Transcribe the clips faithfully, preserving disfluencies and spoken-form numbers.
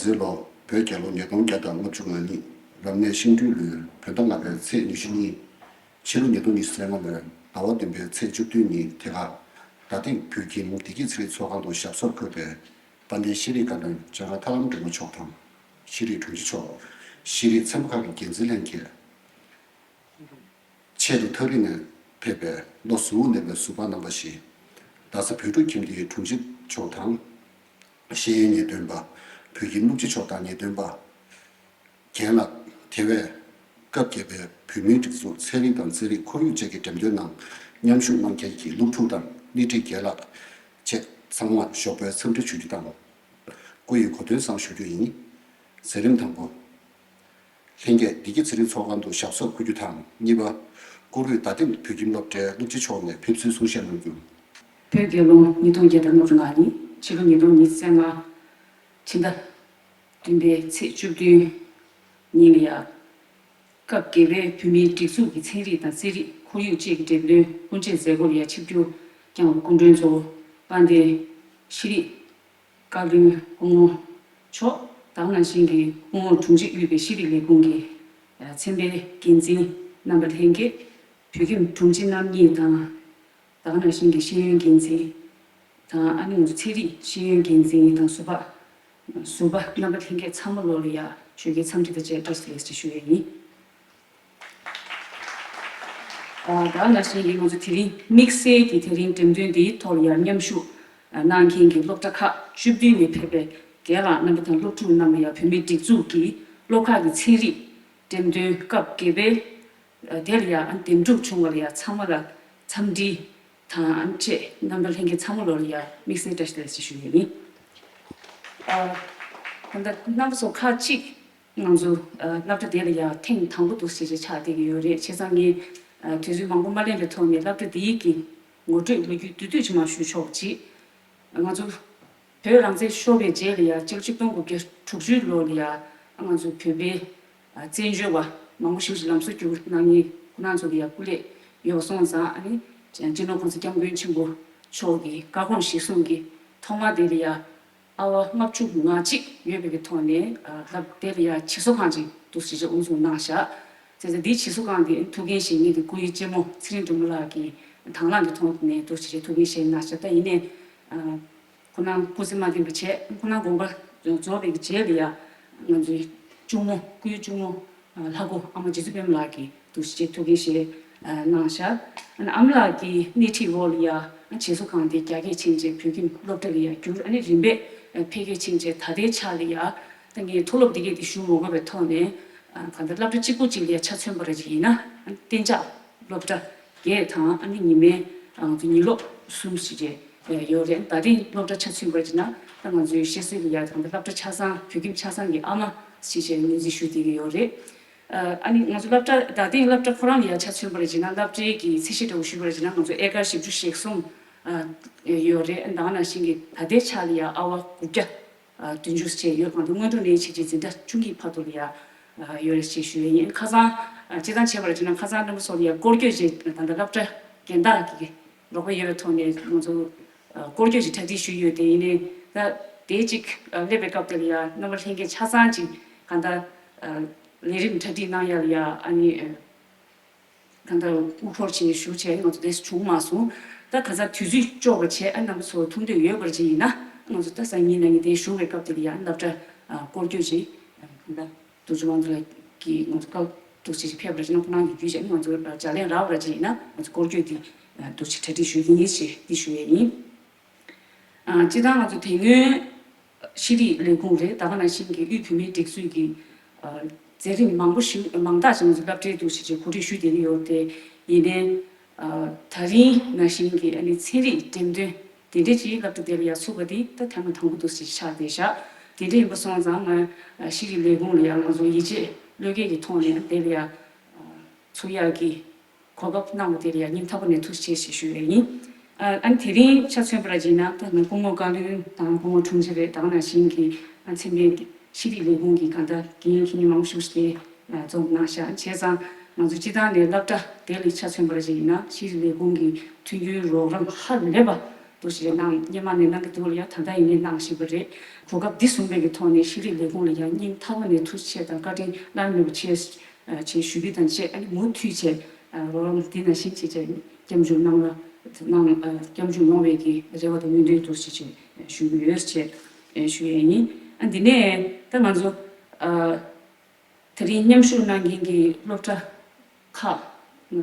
ཚེས་ལོ། བོད་རྒྱལ་ལོ་ཉིས་སྟོང་བརྒྱ་དང་ལྔ་བཅུ་ང་གཉིས། རབ་གནས་ཤིང་སྦྲུལ་ལོའི་བོད་ཟླ་ལྔ་པའི་ཚེས་ཉི་ཤུ་གཉིས། ཕྱི་ལོ་ཉིས་སྟོང་ཉི་ཤུ་རྩ་ལྔ་ལོའི་ཟླ་བ་བདུན་པའི་ཚེས་བཅུ་བདུན་ཉིན་དེ་ག་རྡ་སྟེང་བོད་ཁྱིམ་བདེ་སྐྱིད་ཚེ་རིང་ཚོགས་ཁང་དུ་ཞབས་སོར་འཁོད་པའི་དཔལ་ལྡན་ཤེས་རིག་བཀའ་བློན་ལྕམ་ལགས་ཐར་ལམ་སྒྲོལ་མ་མཆོག་དང་། ཤེས་རིག་དྲུང་ཆེ་མཆོག་ཤེས་རིག་ཚན་པ་ཁག་གི་འགན་འཛིན་ལྷན་རྒྱས། ཆེད་དུ་ཐག་རིང་ནས་ཕེབས་པའི་ལོ་ཟུར་དུ་གནས་པའི་ཟུར་པ་རྣམ་པ་ཞིག་རྡ་ས་བོད་ཕྲུག་ཁྱིམ་སྡེའི་དྲུང་ཆེ་མཆོག་དང་། ཤེས་ཡོན་ཉེས་དོན་པ། བོད་ཁྱིམ་སློབ་སྤྱི་མཆོག་དང་ཉེས་དོན་པ། རྒན་ལགས། དེ་བས། སྐབས་བརྒྱད་པའི་བོད་མིའི་སྒྲིག་འཛུགས་ཚན་རིག་དང་རྩེད་རིགས་ཁོར་ཡུག་བཅས་ཀྱི་འགྲེམས་སྟོན་ནང་མཉམ་ཞུགས་གནང་མཁན་གྱི་སློབ་ཕྲུག་དང་སླེ་ཁྲིད་རྒན་ལགས་བཅས་ཚང་མར་ཞོགས་པའི་འཚམས་འདྲི་ཞུ་རྒྱུ་དང་། སྐུ་ཡི་གོ་སྟོན་བཟང་ཞུ་རྒྱུ་ཡིན། མཛད་རིམ་དང་པོ། ལྷན་རྒྱས་བདེ་སྐྱིད་ཚེ་རིང་ཚོགས་ཁང་དུ་ཞབས་སོར་འཁོད་རྒྱུ་དང་། གཉིས་པ། བཀུར་འོས་རྡ་སྟེང་བོད་ཁྱིམ་སློབ་གྲྭའི་སློབ་སྤྱི་མཆོག་ནས་ཕེབས་བསུའི་གསུང་བཤད་གནང་རྒྱུ། བོད་རྒྱལ་ལོ་ཉིས་སྟོང་བརྒྱ་དང་ལྔ་བཅུ་ང་གཉིས། ཕྱི་ལོ་ཉིས་སྟོང་ཉི་ཤུ་རྩ་ལྔ། ཕྱི་ཟླ་བདུན་པའི་ཚེས་བཅུ་བདུན་ཉིན་ལ་ཡ། སྐབས་བརྒྱད་པའི་བོད་མིའི་སྒྲིག་འཛུགས་ཀྱི་ཚན་རིག་དང་རྩེད་རིགས་ཁོར་ཡུག་བཅས་ཀྱི་འགྲེམས་སྟོན་སྐུ་མཇལ་མཛད་སྒོ་ལ་ཡ་ཆིབས་བསྒྱུར་བསྐྱངས་པ་སྐུ་མགྲོན་གཙོ་བོ་དཔལ་ལྡན་ཤེས་རིག་བཀའ་བློན་སྐུ་ངོ་མཆོག་དང་ནང་བཞིན་གྱི་སྐུ་ངོ་དྲུང་ཆེ་དབུས་པའི་ཤེས་རིག་ལས་ཁུངས་ཀྱི་ཚན་པའི་འགན་འཛིན་རྣམ་པ་ལྷན་རྒྱས། བོད་ཁྱིམ་དྲུང་ཆེ་རྣམ་གཉིས་དང་། དེ་ག་ནང་བཞིན་གྱི་ཤེས་ཡོན་འགན་འཛིན་དང་ཨ་ནི་ང་ཚོ་ཚན་རིག་ཤེས་ཡོན་འགན་འཛིན་དང་ཟུར་པ། ཟུར་པ་རྣམ་པ་ལྷན་རྒྱས་ཚང་མ་ལོ་ལ་ཡ་ཞོགས་ཀའི་འཚམས་འདྲི་དང་བཅས་བཀྲ་ཤིས་བདེ་ལེགས་ཞེས་ཞུ་ཡས་ཡིན། ཨ་དེ་ག་ནང་བཞིན་གྱི་ང་ཚོ་དེ་རིང་དམིགས་བསལ་གྱི་དེ་རིང་འགྲེམས་སྟོན་འདིའི་ཐོག་ལ་ཡ་མཉམ་ཞུགས་གནང་མཁན་གྱི་སློབ་གྲྭ་ཁག་བཅུ་བདུན་ནས་ཕེབས་པའི་རྒན་ལགས་རྣམ་པ་དང་སློབ་ཕྲུག་རྣམས་ལ་ཡ་བོད་མིའི་སྒྲིག་འཛུགས་ཀྱི་སློབ་ཁག་གི་ཚན་རིག་འགྲེམས་སྟོན་སྐབས་བརྒྱད་པའི་དེ་ལ་ཡ་འདེམས་སྒྲུག་བྱུང་བ་ལ་ཡ་ཚང་མ་ལ་འཚམས་འདྲི་དང་བཅས་རྣམ་པ་ལྷན་རྒྱས་ཚང་མ་ལོ་ལ་ཡ་དམིགས་བསལ་བཀྲ་ཤིས་བདེ་ལེགས་ཞེས་ཞུ་ཡས་ཡིན། ཨ་ད་ལྟ་རྣམ་པ་ཚོ་ཁག་ཅིག་ང་ཚོ་ཨ་སློབ་གྲྭ་དེ་ལ་ཡ་ཐེངས་དང་པོ་འདུག་ཟེར་བྱས་ཆགས་བསྡད་ཀྱི་ཡོད་རེད། བྱས་ཙང་ངས་ཨ་དུས་ཚོད་མང་པོ་མ་ལེན་པའི་ཐོག་ནས་སློབ་གྲྭ་འདིའི་གི་ངོ་སྤྲོད་ལོ་རྒྱུས་བསྡུས་བསྡུས་ཅིག་མར་ཞུ་ཆོག་ཅིག་ང་ཚོ་བོད་རང་བཙན་ཤོར་བའི་རྗེས་ལ་ཡ་གཅིག་སྟོང་དགུ་བརྒྱ་དྲུག་ཅུ་ལོ་ལ་ཡ་ང་ཚོ་བོད་པའི་བཙན་བྱོལ་བ་མང་པོ་ཞིག་ལམ་སང་བསྒྱུར་གནང་མཁན་ཁོ་རང་ཚོ་ལ་ཡ་སྐུ་ལས་ཡོད་སོང་ཙང་ཨ་ནི་སྤྱི་ནོར་༸གོང་ས་༸སྐྱབས་མགོན་ཆེན་པོ་མཆོག་གི་བཀའ་དགོངས་གཞིར་བཟུང་གི་ཐོག་མ་དེ་ལ་ཡ་ཨ་བ་ལྔ་བཅུ་ང་གཅིག་ཡོད་པའི་གི་ཐོག་ནས་ཨ་སློབ་དེ་ལ་ཡ་བྱེད་གསོ་ཁང་ཅིག་འདུག་ཟེར་བྱས་དབུ་འཛུགས་གནང་བཞག་བྱས་ཙང་འདིའི་བྱེད་གསོ་ཁང་འདི་ཐུགས་འགན་བཞེས་མཁན་དེ་སྐུ་ཡི་གཅེན་མོ་ཚེ་རིང་སྒྲོལ་མ་ལགས་ཀྱིས་དང་བླངས་ཀྱི་ཐོག་ནས་འདུག་ཟེར་བྱས་ཐུགས་འགན་བཞེས་གནང་བཞག་ད་ཡིན་ནའི་ཨ། ཁོ་རང་སྐུ་ཚེ་མ་བརྟན་པ་བྱས། ཁོ་རང་དགོངས་པ་རྫོགས་པའི་རྗེས་ལ་ཡ་ང་ཚོའི་གཅུང་མོ་སྐུའི་གཅུང་མོ་ལྷ་སྐུ་ཨ་མ་རྗེ་བཙུན་པད་མ་ལགས་ཀྱིས་འདུག་སེ་ཐུགས་འགན་བཞེས་གནང་བཞག་ཨ་ནི་ཨ་མ་ལགས་ཀྱི་སྣེ་ཁྲིད་འོག་ལ་ཡ་བྱེད་གསོ་ཁང་དེ་རྒྱ་སྐྱེད་ཕྱིན་རྗེས་བོད་ཁྱིམ་སློབ་གྲྭ་ལ་ཡ་བསྒྱུར། ཨ་ནི་རིམ་པས་འཕེལ་རྒྱས་ཕྱིན་རྗེས་ད་ལྟའི་ཆ་ལ་ཡ་ད་ངས་མཐོ་སློབ་འདི་གས་དེ་ཞུ་མ་དགོས་པའི་ཐོག་ནས་གང་ལྟར་སློབ་གྲྭ་གཅིག་པུ་གཅིག་ལ་ཡ་ཆ་མཚོན་པ་རེ་ཅིག་ཡིན་ན་གཏན་འཇགས་སློབ་གྲྭ་བརྒྱད་དང་ཨ་ནི་ཉི་མའི་ང་ཚོ་ཉིན་སློབ་གསུམ་ཞིག་རེད་ཡོད་རེད། ད་ཐེངས་སློབ་གྲྭ་ཆ་མཚོན་པར་བྱས་ན་ད་ང་ཚོའི་བཤད་སྲོལ་ལ་ཡ་ད་ལྟ་སློབ་གྲྭ་ཆ་ཚང་བོད་ཁྱིམ་ཆ་ཚང་གི་ཨ་མ་ཞིག་བྱས་ངོས་འཛིན་ཞུ་བསྡད་ཀྱི་ཡོད་རེད། ཨ་ནི་ང་ཚོ་སློབ་གྲྭ་ད་ཐེངས་སློབ་གྲྭ་ཁོ་རང་ལ་ཡ་ཆ་མཚོན་པར་བྱས་ན་སློབ་གྲྭའི་གི་ཚད་གཞི་འདྲ་བོ་ཞུས་པར་བྱས་ན་ང་ཚོ་ཨེ་ཀར་བཞི་བཅུ་ཞེ་གསུམ་ཡོད་རེད། ད་ག་ནང་བཞིན་གི་ད་ལྟའི་ཆ་ལ་ཡ་ཨ་བ་དགུ་བརྒྱ་བདུན་ཅུ་བྱས་ཡོད། གང་ལྟར་སྔོན་འགྲོ་ནས་བྱས་རྗེས་འཛིན་གྲྭ་བཅུ་གཉིས་བར་དུ་ལ་ཡ་ཡོད་རེད་ཅེས་ཞུ་ཡས་ཡིན། ཁ་སང་སྤྱིར་བཏང་བྱས་པར་བྱས་ན་ཁ་སང་རྣམ་པ་ཚོ་ལ་ཡ་སྐོར་སྐྱོད་ཅིག་ད་ལྟ་སློབ་གྲྭ་རྒན་བདག་གི་རོགས་པ་ཡོད་པའི་ཐོག་ནས་ང་ཚོ་སྐོར་སྐྱོད་ཅིག་གྲ་སྒྲིག་ཞུས་ཡོད། དེ་ཡིན་ནའི་ད་དེ་ཅིག་སླེབས་པའི་སྐབས་དེ་ལ་ཡ་རྣམ་པ་ལྷན་རྒྱས་ཆ་ཚང་ཅིག་གང་ལྟར་ལས་རིམ་གྲ་སྒྲིག་གནང་ཡ་ལ་ཡ་ཨ་ནི། ད་ལྟ་དབུ་འཁོར་བྱས་བཞུགས་བྱས་ང་ཚོ་དེ་བྱུང་མ་སོང་། ད་ག་ཚ་དུས་ཚོད་ལྕོགས་པ་བྱས་ཨ་རྣམ་པ་ཚོ་ཐུག་འདོད་ཡོད་པར་ཅིག་ཡིན་ན་ང་ཚོ་ད་སང་ཉིན་གནངས་ཉིན་དེ་བཞུགས་པའི་སྐབས་དེ་ལ་ཡང་སློབ་གྲྭ་སྐོར་སྐྱོད་ཅིག་ད་དུས་ཚོད་དབང་འདུས་ཀྱིས་ང་ཚོ་སྐབས་འདུག་ཅིག་ཕེབས་པར་ཅིག་ན་ཁོ་རང་གི་རྒྱུད་བྱས་ང་ཚོ་ལྗགས་ལན་རག་པར་ཅིག་ཡིན་ན་ང་ཚོ་སྐོར་སྐྱོད་དེ་འདུག་ཅིག་གྲ་སྒྲིག་ཞུ་གི་ཡིན་ཞེས་འདི་ཞུ་ཡས་ཡིན། ཨ། སྤྱིར་བཏང་ང་ཚོ་དེ་སྔོན་ཤེས་རིག་ལས་ཁུངས་རེད། ད་ག་ནང་བཞིན་གྱི་དབུས་བོད་མིའི་སྒྲིག་འཛུགས་ཀྱི་ཨ་མཛད་རིམ་མང་པོ་ཞིག་མང་དག་ཅིག་ང་ཚོ་སློབ་གྲྭའི་འདུག་ཞིག་ཅིག་གོ་སྒྲིག་ཞུས་བསྡད་ཀྱི་ཡོད་དེ། ཡིན་ནའི་ཨ་ད་རིང་ནང་བཞིན་གྱི་ཨ་ནི་ཚན་རིག་འགྲེམས་སྟོན་དེ་འདྲ་ཅིག་སློབ་གྲྭ་དེ་ལ་ཡ་ཚུགས་པ་དེ་ད་ཐེངས་མ་དང་པོ་འདུག་ཞིག་ཆགས་བསྡད་བཞག་དེ་འདྲ་ཡིན་པ་སོང་ཙང་ང་ཤེས་རིག་ལས་ཁུངས་ལ་ཡ་ང་ཚོ་ཡིད་ཆེས་བློས་འགེལ་གྱི་ཐོག་ནས་དེ་ལ་ཡ་ཚུགས་ཡག་གི་གོ་སྐབས་གནང་བ་དེ་ལ་ཡང་སྙིང་ཐག་པ་ནས་ཐུགས་རྗེ་ཆེ་ཞེས་ཞུ་ཡས་ཡིན། ཨ་ཨ་ནི་དེ་རིང་ཆ་མཚོན་པར་བྱས་ན་ད་ང་སྐུ་ངོ་བཀའ་བློན་དང་སྐུ་ངོ་དྲུང་ཆེ་རེད། ད་ག་ནང་བཞིན་གྱི་ཨ་ཚན་པའི་ཤེས་རིག་ལས་ཁུངས་ཀྱི་གང་ལྟར་འགན་འཁྱེར་མཁན་མང་པོ་ཞིག་དེ་འཛོམས་གནང་ཤག་བྱས་ཙང་ང་ཚོ་སྤྱི་བཏང་ནས་སློབ་གྲྭ་དེ་ལ་ཆ་མཚོན་པར་བྱས་ན་ཤེས་རིག་ལས་ཁུངས་ཀྱི་མཐུན་འགྱུར་རོགས་རམ་ཧ་ལས་པ་ འདུག་ཞེས་གནང་སྔོན་མ་ནས་གནང་གི་འདུག་ལ་ཡ། ད་ལྟ་ཡིན་ནའི་གནང་བཞིན་པ་རེད། གོ་སྐབས་འདི་བཟུང་བའི་གི་ཐོག་ནས་ཤེས་རིག་ལས་ཁུངས་ལ་ཡ་སྙིང་ཐག་པ་ནས་ཐུགས་རྗེ་ཆེ་དང་བཀའ་དྲིན་བླ་ན་མེད་པ་ཆེ་ཞེས་ཞུ་རྒྱུ་དང་བཅས། ཨ་ནི་མུ་མཐུད་བྱས་རོགས་རམ་འདི་ནང་བཞིན་བྱས་བྱས་སྐྱབས་འཇུག་གནང་ལ་གནང་སྐྱབས་འཇུག་ཡོང་བའི་གི་རེ་བ་དང་སྨོན་འདུན་འདུག་ཞེས་བྱས་ཞུ་གི་ཡོད་ཅེས་ཞུ་ཡས་ཡིན། ཨ་འདི་ནས་ད་ང་ཚོ་ཨ། དེ་རིང་མཉམ་ཞུགས་གནང་མཁན་གྱི་སློབ་གྲྭ་ཁག་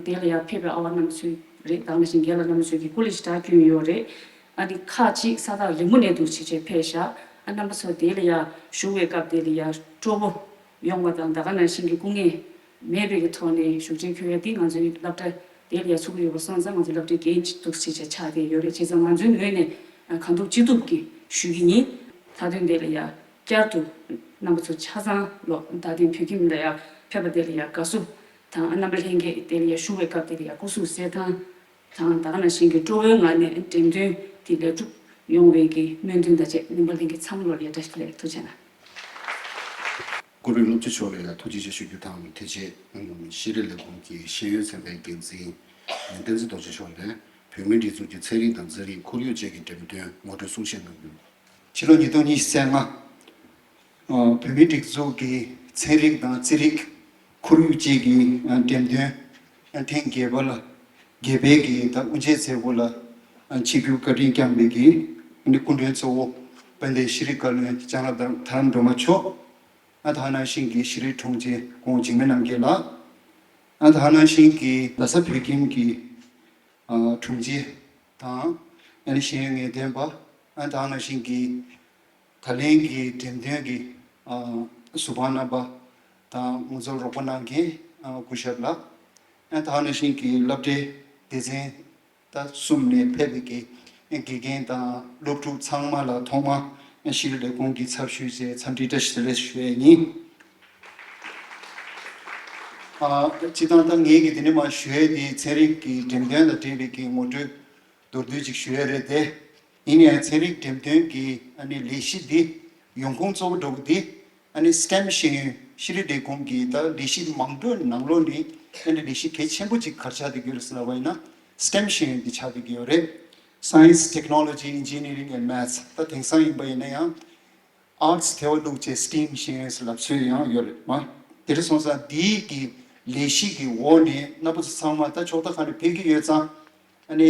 དེ་ལ་ཡང་ཕེབས་པའི་ཨ་བ་རྣམ་ཚོས་རེད། ད་ག་ནང་བཞིན་རྒན་ལགས་རྣམ་ཚོས་ཀྱི་སྐུ་ལས་ཞེ་དྲག་བསྐྱོན་ཡོད་རེད། ཨ་ནི་ཁག་ཅིག་ས་ཐག་རིང་པོ་ནས་འདུག་ཅེས་བྱས་ཕེབས་ཤག་ཨ་རྣམ་པ་ཚོ་དེ་ལ་ཡང་བཞུགས་པའི་སྐབས་དེ་ལ་ཡང་སྤྲོ་པོ་ཡོང་བ་དང་། ད་ག་ནང་བཞིན་གྱི་སྐུ་ངལ་མེད་པའི་གི་ཐོག་ནས་བཞུགས་ཁྲལ་འཁྱོལ་ཡ་དེ་ང་ཚོའི་སློབ་གྲྭ་དེ་ལ་ཡང་ཚུགས་ཀྱི་ཡོད་པ་སོང་ཙང་། ང་ཚོའི་སློབ་གྲྭའི་འགན་འདུག་ཅེས་བྱས་ཆགས་བསྡད་ཡོད་རེད། བྱས་ཙང་ང་ཚོའི་ངོས་ནས་གང་ཐུབ་ཅི་ཐུབ་ཀྱིས་ཞུ་གི་ཡིན། མཐའ་དོན་དེ་ལ་ཡང་བསྐྱར་དུ་རྣམ་པ་ཚོ་ཆ་ཚང་ལོ་ད་ཐེངས་བོད་ཁྱིམ་ལ་ཡང་ཕེབས་པ་དེ་ལ་ཡང་དགའ་བསུ་དང་། རྣམ་པ་ལྷན་རྒྱས་དེ་ལ་ཡང་བཞུགས་པའི་སྐབས་དེ་ལ་ཡང་སྐུ་གཟུགས་གསལ་ཐང་དང་། ད་ག་ནང་བཞིན་གྱི་སྤྲོ་བོའི་ངང་ནས་འགྲེམས་སྟོན་དེ་ལེགས་གྲུབ་ཡོང་བའི་གི་སྨོན་འདུན་དང་བཅས། རྣམ་པ་ལྷན་རྒྱས་ཚང་མ་ལོ་ལ་ཡང་བཀྲ་ཤིས་བདེ་ལེགས། ཐུགས་རྗེ་གནང་། སྐུ་མགྲོན་སློབ་སྤྱི་མཆོག་ལ་ཡང་ཐུགས་རྗེ་ཆེ་ཞུ་རྒྱུ་དང་། དེ་རྗེས་ཤེས་རིག་ལས་ཁུངས་ཀྱི་ཤེས་ཡོན་ཚན་པའི་འགན་འཛིན་བསྟན་འཛིན་རྡོ་རྗེ་མཆོག་ལ་བོད་མིའི་སྒྲིག་འཛུགས་ཀྱི་ཚན་རིག་དང་རྩིས་རིག་ཁོར་ཡུག་བཅས་ཀྱི་འགྲེམས་སྟོན་ངོ་སྤྲོད་གསུང་བཤད་གནང་རྒྱུ། ཕྱི་ལོ་ཉིས་སྟོང་ཉི་ཤུ་རྩ་ལྔ། ཨ། བོད་མིའི་སྒྲིག་འཛུགས་ཀྱི་ཚན་རིག་དང་རྩིས་རིག་ཁོར་ཡུག་བཅས་ཀྱི་འགྲེམས་སྟོན་ཐེངས་བརྒྱད་པ་ལ། བརྒྱད་པའི་གི་ད་དབུ་འབྱེད་མཛད་སྒོ་ལ་ཆིབས་བསྒྱུར་བཀའ་དྲིན་བསྐྱངས་པའི་གི་སྐུ་མགྲོན་གཙོ་བོ་དཔལ་ལྡན་ཤེས་རིག་བཀའ་བློན་ལྕམ་ར་ཐར་རམ་སྒྲོལ་མ་མཆོག་ཨ་ད་ག་ནང་བཞིན་གྱི་ཤེས་རིག་དྲུང་ཆེ་སྐུ་ངོ་འཇིགས་མེད་རྣམ་རྒྱལ་ལགས། ཨ་ད་ག་ནང་བཞིན་གྱི་རྡ་ས་བོད་ཁྱིམ་གྱི་ཨ་དྲུང་ཆེ་དང་། ཨ་ནི་ཤེས་ཡོན་ངེས་སྟོན་པ། ཨ་ད་ག་ནང་བཞིན་གྱི་ད་ལན་གྱི་འགྲེམས་སྟོན་གྱི་ཨ་ཟུར་དཔང་རྣམ་པ་དང་། ང་ཚོར་རོགས་པ་གནང་མཁན་ཨ་སྐུ་ཞབས་ལགས། ཨ་ད་ག་ནང་བཞིན་གྱི་སློབ་གྲྭའི་སྡེ་ཚན་ད་གསུམ་ནས་ཕེབས་པའི་གི་དགེ་རྒན་དང་སློབ་ཕྲུག་ཚང་མ་ལ་ཐོག་མར་ཤེས་རིག་ལས་ཁུངས་ཀྱི་ཚབ་ཞུས་བྱས་འཚམས་འདྲི་བཀྲ་ཤིས་བདེ་ལེགས་ཞུ་ཡས་ཡིན། ཨ་སྤྱིར་བཏང་ད་ངས་ཀྱི་དེ་ནས་མར་ཞུ་ཡས་དེ་ཚན་རིག་གི་འགྲེམས་སྟོན་དང་འབྲེལ་བའི་གི་ངོ་སྤྲོད་མདོར་བསྡུས་ཅིག་ཞུ་ཡས་རེད་དེ། ཡིན་ཡང་ཚན་རིག་འགྲེམས་སྟོན་གྱི་ཨ་ནི་ལས་གཞི་འདི་ཡོང་ཁུངས་གཙོ་བོ་འདྲ་བོ་འདི་ཨ་ནི་སི་ཊེམ་ཤེས་ཡོན་ཤེས་རིག་ལས་ཁུངས་ཀྱི་ད་ལས་གཞི་མང་པོའི་ནང་ལོགས་ནས་ཨ་ནི་ལས་གཞི་གལ་ཆེན་པོ་ཅིག་ག་རེ་ཆགས་བསྡད་ཀྱི་ཡོད་རེད་ཟེར་ལབ་པ་ཡིན་ན། སི་ཊེམ་ཤེས་ཡོན་འདི་ཆགས་བསྡད་ཀྱི་ཡོད་རེད། Science, Technology, Engineering and Maths། ད་དེང་སང་ཡིན་པ་ཡིན་ན་ཡང་ཨར་ཊི་སི་དེ་བ་བླུགས་བྱས་སི་ཊེམ་ཤེས་ཡོན་ཟེར་ལབ་སྲོལ་ཡང་ཡོད་རེད་མ། དེ་འདྲ་སོང་ཙང་འདིའི་གི་ལས་གཞི་གི་འོག་ནས་རྣམ་པ་ཚོ་ཚང་མ་ད་ཕྱོགས་མཐའ་ཁག་ནས་ཕེབས་ཀྱི་ཡོད་ཙང་། ཨ་ནི་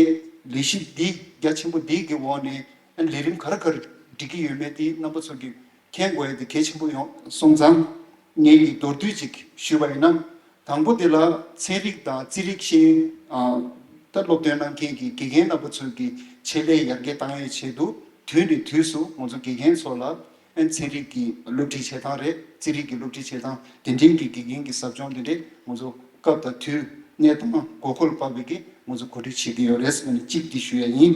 ལས་གཞི་འདི་རྒྱ་ཆེན་པོ་འདི་གི་འོག་ནས་ཨ་ནི་ལས་རིམ་ག་རེ་ག་རེ་སྒྲིག་གི་ཡོད་མེད་དེ་རྣམ་པ་ཚོ་གི་མཁྱེན་དགོས་ཡ་དེ་གལ་ཆེན་པོ་ཡོང་སོང་ཙང་། ངས་ཀྱི་མདོར་བསྡུས་ཅིག་ཞུས་པ་ཡིན་ན། དང་པོ་དེ་ལ་ཚན་རིག་དང་རྩིས་རིག་ཤེས་ཡོན་ཨ་ད་སློབ་སྟོན་གནང་མཁན་གྱི་དགེ་རྒན་རྣམ་པ་ཚོ་གི་ཆེད་ལས་ཡར་རྒྱས་བཏང་ཡའི་ཆེད་དུ་དུས་ནས་དུས་སུ་ང་ཚོ་དགེ་རྒན་ཚོ་ལ་ཨན་ཚན་རིག་གི་སློབ་ཁྲིད་བྱེད་སྟངས་རེད། རྩིས་རིག་གི་སློབ་ཁྲིད་བྱེད་སྟངས། དེ་འབྲེལ་གྱི་དགེ་རྒན་གྱི་ཟབ་སྦྱོང་དེ་འདྲས་ང་ཚོ་སྐབས་དང་དུས་གནས་སྟངས་དགོས་མཁོ་ལ་དཔག་པའི་གི་ང་ཚོ་གོ་སྒྲིག་བྱེད་ཀྱི་ཡོད་རེད་ཟེར་ནས་གཅིག་འདི་ཞུ་ཡ་ཡིན།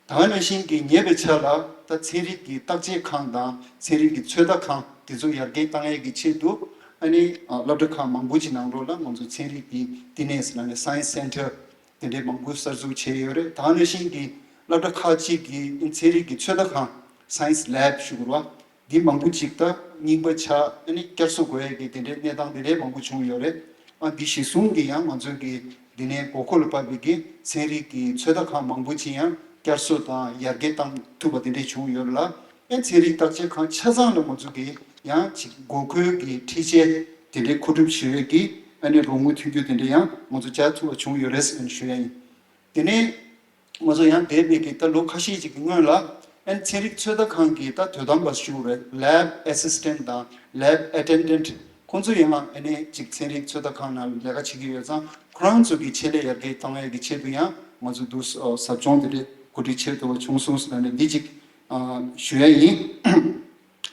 ད་ག་ནང་བཞིན་གྱི་ཉེ་བའི་ཆར་ལ་ད་ཚན་རིག་གི་བརྟག་དཔྱད་ཁང་དང་ཚན་རིག་གི་ཚོད་ལྟ་ཁང་དེ་ཚོ་ཡར་རྒྱས་བཏང་ཡས་ཀྱི་ཆེད་དུ། ཨ་ནི་ཨ་སློབ་གྲྭ་ཁག་མང་པོ་ཅིག་ནང་ལོགས་ལ་ང་ཚོ་ཚན་རིག་གི་བསྟི་གནས་ཟེར་ན་ནི་Science Center དེ་འདྲའི་མང་པོ་གསར་འཛུགས་བྱས་ཡོད་རེད། ད་ག་ནང་བཞིན་གྱི་སློབ་གྲྭ་ཁག་ཅིག་གི་ཚན་རིག་གི་ཚོད་ལྟ་ཁང་Science Lab ཞུ་དགོས་རེད་བ། འདི་མང་པོ་ཅིག་ད་རྙིང་པ་ཆགས། ཨ་ནི་བསྐྱར་གསོ་དགོས་ཡས་ཀྱི་དེ་འདྲའི་གནས་སྟངས་དེ་འདྲའི་མང་པོ་བྱུང་ཡོད་རེད། ཨ་འདི་གཞི་བཟུང་གིས་ཡང་ང་ཚོ་གི་འདི་ནས་དགོས་མཁོ་ལ་དཔག་པའི་གི་ཚན་རིག་གི་ཚོད་ལྟ་ཁང་མང་པོ་ཅིག་ཡང་བསྐྱར་གསོ་དང་ཡར་རྒྱས་བཏང་ཐུབ་པ་དེ་འདྲས་བྱུང་ཡོད་ལ། ཨ་ཚན་རིག་བརྟག་དཔྱད་ཁང་ཆ་ཚང་ལ་ང་ཚོ་གི་ཡང་ཅིག་དགོས་མཁོའི་གི་འཕྲུལ་ཆས་དེ་འདྲའི་མཁོ་སྒྲུབ་བྱེད་ཡས་ཀྱི་ཨ་ནི་རོགས་དངུལ་མཐུན་འགྱུར་དེ་འདྲ་ཡང་ང་ཚོ་བྱ་ཐུབ་པ་བྱུང་ཡོད་རེད་ཟེར་ནས་ཞུ་ཡ་ཡིན། དེ་ནས་ང་ཚོ་ཡང་འདས་པའི་གི་ད་ལོ་ཁ་ཤས་ཅིག་གི་སྔོན་ལ་ཨན་ཚན་རིག་ཚོད་ལྟ་ཁང་གི་ད་དོ་དམ་པ་ཞུ་རེད། Lab Assistant དང་Lab Attendant ཁོང་ཚོ་ཡང་ཨ་ནི་ཅིག་ཚན་རིག་ཚོད་ལྟ་ཁང་ནང་ལས་ཀ་བྱེད་ཀྱི་ཡོད་ཙང་། ཁོ་རང་ཚོ་གི་ཆེད་ལས་ཡར་རྒྱས་བཏང་ཡས་ཀྱི་ཆེད་དུ་ཡང་ང་ཚོ་འདུག་ཟབ་སྦྱོང་དེ་འདྲས་གོ་སྒྲིག་བྱེད་ཐུབ་པ་བྱུང་སོང་ཟེར་ནས་འདི་ཅིག་ཞུ་ཡ་ཡིན།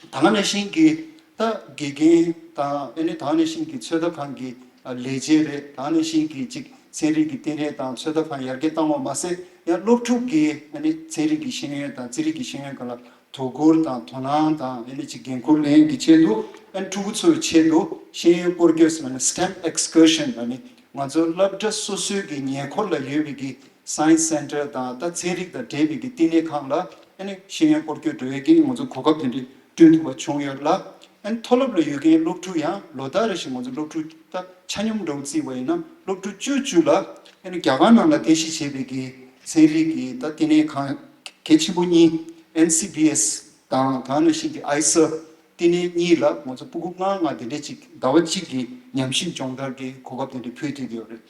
ད་ག་ནང་བཞིན་གྱི་ད་དགེ་རྒན་དང་ཨ་ནི་ད་ག་ནང་བཞིན་གྱི་ཚོད་ལྟ་ཁང་གི་ལས་བྱེད་རེད། ད་ག་ནང་བཞིན་གྱི་ཅིག་ཚན་རིག་གི་བསྟི་གནས་དང་ཚོད་ལྟ་ཁང་ཡར་རྒྱས་བཏང་བ་མ་ཟད། ཡང་སློབ་ཕྲུག་གི་ཨ་ནི་ཚན་རིག་གི་ཤེས་ཡོན་དང་རྩིས་རིག་གི་ཤེས་ཡོན་སྒང་ལ་དོ་ཁུར་དང་དོ་སྣང་དང་ཨ་ནི་ཅིག་འགན་ཁུར་ལེན་གྱི་ཆེད་དུ། ཨ་ནི་ཕྲུ་གུ་ཚོའི་ཆེད་དུ་ཤེས་ཡོན་སྐོར་སྐྱོད་ཟེར་ན་ནི་STEM Excursion ཨ་ནི་ང་ཚོ་སློབ་གྲྭ་སོ་སོའི་གི་ཉེ་འཁོར་ལ་ཡོད་པའི་གི་Science Center དང་ད་ཚན་རིག་དང་འབྲེལ་བའི་གི་བསྟི་གནས་ཁང་ལ་ཨ་ནི་ཤེས་ཡོན་སྐོར་སྐྱོད་འགྲོ་ཡས་ཀྱི་ང་ཚོ་གོ་སྐབས་དེ་འདྲ་བསྐྲུན་ཐུབ་པ་བྱུང་ཡོད་ལ། ཨ་ནི་མཐོ་སློབ་ལ་ཡོད་མཁན་སློབ་ཕྲུག་ཡང་ལོ་ལྟར་རེ་བཞིན་ང་ཚོ་སློབ་ཕྲུག་ད་ཆ་སྙོམས་འདྲ་བོ་བརྩིས་པ་ཡིན་ན་སློབ་ཕྲུག་བཅུ་བཅུ་ལ་ཨ་ནི་རྒྱ་གར་ནང་ལ་རྟེན་གཞི་བྱས་པའི་གི་ཚན་རིག་གི་ད་བསྟི་གནས་ཁང་ གལ་ཆེན་པོ་གཉིས། ཨེན་སི་བི་ཨེས་དང་དེ་ནང་བཞིན་གྱི་ཨའི་སར་བསྟི་གནས་གཉིས་ལ་ང་ཚོ་སྤུ་གུ་ལྔ་ལྔ་དེ་འདྲ་ཅིག་ཟླ་བ་གཅིག་གི་ཉམས་ཞིབ་སྦྱོང་བརྡར་གྱི་གོ་སྐབས་དེ་འདྲ་ཕུལ་བསྡད་ཡོད་རེད།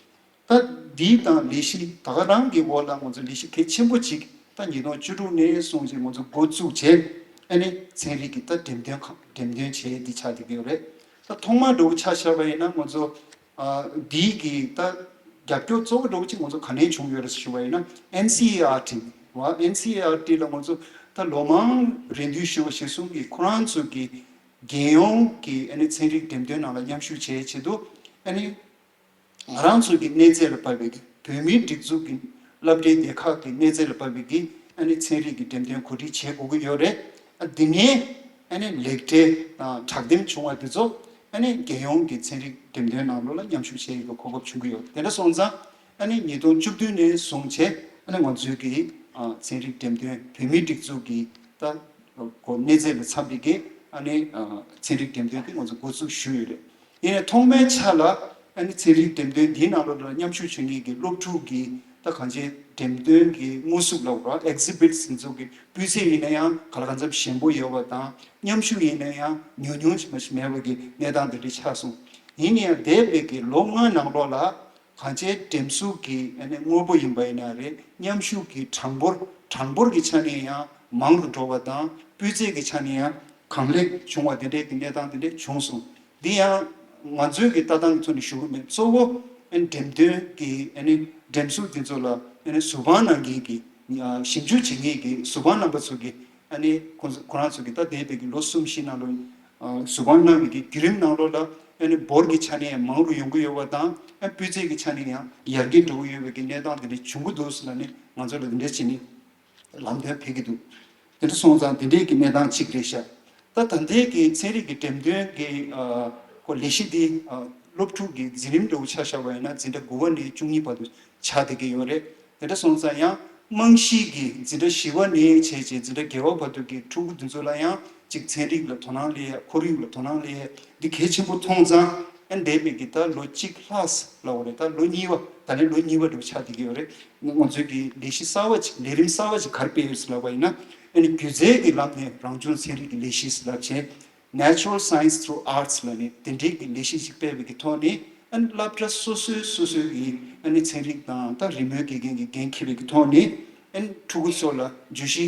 ད་འདི་དང་ལས་གཞི་ད་ག་རང་གི་འོག་ལ་ང་ཚོ་ལས་གཞི་གལ་ཆེན་པོ་ཅིག་ད་ཉིས་སྟོང་བཅུ་དྲུག་ནས་བཟུང་ཅིག་ང་ཚོ་འགོ་བཙུགས་བྱས། ཨ་ནི་ཚན་རིག་གི་ད་འགྲེམས་སྟོན་ཁང་འགྲེམས་སྟོན་བྱས་འདི་ཆགས་བསྡད་ཀྱི་ཡོད་རེད། ད་ཐོག་མ་འདྲ་བོ་ཆ་བཞག་པ་ཡིན་ན་ང་ཚོ་ཨ་འདི་གི་ད་རྒྱབ་སྐྱོར་གཙོ་བོ་འདྲ་བོ་ཅིག་ང་ཚོ་ག་ནས་བྱུང་ཡོད་རེད་ཞུ་བ་ཡིན་ན། ཨེན་སི་ཨི་ཨར་ཊི་བ། ཨེན་སི་ཨི་ཨར་ཊི་ལ་ང་ཚོ་ད་ལོ་མང་རེ་འདུན་ཞུ་བ་གཞིར་བཟུང་གི་ཁོ་རང་ཚོ་གི་རྒྱལ་ཡོངས་ཀྱི་ཨ་ནི་ཚན་རིག་འགྲེམས་སྟོན་ནང་ལ་མཉམ་ཞུགས་བྱེད་ཆེད་དུ། ཨ་ནི་ང་རང་ཚོ་གི་གནས་ཚད་ལ་བབས་པའི་གི་བོད་མིའི་སྒྲིག་འཛུགས་ཀྱི་སློབ་གྲྭའི་སྡེ་ཁག་གི་གནས་ཚད་ལ་བབས་པའི་གི་ཨ་ནི་ཚན་རིག་གི་འགྲེམས་སྟོན་གོ་སྒྲིག་བྱེད་དགོས་ཀྱི་ཡོད་རེད། ཨ་འདི་ནས་ཨ་ནི་ལེགས་གྲས་དང་དྲག་འདེམས་བྱུང་བ་དེ་ཚོ་ཨ་ནི་རྒྱལ་ཡོངས་ཀྱི་ཚན་རིག་འགྲེམས་སྟོན་ནང་ལོགས་ལ་མཉམ་ཞུགས་བྱེད་ཡག་གི་གོ་སྐབས་བྱུང་གི་ཡོད། དེ་འདྲ་སོང་ཙང་ཨ་ནི་ཉིས་སྟོང་བཅུ་བདུན་ནས་བཟུང་བྱས་ཨ་ནི་ང་ཚོའི་གི་ཨ་ཚན་རིག་འགྲེམས་སྟོན་བོད་མིའི་སྒྲིག་འཛུགས་ཀྱི་ད་གོ་གནས་ཚད་ལ་འཚམ་པའི་གི་ཨ་ནི་ཨ་ཚན་རིག་འགྲེམས་སྟོན་དེ་ང་ཚོ་འགོ་འཛུགས་ཞུས་ཡོད་རེད། ཡིན་ནའི་ཐོག་མའི་ཆ་ལ་ཨ་ནི་ཚན་རིག་འགྲེམས་སྟོན་འདིའི་ནང་ལོགས་ལ་མཉམ་ཞུགས་བྱེད་མཁན་གྱི་སློབ་ཕྲུག་གི་ད་གང་ཅིའི་འགྲེམས་སྟོན་གྱི་དངོས་གཟུགས་ལབ་དགོས་རེད། ཨེག་ཟི་བྷིཊ་ཟེར་ཚོ་གི་སྤུས་ཚད་ཡིན་ན་ཡང་ག་ལ་གང་འཚམ་ཞན་པོ་ཡོད་པ་དང་། མཉམ་ཞུགས་ཡིན་ན་ཡང་ཉུང་ཉུང་ཞིག་མ་ཞིག་མེད་པ་གི་གནས་སྟངས་དེ་འདྲ་ཆགས་སོང་། ཡིན་ནའི་ཡང་འདས་པའི་གི་ལོ་ལྔ་ནང་ལོགས་ལ་གང་ཅིའི་འགྲེམས་གཟུགས་ཀྱི་ཨ་ནི་དངོས་པོ་ཡིན་པ་ཡིན་ན་རེད། མཉམ་ཞུགས་ཀྱི་གྲངས་འབོར་གྲངས་འབོར་གྱི་ཆ་ནས་ཡང་མང་རུ་འགྲོ་བ་དང་། སྤུས་ཚད་ཀྱི་ཆ་ནས་ཡང་གང་ལེགས་བྱུང་བ་དེ་འདྲའི་གི་གནས་སྟངས་དེ་འདྲ་བྱུང་སོང་། འདི་ཡང་ང་ཚོའི་གི་ལྟ་སྟངས་ཀྱི་ཐོག་ནས་ཞུ་གི་མེད། གཙོ་བོ་ཨ་ནི་འགྲེམས་སྟོན་གྱི་ཨ་ནི་འགྲེམས་གཟུགས་འདི་ཚོ་ལ་ཨ་ནི་གཟུགས་དཔང་གནང་མཁན་གྱི་ཨ་ཞིབ་འཇུག་བྱེད་མཁན་གྱི་གཟུགས་དཔང་རྣམ་པ་ཚོ་གི་ཨ་ནི་ཁོང་ཚོ་ཁོ་རང་ཚོ་གི་ད་འདས་པའི་གི་ལོ་གསུམ་བཞི་ནང་ལོགས་ཨ་གཟུགས་དབང་གནང་བའི་གི་བརྒྱུད་རིམ་ནང་ལོགས་ལ་ཨ་ནི་འབོར་གྱི་ཆ་ནས་ཡང་མང་རུ་ཡོང་གི་ཡོད་པ་དང་། ཨ་སྤུས་ཚད་ཀྱི་ཆ་ནས་ཡང་ཡར་རྒྱས་འགྲོ་གི་ཡོད་པའི་གི་གནས་སྟངས་དེ་འདྲ་བྱུང་གི་འདུག་ཟེར་ནས་ང་ཚོ་ལ་འདི་འདྲ་བྱས་ནས་ལམ་སྟོན་ཕེབས་ཀྱི་འདུག་དེ་འདྲ་སོང་ཙང་དེ་འདྲའི་གི་གནས་སྟངས་གཅིག་རེད་ཤག་ད་ད་ལྟའི་གི་ཚན་རིག་གི་འགྲེམས་སྟོན་གྱི་ཨ་ཁོ་ལས་གཞི་འདི་ཨ་སློབ་ཕྲུག་གི་འཛིན་རིམ་འདྲ་བོ་ཆ་བཞག་པ་ཡིན་ན་འཛིན་གྲྭ་དགུ་པ་ནས་བཅུ་གཉིས་བར་དུ་ཆགས་བསྡད་ཀྱི་ཡོད་རེད། དེ་འདྲ་སོང་ཙང་ཡང་རྨང་གཞི་གི་འཛིན་གྲྭ་བཞི་པ་ནས་བྱས་བྱས་འཛིན་གྲྭ་བརྒྱད་པ་བར་དུ་གི་ཕྲུ་གུ་འདི་ཚོ་ལ་ཡང་གཅིག་ཚན་རིག་ལ་དོ་སྣང་སླེབས་ཡ། ཁོར་ཡུག་ལ་དོ་སྣང་སླེབས་ཡ་འདི་གལ་ཆེན་པོ་མཐོང་ཙང་། ཨ་འདས་པའི་གི་ད་ལོ་གཅིག་ལྷག་ལབ་དགོས་རེད། ད་ལོ་གཉིས་པ། ད་ལན་ལོ་གཉིས་པ་འདྲ་བོ་ཆགས་བསྡད་ཀྱི་ཡོད་རེད། ང་ཚོའི་གི་ལས་གཞི་གསར་པ་ཅིག་ལས་རིམ་གསར་པ་ཅིག་ག་རེ་སྤེལ་ཡོད་ཟེར་ལབ་པ་ཡིན་ན། ཨ་ནི་སྒྱུ་རྩལ་གྱི་ལམ་ནས་རང་བྱུང་ཚན་རིག་གི་ལས་གཞི་ཟེར་ལབ་བྱས། Natural Science Through Arts ལབ་ནས་དེ་འདྲའི་གི་ལས་གཞི་ཞིག་སྤེལ་བའི་གི་ཐོག་ནས། ཨ་ནི་སློབ་གྲྭ་སོ་སོའི་སོ་སོའི་གི་ཨ་ནི་ཚན་རིག་དང་ད་རི་མོའི་དགེ་རྒན་གྱི་འགན་འཁྱེར་བའི་གི་ཐོག་ནས། ཨ་ནི་ཕྲུ་གུ་ཚོ་ལ་བརྗོད་གཞི་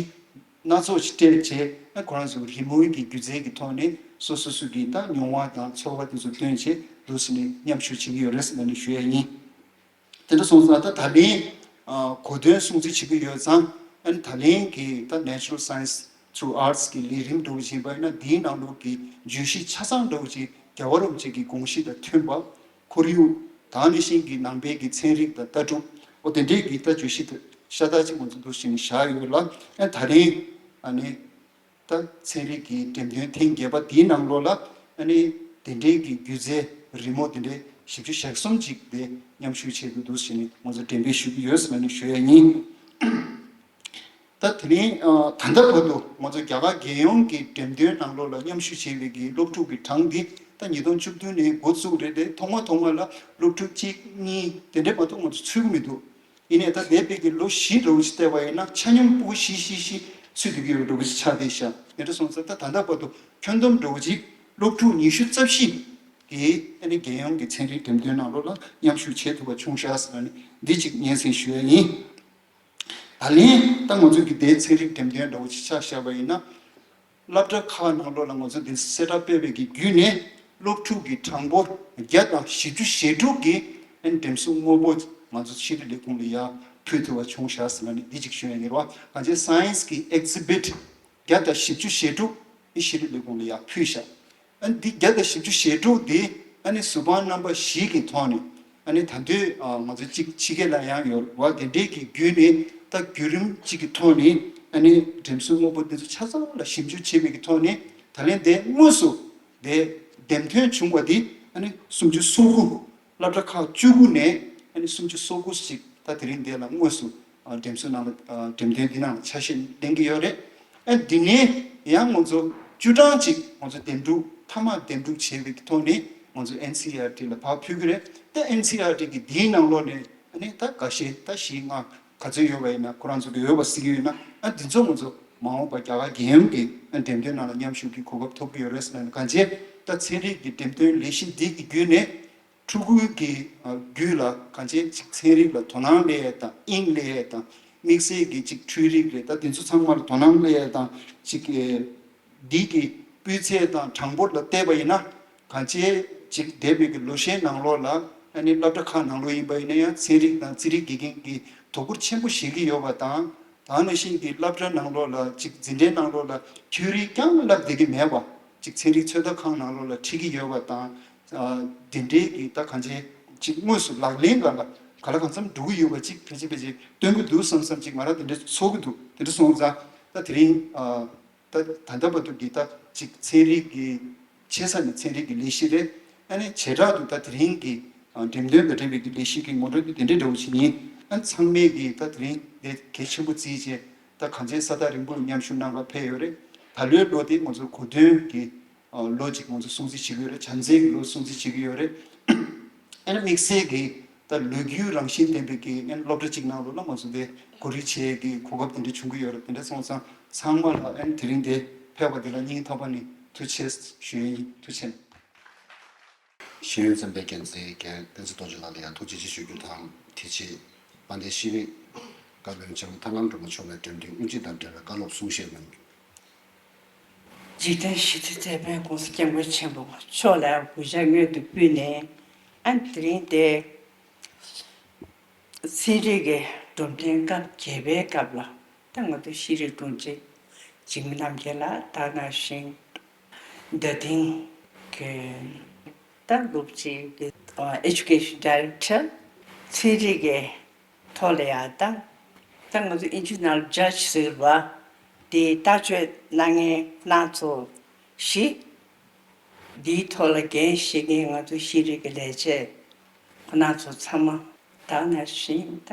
སྣ་ཚོགས་ཤིག་སྤྲད་བྱས། ཨ་ཁོ་རང་ཚོ་རི་མོའི་གི་སྒྱུ་རྩལ་གྱི་ཐོག་ནས་སོ་སོ་སོ་གི་ད་མྱོང་བ་དང་ཚོར་བ་དེ་ཚོ་སྟོན་བྱས་འདུག་ཟེར་ནས་མཉམ་ཞུགས་བྱེད་ཀྱི་ཡོད་རེད་ཟེར་ནས་ཞུ་ཡ་ཡིན། དེ་འདྲ་སོང་ཙང་ད་ད་ལན་ཨ་གོ་སྟོན་སྲུང་བརྩི་བྱེད་ཀྱི་ཡོད་ཙང་། ཨ་ནི་ད་ལན་གྱི་ད་Natural Science Through Arts གི་ལས་རིམ་འདྲ་བོ་ཞིག་ཡིན་པ་ཡིན་ན། འདིའི་ནང་ལོགས་ཀྱི་བརྗོད་གཞི་ཆ་ཚང་འདྲ་བོ་ཅིག་རྒྱལ་བ་རིན་པོ་ཆེ་གི་དགོངས་གཞི་དང་མཐུན་པ། ཁོར་ཡུག་དེ་ནང་བཞིན་གྱི་ནང་པའི་གི་ཚན་རིག་དང་ལྟ་གྲུབ། འོ་དེ་འདྲའི་གི་ད་བརྗོད་གཞི་དེ་ཤ་སྟག་ཅིག་ང་ཚོ་འདུག་བྱས་ནས་བཞག་ཡོད་ལ། ཨ་ད་རིང་ཨ་ནི་ད་ཚན་རིག་གི་འགྲེམས་སྟོན་ཐེངས་བརྒྱད་པ་འདིའི་ནང་ལོགས་ལ་ཨ་ནི་དེ་འདྲའི་གི་སྒྱུ་རྩལ་རི་མོ་དེ་འདྲའི་བཞི་བཅུ་ཞེ་གསུམ་ཅིག་དེ་མཉམ་ཞུགས་བྱེད་དུ་འདུག་བྱས་ནས་ང་ཚོ་འགྲེམས་སྤེལ་ཞུ་གི་ཡོད་ཟེར་ནས་ཞུ་ཡ་ཡིན། ད་དེ་རིང་ཨ་ད་ལྟ་བར་དུ་ང་ཚོ་རྒྱ་གར་རྒྱལ་ཡོངས་ཀྱི་འགྲེམས་སྟོན་ནང་ལོགས་ལ་མཉམ་ཞུགས་བྱས་པའི་གི་སློབ་ཕྲུག་གི་གྲངས་འདི་ད་ཉིས་སྟོང་བཅུ་བདུན་ནས་འགོ་བཙུགས་རེད་དེ། ཐོག་མ་ཐོག་མ་ལ་སློབ་ཕྲུག་གཅིག་གཉིས་དེ་འདྲས་མ་གཏོགས་ང་ཚོ་ཚུད་ཀྱི་མི་འདུག་ཡིན་ནའི་ད་འདས་པའི་གི་ལོ་བཞི་འདྲ་བོ་ཞིག་བལྟས་པ་ཡིན་ན་ཆ་སྙོམས་སྤུ་གུ་བཞི་བཞི་བཞི་ཚུད་བསྡད་ཀྱི་ཡོད་འདྲ་བོ་ཞིག་ཆགས་བསྡད་ཤག་དེ་འདྲ་སོང་ཙང་ད་ད་ལྟ་བར་དུ་ཁྱོན་བསྡོམས་འདྲ་བོ་ཅིག་སློབ་ཕྲུག་ཉི་ཤུ་རྩ་བཞི་གིས་ཨ་ནི་རྒྱལ་ཡོངས་ཀྱི་ཚན་རིག་འགྲེམས་སྟོན་ནང་ལོགས་ལ་མཉམ་ཞུགས་བྱེད་ཐུབ་པ་བྱུང་ཤག་ཟེར་ནས་འདི་གཅིག་སྙན་སེང་ཞུ་ཡ་ཡིན། ད་ལན་ད་ང་ཚོ་གི་དེའི་ཚན་རིག་འགྲེམས་སྟོན་འདྲ་བོ་ཅིག་ཆ་བཞག་པ་ཡིན་ན། སློབ་གྲྭ་ཁག་ནང་ལོགས་ལ་ང་ཚོ་འདི་གསལ་བསྒྲགས་སྤེལ་བའི་གི་བརྒྱུད་ནས་སློབ་ཕྲུག་གི་གྲངས་འབོར་བརྒྱ་དང་བཞི་བཅུ་ཞེ་དྲུག་གིས་ཨ་ནི་འགྲེམས་གཟུགས་དངོས་པོ་ང་ཚོ་ཤེས་རིག་ལས་ཁུངས་ལ་ཡར་ཕུལ་ཐུབ་པ་བྱུང་ཤག་ཟེར་ན་ནི་འདི་གཅིག་ཞུ་ཡ་ཡིན་རེད་བ། གང་ཅི་སའེན་སི་གི་ཨེག་ཟི་བྷིཊ་བརྒྱ་དང་བཞི་བཅུ་ཞེ་དྲུག་ཨ་ནི་ཤེས་རིག་ལས་ཁུངས་ལ་ཡར་ཕུལ་ཤག་ཨ་ནི་འདི་བརྒྱ་དང་བཞི་བཅུ་ཞེ་དྲུག་འདི་ཨ་ནི་གཟུགས་དབང་རྣམ་པ་བཞི་གི་ཐོག་ནས། ཨ་ནི་ད་དུང་ཨ་ང་ཚོ་གཅིག་ཕྱི་རྒྱལ་ལ་ཡང་ཡོད་བ། དེ་འདྲའི་གི་བརྒྱུད་ནས་ད་བརྒྱུད་རིམ་གཅིག་གི་ཐོག་ནས་ཨ་ནི་འགྲེམས་གཟུགས་དངོས་པོ་འདི་ཚོ་ཆ་ཚང་ལ་ཞིབ་འཇུག་བྱས་པའི་གི་ཐོག་ནས། ད་ལན་དེ་དངོས་སུ་དེ་འདེམས་ཐོན་བྱུང་བ་འདི་ཨ་ནི་སུམ་ཅུ་སོ་དགུ། སློབ་གྲྭ་ཁག་བཅུ་དགུ་ནས་ཨ་ནི་སུམ་ཅུ་སོ་དགུ་ཞིག་ད་དེ་རིང་འདི་ལ་དངོས་སུ་ཨ་འགྲེམས་གཟུགས་ནང་ལ་ཨ་འགྲེམས་སྟོན་འདི་ནང་ལ་ཆ་ཤས་ལེན་གྱི་ཡོད་རེད། ཨ་འདི་ནས་ཡང་ང་ཚོ་བཅུ་གྲངས་ཅིག་ང་ཚོ་འདེམས་སྒྲུག་མཐའ་མ་འདེམས་སྒྲུག་བྱས་པའི་ཐོག་ནས་ང་ཚོ་ཨེན་སི་ཨི་ཨར་ཊི་ལ་ཕར་ཕུལ་གྱི་རེད། ད་ཨེན་སི་ཨི་ཨར་ཊི་གི་འདིའི་ནང་ལོགས་ནས་ཨ་ནི་ད་འགའ་ཤས་ད་བཞི་ལྔ་ ག་ཚོད་ཡོད་པ་ཡིན་ན། ཁོ་རང་ཚོ་གི་འོས་པ་གཟིགས་ཀྱི་ཡོད་ན། ཨ་འདི་ཚོ་ང་ཚོ་མ་འོངས་པ་རྒྱ་གར་རྒྱལ་ཡོངས་ཀྱི་ཨ་འགྲེམས་སྟོན་ནང་ལ་མཉམ་ཞུགས་ཀྱི་གོ་སྐབས་ཐོབ་ཀྱི་ཡོད་རེད་ཟེར་ནས། གང་བྱས་ད་ཚན་རིག་གི་འགྲེམས་སྟོན་ལས་གཞི་འདི་གི་བརྒྱུད་ནས། ཕྲུ་གུ་གི་ཨ་རྒྱུད་ལ་གང་བྱས་ཅིག་ཚན་རིག་ལ་དོ་སྣང་སླེབས་ཡས་དང་། དབྱིངས་སླེབས་ཡས་དང་། དམིགས་བསལ་གྱི་ཅིག་འཕྲུལ་རིག་རེད། ད་འདི་ཚོ་ཚང་མ་ལ་དོ་སྣང་སླེབས་ཡས་དང་། ཅིག་ཨེ་འདི་གི་སྤུས་ཚད་དང་གྲངས་འབོར་ལ་བལྟས་པ་ཡིན་ན། གང་བྱས་ཅིག་འདས་པའི་གི་ལོ་ཤས་ནང་ལོགས་ལ། ཨ་ནི་སློབ་གྲྭ་ཁག་ནང་ལོགས་ཡིན་པ་ཡིན་ན་ཡང་། ཚན་རིག་དང་རྩིས་རིག་དགེ་རྒན་གྱི་དོ་ཁུར་ཆེན་པོ་བཞེས་ཀྱི་ཡོད་པ་དང་། ད་ནང་བཞིན་གྱི་སློབ་གྲྭ་ནང་ལོགས་ལ་ཅིག་འཛིན་གྲྭའི་ནང་ལོགས་ལ་ཁྱོད་རིག་རྐྱང་བསླབ་བསྡད་ཀྱི་མེད་པ། ཅིག་ཚན་རིག་ཚོད་ལྟ་ཁང་ནང་ལོགས་ལ་ཁྲིད་ཀྱི་ཡོད་པ་དང་། ཨ་འདི་འདྲའི་གི་ད་གང་བྱས་ཅིག་དངོས་སུ་ལག་ལེན་སྒང་ལ་ག་ལ་གང་འཚམ་འགྲོ་གི་ཡོད་པ་ཅིག་ཕལ་ཆེར་ཕལ་ཆེར་སྟོན་གྱི་འདུག་བསམ་བསམ་ཅིག་ང་རང་དེ་འདྲ་ཚོར་གྱི་འདུག་དེ་འདྲ་སོང་ཙང་ད་དེ་རིང་ཨ་ད་ད་ལྟ་བར་དུ་གི་ད་ཅིག་ཚན་རིག་གི་ཆེ་ས་ནས་ཚན་རིག་གི་ལས་གཞི་རེད། ཨ་ནི་བྱེ་བྲག་ཏུ་ད་དེ་རིང་གི་ཨ་འགྲེམས་སྟོན་དང་འབྲེལ་བའི་གི་ལས་གཞི་གི་ངོ་སྤྲོད་དེ་དེ་འདྲའི་འདྲ་བོ་ཞིག་ཡིན། ཨ་ཚང་མས་གི་ད་དེ་རིང་དེ་གལ་ཆེན་པོ་བརྩིས་བྱས། ད་གང་ཅི་ས་ཐག་རིང་པོ་ལ་མཉམ་ཞུགས་གནང་གར་ཕེབས་ཡོད་རེད། ད་ལོའི་ལོ་དེ་ང་ཚོ་གོ་སྟོན་གྱི་ཨ་ལོ་གཅིག་ང་ཚོ་སྲུང་བརྩི་བྱེད་ཀྱི་ཡོད་རེད། བྱམས་བརྩེ་གི་ལོ་སྲུང་བརྩི་བྱེད་ཀྱི་ཡོད་རེད། ཨ་ནི་དམིགས་བསལ་གྱི་ད་ལོ་རྒྱུས་རང་བཞིན་ལྡན་པའི་གི་ཨ་ནི་སློབ་གྲྭ་གཅིག་ནང་ལོགས་ལ་ང་ཚོ་དེ་གོ་སྒྲིག་བྱེད་ཀྱི་གོ་སྐབས་དེ་འདྲ་བྱུང་གི་ཡོད་རེད། དེ་འདྲ་སོང་ཙང་ཚང་མ་ལ་ཨ་ནི་དེ་རིང་དེ་ཕེབས་པ་དེ་ལ་སྙིང་ཐག་པ་ནས་ཐུགས་རྗེ་ཆེ་ཞུ་ཡི་ཡིན། ཐུགས་རྗེ་ཆེ། ཤེས་ཡོན་ཚན་པའི་འགན་འཛིན་རྒན་བསྟན་འཛིན་རྡོ་རྗེ་ལགས་ལ་ཡང་ཐུགས་རྗེ་ཆེ་ཞུ་རྒྱུ་དང་། དེ་རྗེས་དཔལ་ལྡན་ཤེས་རིག་བཀའ་བློན་ལྕམ་ཐར་ལམ་སྒྲོལ་མ་མཆོག་ནས་འགྲེམས་སྟོན་དབུ་འབྱེད་དང་འབྲེལ་བའི་བཀའ་སློབ་གསུང་བཤད་གནང་རྒྱུ། འཇིག་རྟེན་ཞི་བདེའི་དེད་དཔོན་༸གོང་ས་༸སྐྱབས་མགོན་ཆེན་པོ་མཆོག་ལ་གུས་ཕྱག་སྔོན་དུ་ཕུལ་ནས། ཨ་དེ་རིང་དེ་ཚན་རིག་གི་འགྲེམས་སྟོན་སྐབས་བརྒྱད་པའི་སྐབས་ལ། ད་ང་ཚོ་ཤེས་རིག་དྲུང་ཆེ་འཇིགས་མེད་རྣམ་རྒྱལ་ལགས། ད་ནང་བཞིན་རྡ་སྟེང་གི་ད་སློབ་སྤྱི་གི་Education Director། ཚན་རིག་གི་ཐོག་ལ་ཡང་ད་ད་ང་ཚོ་ཨིན་ཇི་ནང་ལ་ཇཇ་ཟེར་བ་དེ་ལྟ་སྤྱོད་གནང་མཁན་ཁོང་ཚོ་བཞི། འདིའི་ཐོག་ལ་འགན་བཞེས་མཁན་ང་ཚོ་ཤེས་རིག་གི་ལས་བྱེད་ཁོང་ཚོ་ཚང་མ། ད་ནང་བཞིན་ད་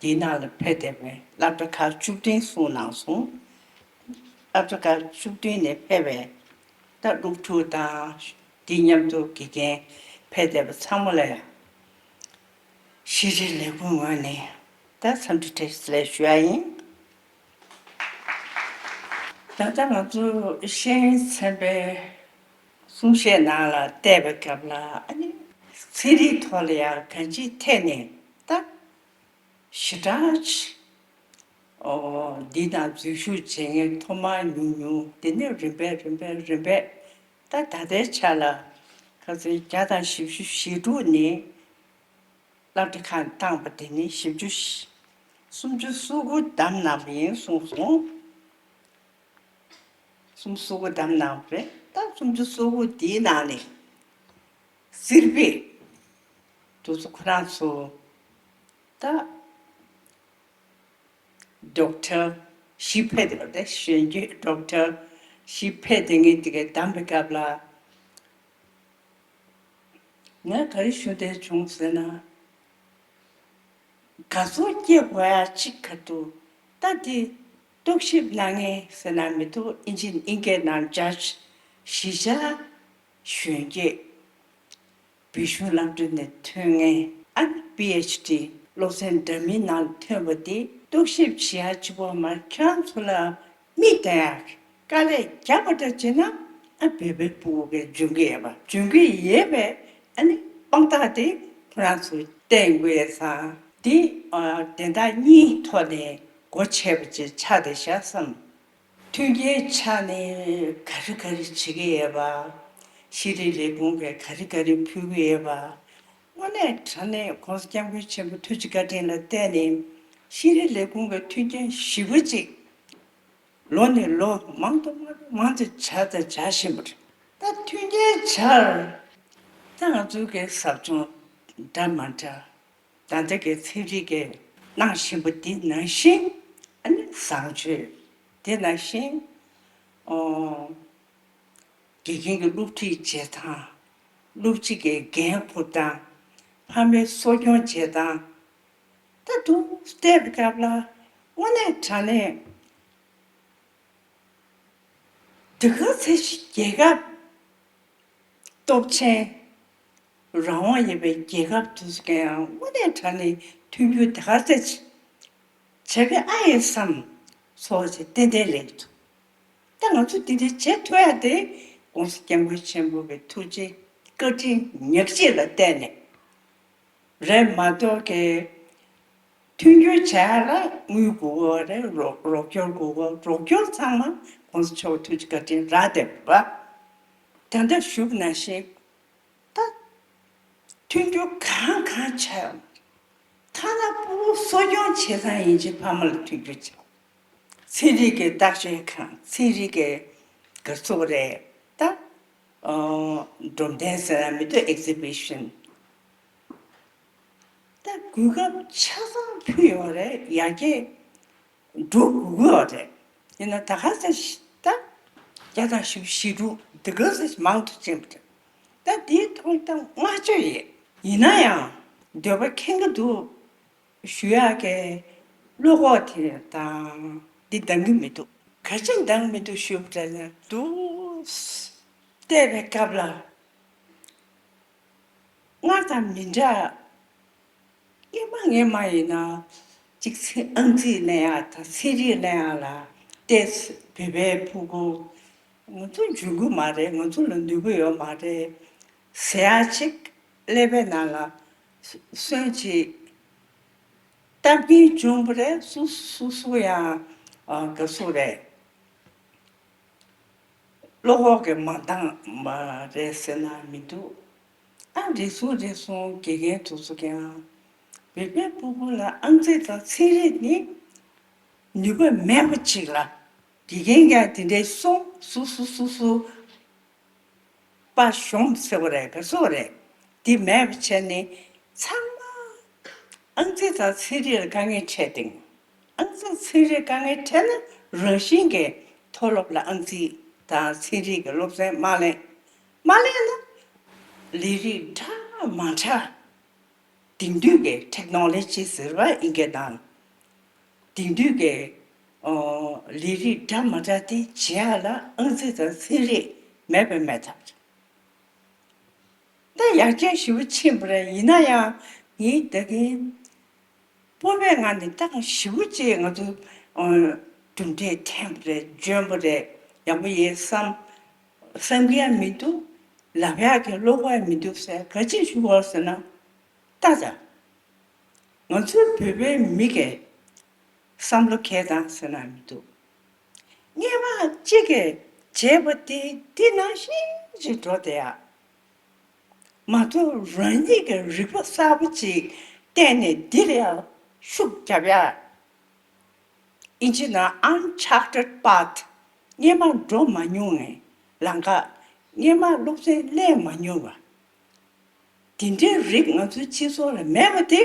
འདིའི་ནང་ལ་ཕེབས་བསྡད་པའི་སློབ་གྲྭ་ཁག་བཅུ་བདུན་གསུངས་གནང་སོང་། སློབ་གྲྭ་ཁག་བཅུ་བདུན་ནས་ཕེབས་པའི་ད་སློབ་ཕྲུག་དང་། དེ་མཉམ་དུ་དགེ་རྒན་ཕེབས་བསྡད་པ་ཚང་མ་ལ་ཡང་ཤེས་རིག་ལས་ཁུངས་ངོས་ནས་ད་འཚམས་འདྲི་བཀྲ་ཤིས་བདེ་ལེགས་ཞུ་ཡ་ཡིན། ད་ལྟ་ང་ཚོ་ཤེས་ཡོན་ཚན་པའི་གསུང་བཤད་ནང་ལ་བལྟས་པའི་སྐབས་ལ། ཨ་ནི་ཚན་རིག་ཐོག་ལ་ཡང་གང་ཅིའི་ཐད་ནས་ད་ཞེ་དྲག་ཅིག་ཨོ་འདི་དང་འཛུལ་ཞུགས་བྱེད་མཁན་ཐོག་མར་ཉུང་ཉུང་། དེ་ནས་རིམ་པས་རིམ་པས་རིམ་པས་ད་ད་ལྟའི་ཆ་ལ་ག་ཚོད་བརྒྱ་དང་བཞི་བཅུ་ཞེ་དྲུག་ནས་སློབ་གྲྭ་ཁག་བཏང་པ་དེ་ནས་བཞི་བཅུ་ཞེ་སུམ་ཅུ་སོ་དགུ་བདམས་གནང་བ་ཡིན་གསུངས་སོང་། སུམ་ཅུ་སོ་དགུ་བདམས་གནང་བ་རེད། ད་སུམ་ཅུ་སོ་དགུ་དེའི་ནང་ནས་གསེར་བུ་དེ་ཚོ་ཁོ་རང་ཚོ་ད་ཌོག་ཊར་བཞི་ཕེབས་བསྡད་པ་རེད། གཞོན་སྐྱེས་ཌོག་ཊར་བཞི་ཕེབས་བསྡད་མཁན་དེ་གས་བདམས་པའི་སྐབས་ལ། ངས་ག་རེ་ཞུ་འདོད་བྱུང་ཟེར་ན། དགའ་ཚོར་སྐྱེ་དགོས་ཡ་གཅིག་ག་འདུག་ད་དེ་རྟོག་ཞིབ་གནང་མཁན་ཟེར་ན་མི་འདུག་ཨིན་ཇི་ཨིན་སྐད་ནང་ཇཇ་གཞིས་ཆགས་གཞོན་སྐྱེས་བོད་གཞུང་སློབ་གྲྭ་ནས་ཐོན་མཁན། ཨ་ནི་པི་ཨེཆ་ཌི་སློབ་ཚན་འདྲ་མིན་ནང་ཐོན་པ་དེ་རྟོག་ཞིབ་བྱེད་ཡ་གཅིག་པོ་མ། ཁྱེད་རང་ཚོ་ལ་མིག་བསྟན་ཡ་དཀའ་ལས་རྒྱབ་པ་འདྲ་བྱས་ན། ཨ་བོད་པའི་ཕྲུ་གུ་གི་འཇོན་གི་ཡོད་པ། འཇོན་གི་ཡོད་པའི་ཨ་ནི་དཔང་རྟགས་དེ་ཁོ་རང་ཚོས་བསྟན་དགོས་ཡ་ཙང་། དེ་ཨ་དོན་དག་གཉིས་ཐོག་ནས་སྒོ་ཕྱེ་བ་ཅིག་ཆགས་བསྡད་ཤག་བསམ། མཐུན་རྐྱེན་ཆ་ནས་ག་རེ་ག་རེ་བྱེད་ཀྱི་ཡོད་པ། ཤེས་རིག་ལས་ཁུངས་ཀྱིས་ག་རེ་ག་རེ་ཕུལ་གྱི་ཡོད་པ། དངོས་གནས་དྲང་གནས་༸གོང་ས་༸སྐྱབས་མགོན་ཆེན་པོ་ཐུགས་རྗེ་བཀའ་དྲིན་ལ་བརྟེན་ནས་ཤེས་རིག་ལས་ཁུངས་ཀྱི་མཐུན་རྐྱེན་ཞེ་པོ་ཅིག་ལོ་ནས་ལོ་མང་དུ་མང་དུ་མང་དུ་བྱ་དང་བྱ་བཞིན་པ་རེད། ད་མཐུན་རྐྱེན་སྦྱར། ད་ང་ཚོའི་གི་ཟབ་སྦྱོང་འདྲ་མ་འདྲ། ད་ལྟ་གི་ཚན་རིག་གི་གནང་བཞིན་པ་འདི་ནང་བཞིན། ཨ་ནི་བཟང་སྤྱོད་འདི་ནང་བཞིན། ཨོ། དགེ་རྒན་གྱི་སློབ་ཁྲིད་བྱེད་སྟངས། སློབ་སྤྱི་གི་འགན་འཁུར་སྟངས། ཕ་མའི་གསོ་སྐྱོང་བྱེད་སྟངས། ད་དུང་བལྟས་པའི་སྐབས་ལ་དངོས་གནས་དྲང་གནས་དེ་ག་ཚད་ཅིག་རྒྱལ་ཁབ་སྟོབས་ཆེན། རང་དབང་ཡོད་པའི་རྒྱལ་ཁབ་དེ་ཚོ་གས་ཡང་དངོས་གནས་དྲང་གནས་མཐུན་འགྱུར་དེ་ག་ཚད་ཅིག་བྱེད་ཀྱི་ཨ་ཡེ་བསམ་སོགས་ཅིག་ཏན་ཏན་རེད་འདུག་ད་ང་ཚོ་འདི་འདྲ་བྱེད་ཐུབ་ཡ་དེ་༸གོང་ས་༸སྐྱབས་མགོན་ཆེན་པོ་གི་ཐུགས་རྗེ་བཀའ་དྲིན་ཉག་གཅིག་ལ་བརྟེན་ནས་རེད་མ་གཏོགས་ཀྱི། མཐུན་འགྱུར་བྱ་ཡ་ལ་དངུལ་དགོས་ཀྱི་ཡོད་རེད། རོགས་རོགས་སྐྱོར་དགོས་ཀྱི་ཡོད། རོགས་སྐྱོར་ཚང་མ་༸གོང་ས་མཆོག་ཐུགས་རྗེ་བཀའ་དྲིན་རག་བསྡད་པ། ད་ལྟ་ཞུས་པ་ནང་བཞིན་ད་མཐུན་འགྱུར་གང་གང་བྱ་ཡོད། ཐ་ན་སྤུ་གུ་གསོ་སྐྱོང་བྱེད་སྟངས་ཡིན་གཅིག་ཕ་མ་ལ་མཐུན་འགྱུར་བྱ། ཚན་རིག་གི་བརྟག་དཔྱད་ཁང་། ཚན་རིག་གི་ག་ཚོད་རེད་ད། ཨོ། སྒྲོམ་སྟོན་ཟེར་ན་མི་འདུག exhibition། ད་གོ་སྐབས་ཆ་ཚང་ཕུལ་ཡོད་རེད། ཡར་རྒྱས་འགྲོ་དགོས་ཀྱི་ཡོད་རེད། ཡིན་ན་ད་ག་ཚོད་ད་བརྒྱ་དང་བཞི་བཅུ་ཞེ་དྲུག་འདི་ག་ཚོད་མང་དུ་ཕྱིན་པ་རེད། ད་འདིའི་ཐོག་ད་བསྔགས་བརྗོད་ཡོད། ཡིན་ན་ཡང་འདོད་པ་ཁེངས་ཀྱི་འདུག་ཞུ་ཡག་གི་བློ་ཁོག་དེ་དང་འདི་འདང་གི་མི་འདུག་ག་ཅི་འདང་མི་འདུག་ཞུ་བ་དྲན་ན་འདུག་བལྟས་པའི་སྐབས་ལ་སྔར་དང་མི་འདྲ། སྔོན་མ་སྔོན་མ་ཡིན་ན་གཅིག་ཚན་ཨང་རྩིས་ལེན་ཡག་དང་ཚན་རིག་ལེན་ཡག་ལ་བལྟས། བོད་པའི་ཕྲུ་གུ་ང་ཚོ་འཇུག་གི་མ་རེད། ང་ཚོ་ལ་ནུས་པ་ཡོད་མ་རེད་ཟེར་ཡག་ཅིག་ཀླད་པའི་ནང་ལ་སོན་ཅིག་བཏབ་མཁན་བྱུང་བ་རེད། སུ་སུ་སུ་ཡང་ཨ་དགའ་བསུ་རེད། བློ་ཁོག་གི་མ་འདང་བ་རེད་ཟེར་ན་མི་འདུག་ཨ་རེ་ཟུང་རེ་ཟུང་དགེ་རྒན་དེ་ཚོ་ཀྱང་བོད་པའི་ཕྲུ་གུ་ལ་ཨང་རྩིས་དང་ཚན་རིག་ནི་ནུས་པ་མེད་པ་ཅིག་ལ། དགེ་རྒན་ཀྱང་དེ་འདྲའི་གསུང་། སུ་སུ་སུ་སུ་དཔའ་ཞུམ་ཟེར་བ་རེད། ག་ཟེར་བ་རེད། འདི་མེད་པ་བྱས་ནས་ཚང་མ་ཨང་རྩིས་དང་ཚན་རིག་ལ་དཀའ་ངལ་འཕྲད་དེང་། ཨང་རྩིས་ཚན་རིག་དཀའ་ངལ་འཕྲད་ན་རང་བཞིན་གྱིས་མཐོ་སློབ་ལ་ཨང་རྩིས་དང་ཚན་རིག་གི་སློབ་ཚན་མ་ལེན། མ་ལེན་ན་ལས་རིགས་འདྲ་མ་འདྲ། དེང་དུས་ཀྱི་ཊེག་ནོ་ལོ་ཇི་ཟེར་བ་ཨིན་སྐད་དང་། དེང་དུས་ཀྱི་ཨོ་ལས་རིགས་འདྲ་མ་འདྲ་དེ་བྱེད་ཡག་ལ་ཨང་རྩིས་དང་ཚན་རིག་མེད་པས་མེད་ཐབས་རེད། ད་ཡར་རྒྱས་ཞེ་པོ་ཕྱིན་པ་རེད། ཡིན་ན་ཡང་ངས་ད་གིན་སྤོབས་པའི་ངང་ནས་ཏོག་ཙམ་ཞེ་པོ་ཅིག་ང་ཚོ་ཨོ་གྲུབ་འབྲས་ཐོན་པ་རེད། འཇོན་པ་རེད། ཡག་པོ་ཡིན་བསམ། བསམ་གྱི་ཡང་མི་འདུག་ལབ་ཡག་གི་བློ་ཁོག་ཡང་མི་འདུག་ཟེར། ག་ཅི་ཞུ་དགོས་ཟེར་ན། ལྟ་ད། ང་ཚོའི་བོད་པའི་མི་གི་བསམ་བློ་གས་དང་ཟེར་ན་མི་འདུག་སྔོན་མ་གཅིག་གིས་བྱས་པ་དེ་འདི་ནང་བཞིན་ཅིག་འགྲོ་བསྡད་ཡག་མ་གཏོགས་རང་ཉིད་ཀྱི་རིག་པ་གསར་པ་ཅིག་བསྟན་ནས་འདིར་ཡང་ཤུགས་རྒྱབ་ཡག་ཨིན་ཇི་ནང་uncharted path། སྔོན་མ་འགྲོ་མ་མྱོང་བའི་ལམ་ཁ། སྔོན་མ་སློབ་ཚན་ལེན་མ་མྱོང་བ། དེ་འདྲའི་རིགས་ང་ཚོའི་སྤྱི་ཚོགས་ལ་མེད་པ་དེ།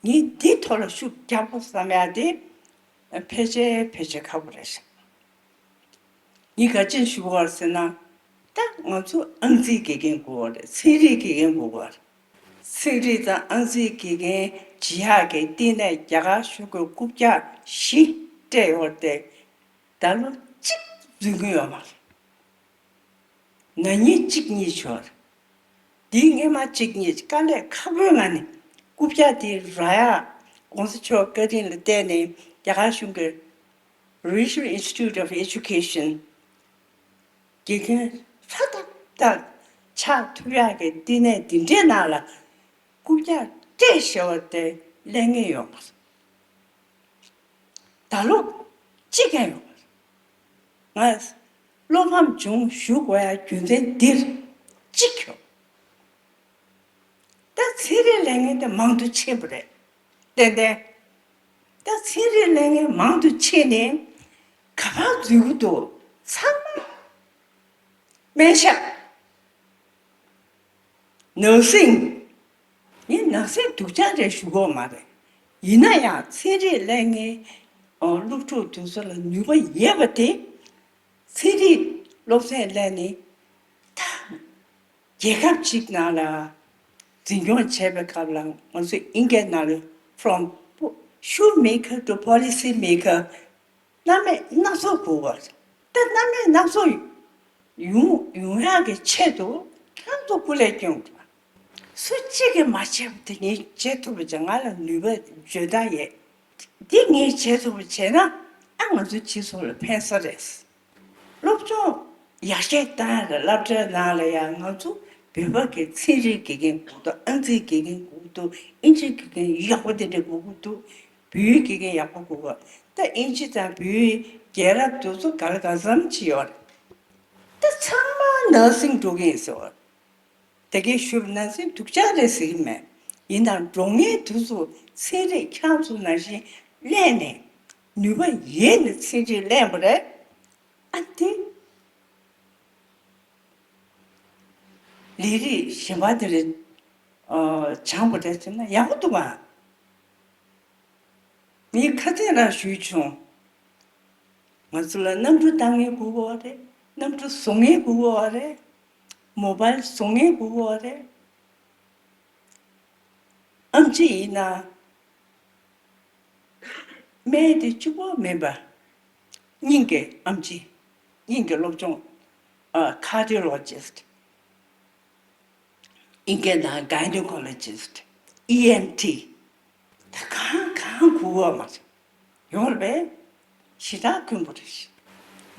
ངས་འདི་ཐོག་ལ་ཤུགས་རྒྱག་དགོས་བསམ་ཡག་དེ་ཕལ་ཆེར་ཕལ་ཆེར་ཁག་པོ་རེད་ཤག་ངས་ག་ཅི་ཞུ་དགོས་པ་རེད་ཟེར་ན། ད་ང་ཚོ་ཨང་རྩིས་དགེ་རྒན་དགོས་པ་རེད། ཚན་རིག་དགེ་རྒན་དགོས་པ་རེད། ཚན་རིག་དང་ཨང་རྩིས་དགེ་རྒན་བྱེད་ཡག་གི་བསྟི་གནས་རྒྱ་གར་གཞུང་གི་རྐུབ་བཀྱག་བཞི་སྤྲད་ཡོད་རེད་དེ། ད་ལོ་གཅིག་འཛུལ་གྱི་ཡོད་མ་རེད། ན་ནིང་གཅིག་གཉིས་བྱུང་བ་རེད། འདིའི་སྔོན་མ་གཅིག་གཉིས་དཀའ་ལས་ཁག་པོའི་ངང་ནས་རྐུབ་བཀྱག་དེ་རག་ཡག་༸གོང་ས་མཆོག་བཀའ་དྲིན་ལ་བརྟེན་ནས་རྒྱ་གར་གཞུང་གི་Regional Institute of Education དགེ་རྒན་ཧྲ་ཏག་ཏག་ཆགས་ཐུབ་ཡག་གི་བསྟི་གནས་འདི་འདྲའི་ནང་ལ་རྐུབ་བཀྱག་སྤྲད་བཞག་པ་དེ་གླེང་ངེས་ཡོད་མ་རེད། ད་ལོ་གཅིག་ཀྱང་ཡོད་མ་རེད། ང་བློ་ཕམ་བྱུང་ཞུ་དགོས་ཡག་རྒྱུ་མཚན་འདིར་གཅིག་ཡོད། ད་ཚན་རིག་ལས་ངན་དེ་མང་དུ་ཕྱིན་པ་རེད། ཏན་ཏན། ད་ཚན་རིག་ལས་ངན་མང་དུ་ཕྱིན་ནས་ག་པར་འཛུལ་གྱི་འདུག་ཚང་མ་སྨན་ཞབས། ནར་སིང་། ངས་ནར་སིང་སྡུག་ཅག་རེད་ཞུ་གི་ཡོད་མ་རེད། ཡིན་ན་ཡང་ཚན་རིག་ལས་ངན་ཨོ་སློབ་ཕྲུག་དེ་ཚོ་ལ་ནུས་པ་ཡོད་པ་དེ། ཚན་རིག་སློབ་ཚན་ལས་ནི་ད་རྒྱལ་ཁབ་ཅིག་ནང་ལ་འཛིན་སྐྱོང་བྱེད་པའི་སྐབས་ལ་ང་ཚོ་ཨིན་སྐད་ནང་ལ་from shoemaker to policy maker རྣམ་པ་སྣ་ཚོགས་དགོས་པ་རེད། ད་རྣམ་པ་སྣ་ཚོགས་ཡོང་ཡོང་ཡག་གི་ཆེད་དུ་ཁྱེད་ཚོ་སྐུ་ལས་སྐྱོན་དགོས། སུ་གཅིག་གིས་མ་བྱས་པ་དེ་ངས་བྱེད་ཐུབ་པ་བྱས། ང་ལ་ནུས་པ་འཇོན་ཐང་ཡོད། འདི་ངས་བྱེད་ཐུབ་པ་བྱས་ན་ཨ་ང་ཚོ་སྤྱི་ཚོགས་ལ་ཕན་ས་རེད། སློབ་སྦྱོང་ཡར་རྒྱས་བཏང་ཡ་ལ་སློབ་གྲྭའི་ནང་ལ་ཡང་ང་ཚོ་བོད་པ་གི་ཚན་རིག་དགེ་རྒན་དགོས་འདུག་ཨང་རྩིས་དགེ་རྒན་དགོས་འདུག་ཨིན་ཇི་དགེ་རྒན་ཡག་པོ་དེ་འདྲ་དགོས་ཀྱི་འདུག་བོད་ཡིག་དགེ་རྒན་ཡག་པོ་དགོས་ཀྱི། ད་ཨིན་ཇི་དང་བོད་ཡིག་རྒྱལ་རབས་དེ་ཚོ་ག་ལ་གང་འཚམ་ཅིག་ཡོད་རེད། ད་ཚང་མ་ནར་སིང་འགྲོ་གི་ཡིན་ཟེར་བ། དེ་གའི་ཞུ་བ་ནང་བཞིན་སྡུག་ཅག་རེད་ཟེར་གྱི་མེད། ཡིན་ནའང་འགྲོ་མཁན་དེ་ཚོ་ཚན་རིག་ཁྱེད་ཚོ་ནང་བཞིན་ལེན་ནས་ནུས་པ་ཡོད་ནས་ཚན་རིག་ལེན་པ་རེད། ཨ་དེ་ལས་རིགས་གཞན་པ་དེ་རེད། སྦྱངས་པ་རེད་ཟེར་ན་ཡག་པོ་འདུག་ག་ངས་ཁ་སང་རང་ཞུས་བྱུང་། ང་ཚོ་ལ་གནམ་གྲུ་བཏང་མཁན་དགོས་ཀྱི་ཡོད་རེད། གནམ་གྲུ་བཟོ་མཁན་དགོས་ཀྱི་ཡོད་རེད། མོ་བཱལ་བཟོ་མཁན་དགོས་ཀྱི་ཡོད་རེད། ཨེམ་ཆི་ཡིན་ན་སྨན་དེ་གཅིག་པོ་མིན་པ། སྙིང་གི་ཨེམ་ཆི། སྙིང་གི་སློབ་སྦྱོང་། ཨ། ཁར་ཌི་ཡོ་ལོ་ཇི་སི་ཊི། ཨིན་སྐད་ནང་གའི་ནི་ཀོ་ལོ་ཇི་སི་ཊི། ཨི་ཨེན་ཊི། ད་གང་གང་དགོས་པ་མ་རེད། ཡོང་རེད་པས། ཞེ་དྲག་དཀོན་པོ་རེད།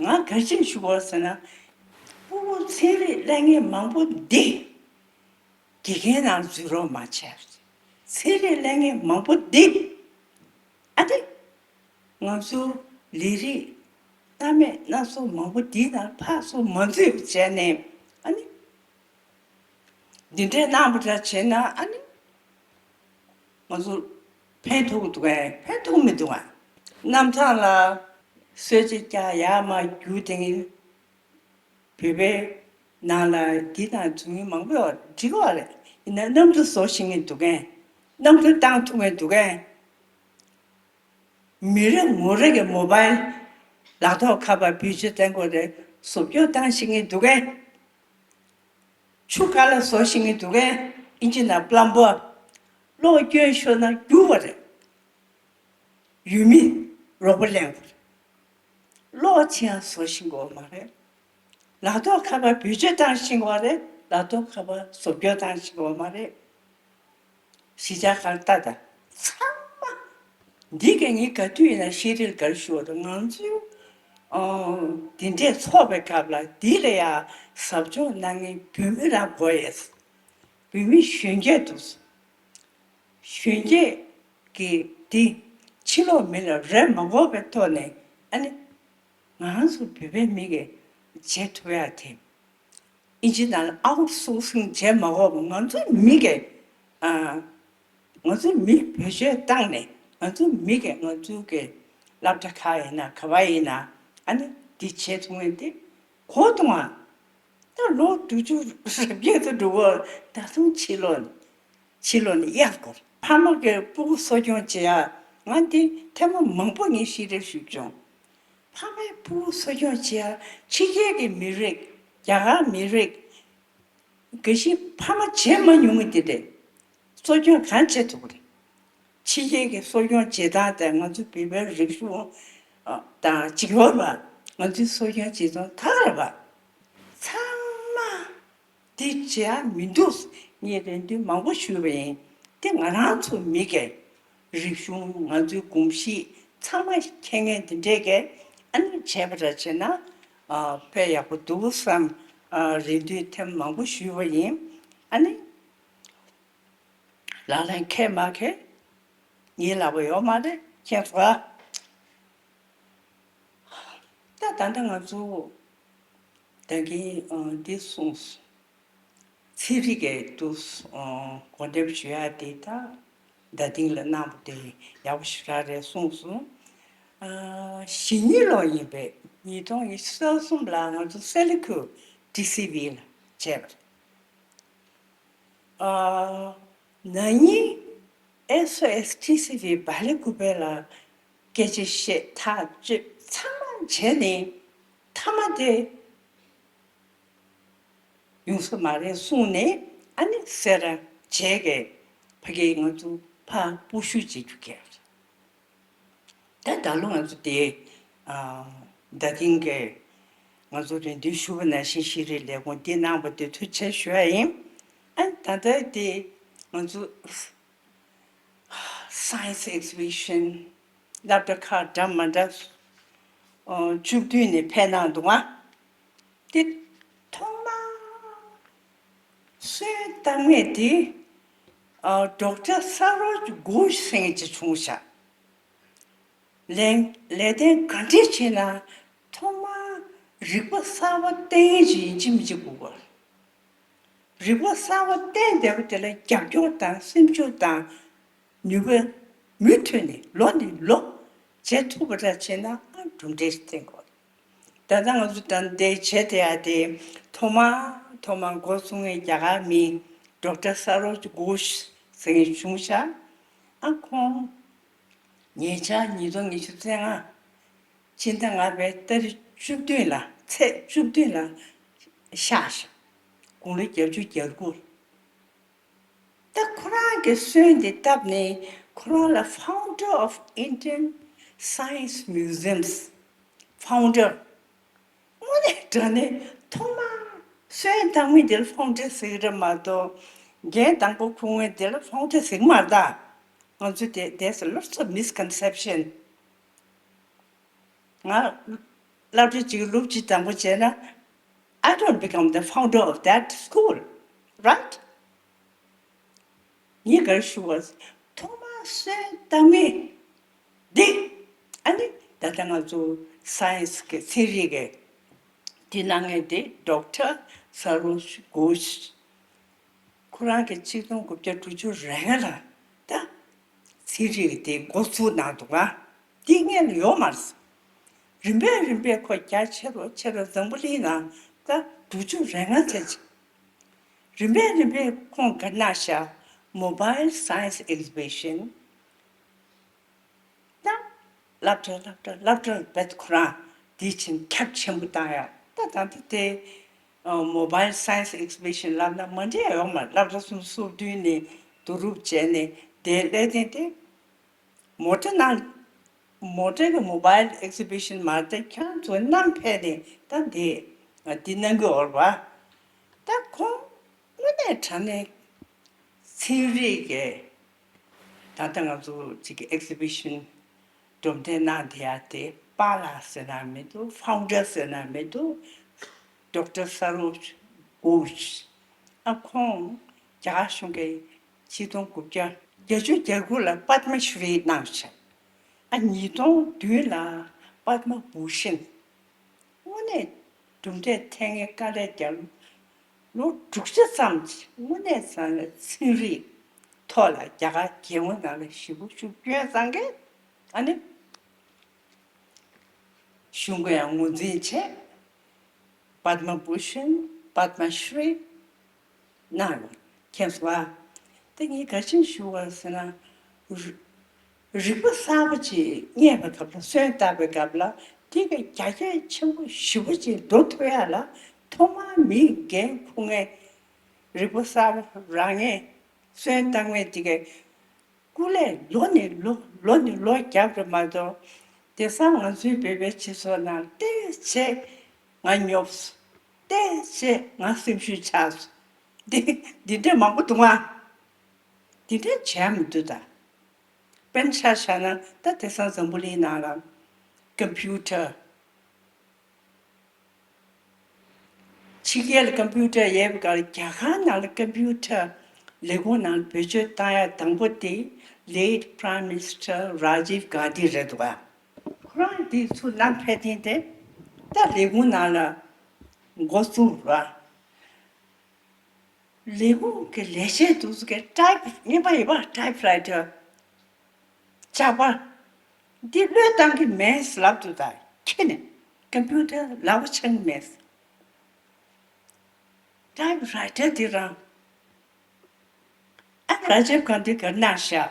ང་ག་རེ་ཞུ་དགོས་ཟེར་ན། ཕྲུ་གུ་ཚན་རིག་ལེན་མཁན་མང་པོ་འདི་དགེ་རྒན་ནང་འཛུལ་རོགས་མ་བྱས། ཚན་རིག་ལེན་མཁན་མང་པོ་འདི། ཨ་ནི། ང་ཚོ་ལས་རིགས་གནམ་མེད་ས་མེད་མང་པོ་འདི་ནང་ཕར་ཚུར་མ་འཛུལ་བྱས་ནས། ཨ་ནི། འདི་འདྲས་གནང་བ་འདྲ་བྱས་ན་ཨ་ནི། ང་ཚོ་ཕན་ཐོགས་འདུག་གས། ཕན་ཐོགས་མི་འདུག་གས། གནམ་ཐང་ལ་གསོལ་ཇ་རྒྱག་ཡར་མར་རྒྱུག་དེ། བོད་པའི་ནང་ལ་འདི་དང་འཛུལ་མཁན་མང་པོ་ཡོད་འགྲིག་གི་རེད། ཡིན་ན་གནམ་གྲུ་བཟོ་ཤེས་མཁན་འདུག་གས། གནམ་གྲུ་བཏང་ཐུབ་མཁན་འདུག་གས། མི་རེ་ངོ་རེ་གི་མོ་བཱལ། ལག་ཐོག་ཁ་པར་བེད་སྤྱོད་བཏང་དགོས་རེད། བཟོ་བཅོས་བཏང་ཤེས་མཁན་འདུག་གས། ཆུ་ཁ་ལག་བཟོ་ཤེས་མཁན་འདུག་གས། ཨིན་ཇི་ནང་པ་ལམ་བར། གློག་སྐྱོན་ཤོར་ན་རྒྱུག་པ་རེད། ཡུལ་མི་རོགས་པ་ལེན་དགོས་རེད། གློག་ཆེན་ཡང་བཟོ་ཤེས་དགོས་མ་རེད། ལག་ཐོག་ཁ་པར་བེད་སྤྱོད་བཏང་ཤེས་དགོས་རེད། ལག་ཐོག་ཁ་པར་བཟོ་བཅོས་བཏང་ཤེས་དགོས་མ་རེད། གཞིས་ཆགས་ཁག་ལ་ལྟ་དང་། ཚང་མ། འདི་ག་ངས་ག་དུས་ཡིན་ན་ཤེས་རིག་ག་རེ་ཞུ་བ་དང་། ང་ཚོའི། ཨ། འདི་འདྲས་ཚོགས་པའི་སྐབས་ལ་འདི་ལ་ཡང་ཟབ་སྦྱོང་གནང་མཁན་བོད་མི་རང་དགོས་ཡས། བོད་མི་གཞོན་སྐྱེས་འདུག་གཞོན་སྐྱེས་ཀྱི་འདི་ཕྱི་ལོགས་མི་ལ་རེ་མ་དགོས་པའི་ཐོག་ནས། ཨ་ནི། ང་ཚོ་བོད་པའི་མི་གིས་བྱེད་ཐུབ་ཡ་དེ། ཨིན་ཇི་ནང་ལ་ཨའུཊ་སོར་སིང་བྱེད་མ་དགོས་པ། ང་ཚོ་མི་གིས། ཨ། ང་ཚོ་མི་བེད་སྤྱོད་བཏང་ནས། ང་ཚོ་མི་གིས་ང་ཚོ་གི་སློབ་གྲྭ་ཁག་ཡིན་ན་ག་པར་ཡིན་ན། ཨ་ནི་འདི་བྱེད་ཐུབ་མཁན་དེ་གོ་ཐུབ་ཨ། ད་ལོ་དྲུག་ཅུ་རེ་བརྒྱད་དུ་འགྲོ་གི། ད་དུང་ཕྱི་ལོགས་ནས། ཕྱི་ལོགས་ནས་གཡར་དགོས། ཕ་མ་གིས་སྤུ་གུ་གསོ་སྐྱོང་བྱེད་ཡ། ང་འདི་ཐེངས་མ་མང་པོ་ངས་ཤེས་རིག་ཞུས་བྱུང་། ཕ་མས་སྤུ་གུ་གསོ་སྐྱོང་བྱེད་ཡ། ཕྱི་རྒྱལ་གྱི་མི་རིགས། རྒྱ་གར་མི་རིགས། གལ་སྲིད་ཕ་མ་བྱེད་མ་མྱོང་མཁན་དེ་འདྲས་གསོ་སྐྱོང་གང་བྱེད་ཐུབ་ཀྱི་རེད། ཕྱི་རྒྱལ་གྱི་གསོ་སྐྱོང་བྱེད་སྟངས་དང་ང་ཚོ་བོད་པའི་རིག་གཞུང་། ཨ། དང་གཅིག་པ་རེད་པ། ང་ཚོའི་གསོ་སྐྱོང་བྱེད་སྟངས་ཁག་རེད་པ། ཚང་མ་འདི་བྱེད་ཡ་མི་འདུག་ངས་རེ་འདུན་མང་པོ་ཞུས་པ་ཡིན། དེ་ང་རང་ཚོ་མི་གི་རིག་གཞུང་། ང་ཚོའི་གོམས་གཤིས་ཚང་མ་མཁྱེན་མཁན་དེ་འདྲས་ཀྱིས་ཨ་ནི་བྱས་པ་འདྲ་བྱས་ན། ཨ། དཔེ་ཡག་པོ་འདུག་བསམ། ཨ། རེ་འདུན་ཐེངས་མང་པོ་ཞུས་པ་ཡིན། ཨ་ནི། ལག་ལེན་འཁེལ་མ་འཁེལ་ངའི་ལག་པ་ཡོད་མ་རེད། མཁྱེན་སོང་ཨ། ད་ད་ལྟ་ང་ཚོ་ད་གིན། ཨ། འདི་གསུངས་སོང་། ཚན་རིག་གི་འདུག་ཨ། གོ་སྒྲིག་ཞུ་ཡ་དེ་ད་རྡ་སྟེང་ལ་གནང་བ་དེ་ཡག་པོ་ཞེ་དྲག་རེད་གསུངས་སོང་། ཨ། ཕྱི་ཉིན་ལོ་ཡིན་པས་ཉིས་སྟོང་ཉི་ཤུ་རྩ་གསུམ་ལ་ང་ཚོ་སེ་ལ་ཁུལ་ཊི་སི་ཝི་ལ་བྱས་པ་རེད། ཨ། ན་ནིང་ཨེ་སི་ཨོ་ཨེ་སི་ཊི་སི་ཝི་བལ་ཡུལ་ཀུ་པེ་ལ་སྐད་ཆ་བཤད། ཐག་གཅོད་ཚང་མ་བྱས་ནས་མཐའ་མ་དེ་ཡོང་ས་མ་རེད་གསུངས་ནས། ཨ་ནི་སེ་ར་བྱས་ཀྱི་ཕ་གིར་ང་ཚོ་ཕར་སྤོ་བཤུད་བྱེད་རྒྱུ་གལ། ད་ད་ལོ་ང་ཚོ་དེ། ཨ། རྡ་སྟེང་གི་ང་ཚོ་རེ་འདུན་ཞུ་བ་ནང་བཞིན་ཤེས་རིག་ལས་ཁུངས་འདི་གནང་བ་དེ་ཐུགས་རྗེ་ཆེ་ཞུ་ཡ་ཡིན། ཨ། ད་ལྟ་དེ་ ང་ཚོ་science exhibition སློབ་གྲྭ་ཁག་འདྲ་མི་འདྲ་བཅུ་བདུན་ནས་ཕེབས་གནང་འདུག་ང་། དེ་ཐོག་མར་སོན་བཏབ་མཁན་དེ་ཌོག་ཊར་ས་རོ་ཇི་གྷོ་ཤ་ཟེར་མཁན་ཅིག་བྱུང་ཤག་ལས་ལས་དོན་ག་འདྲས་བྱས་ན་ཐོག་མར་རིག་པ་གསར་པ་བསྟན་མཁན་ཅིག་ཡིན་གཅིག་མིན་གཅིག་དགོས་པ། རིག་པ་གསར་པ་བསྟན་བསྡད་པ་དེ་ལ་རྒྱབ་སྐྱོར་དང་སེམས་ཤུགས་དང་ནུས་པ་མུ་མཐུད་ནས་ལོ་ནས་ལོ་བྱེད་ཐུབ་པ་འདྲ་བྱས་ན་ཨ་གྲུབ་འབྲས་ཤིག་བསྟན་དགོས། ད་ལྟ་ང་ཚོ་ད་འདི་བྱེད་བསྡད་ཡ་དེ་ཐོག་མ་ཐོག་མ་འགོ་བཙུགས་མཁན་རྒྱ་གར་མི་ཌོག་ཊར་ས་རོ་ཇི་གྷོ་ཤ་ཟེར་མཁན་བྱུང་ཤག་ཨ་ཁོང་ཉེ་ཆར་ཉིས་སྟོང་ཉི་ཤུ་རྩ་ལྔ་ཕྱི་ཟླ་ལྔ་པའི་ཏ་རིག་བཅུ་བདུན་ལ་ཚེས་བཅུ་བདུན་ལ་གཤེགས་ཤག་དགུང་ལོ་བརྒྱད་ཅུ་གྱ་དགུ། ད་ཁོ་རང་གི་སོན་དེ་བཏབ་ནས་ཁོ་རང་ལ་Founder of Indian Science Museums Founder དངོས་གནས་དྲང་གནས་ཐོག་མར་སོན་བཏབ་མཁན་དེ་ལ་Founder ཟེར་གི་རེད་མ་གཏོགས་འགན་དང་པོ་འཁུར་མཁན་དེ་ལ་Founder ཟེར་གི་མ་རེད་ད། ང་ཚོ་དེ་there's a lots of misconception ང་སློབ་གྲྭ་གཅིག་ལོ་གཅིག་དང་པོ་བྱས་ན། I don't become the founder of that school, right? ངས་ག་རེ་ཞུ་བ། ཐོག་མར་སོན་བཏབ་མཁན་འདི་ཨ་ནི་ད་ལྟ་ང་ཚོ་སའེན་སི་གི་ཚན་རིག་གི་འདི་གནང་མཁན་འདི་ཌོག་ཊར་ས་རོ་ཇི་གྷོ་ཤ། ཁོ་རང་གིས་ཆིག་སྟོང་དགུ་བརྒྱ་དྲུག་ཅུ་རེ་ལྔ་ལ་ད་ཚན་རིག་དེ་འགོ་བཙུགས་གནང་འདུག་ག་འདི་སྔོན་ལ་ཡོད་མ་རེད། རིམ་པས་རིམ་པས་ཁོ་རྒྱ་ཆེ་རུ་ཆེ་རུ་འཛམ་བུ་གླིང་ནང་ད་དྲུག་ཅུ་རེ་ལྔ་ཙམ་ཅིག་རིམ་པས་རིམ་པས་ཁོང་ག་ན་ཤ་Mobile Science Exhibition ད་སློབ་གྲྭ་སློབ་གྲྭ་སློབ་གྲྭར་བེད་ཁོ་རང་དེ་ཕྱིན་ཁྱབ་ཆེན་པོ་བཏང་ཡ། ད་ད་ལྟ་དེ་Mobile Science Exhibition ལབ་ན་མ་འདྲེས་ཡོང་མ། སློབ་གྲྭ་སུམ་ཅུ་སོ་བདུན་ནས་བསྡུ་རུབ་བྱས་ནས་དེ་སླེབས་དེ་དེ་མོ་ཊ་ནང་མོ་ཊ་གི་Mobile Exhibition མ་རེད་དེ་ཁྱེད་རང་ཚོ་ནམ་ཕེབས་ནས་ད་དེ་དེ་གནང་གི་ཡོད་རེད་པ། ད་ཁོང་དངོས་གནས་དྲང་གནས་ཚན་རིག་གི་ད་ལྟ་ང་ཚོ་གཅིག་གི་ཨེག་སི་བི་ཤན་སྒྲོམ་སྟོན་གནང་བསྡད་ཡ་དེ་པཱ་ལགས་ཟེར་ན་མི་འདུག་ཕའུན་ཌར་ཟེར་ན་མི་འདུག་ཌོག་ཊར་ས་རོ་ཇི་གྷོ་ཤ། ཨ་ཁོང་རྒྱ་གར་གཞུང་གིས་ཆིག་སྟོང་དགུ་བརྒྱ་བརྒྱད་ཅུ་གྱ་དགུ་ལ་པདྨ་ཤྲི་གནང་བྱས། ཨ་ཉིས་སྟོང་བདུན་ལ་པདྨ་བྷུ་ཤན། དངོས་གནས་གྲུབ་འབྲས་ཐོན་མཁན་དཀའ་ལས་བརྒྱབ། ལོ་དྲུག་ཅུ་ཙམ་གྱི་དངོས་གནས་ཙང་ལ་ཚན་རིག་ཐོག་ལ་རྒྱ་གར་རྒྱལ་ཡོངས་ནང་ལ་ཞེ་པོ་ཤུགས་སྐྱོན་བཏང་མཁན་ཨ་ནི་གཞུང་གི་ཡང་ངོས་འཛིན་བྱས། པདྨ་བྷུ་ཤན། པདྨ་ཤྲི། གནང་ཡོད། མཁྱེན་སོང་ཨ། དེ་ངས་ག་རེ་ཞུ་བ་ཟེར་ན། རི་རིག་པ་གསར་པ་ཅིག་རྙེད་པའི་སྐབས་ལ་སོན་བཏབ་པའི་སྐབས་ལ་དེ་གི་རྒྱ་ཁྱོན་ཆེན་པོ་ཞེ་པོ་ཅིག་འགྲོ་ཐུབ་ཡ་ལ་ཐོག་མར་མིས་འགན་འཁུར་མཁན་རིག་པ་གསར་པ་རང་ངས་སོན་བཏབ་མཁན་དེ་གི་སྐུ་ལས་ལོ་ནས་ལོ་ལོ་ནས་ལོ་བརྒྱབ་རེད་མ་གཏོགས། དེང་སང་ང་ཚོའི་བོད་པའི་སྤྱི་ཚོགས་ནང་བལྟས་བྱས་ང་ཉོབ་སོང་། བལྟས་བྱས་ང་སེམས་ཤུགས་ཆག་སོང་། འདི་འདི་འདྲ་མང་པོ་འདུག་ཨ། འདི་འདྲ་བྱས་མི་འདུག་ད། དཔེར་ན་ཆ་བཞག་ན་ད་དེང་སང་འཛམ་བུ་གླིང་ནང་ལ་ཀམ་པུ་ཊར། ཕྱི་རྒྱལ་ལ་ཀམ་པུ་ཊར་ཡོད་པའི་སྐབས་རྒྱ་གར་ནང་ལ་ཀམ་པུ་ཊར་ལས་ཁུངས་ནང་ལ་བེད་སྤྱོད་བཏང་ཡ་དང་པོ་དེ་Late Prime Minister Rajiv Gandhi རེད་འདུག་ག་ཁོ་རང་དེ་ཚུར་ལམ་ཕེབས་ཐེངས་དེ་ད་ལས་ཁུངས་ནང་ལ་འགོ་བཙུགས་ར། ལས་ཁུངས་ཀྱི་ལས་བྱེད་དེ་ཚོ་གི་ཊའིབ་རྙིང་པ་ཡོད་པ། ཊའིབ་རའི་ཊར། ཇག་པ། འདི་བློས་བཏང་གི་མེད་ལབ་འདུག་ད་ཁྱེད་ནས་ཀམ་པུ་ཊར་ལག་པ་འཆང་གི་མེད། ཊའིབ་རའི་ཊར་འདི་རང་ཨ་ར་ཇིབ་གྷན་དྷི་ག་ནང་བཞག་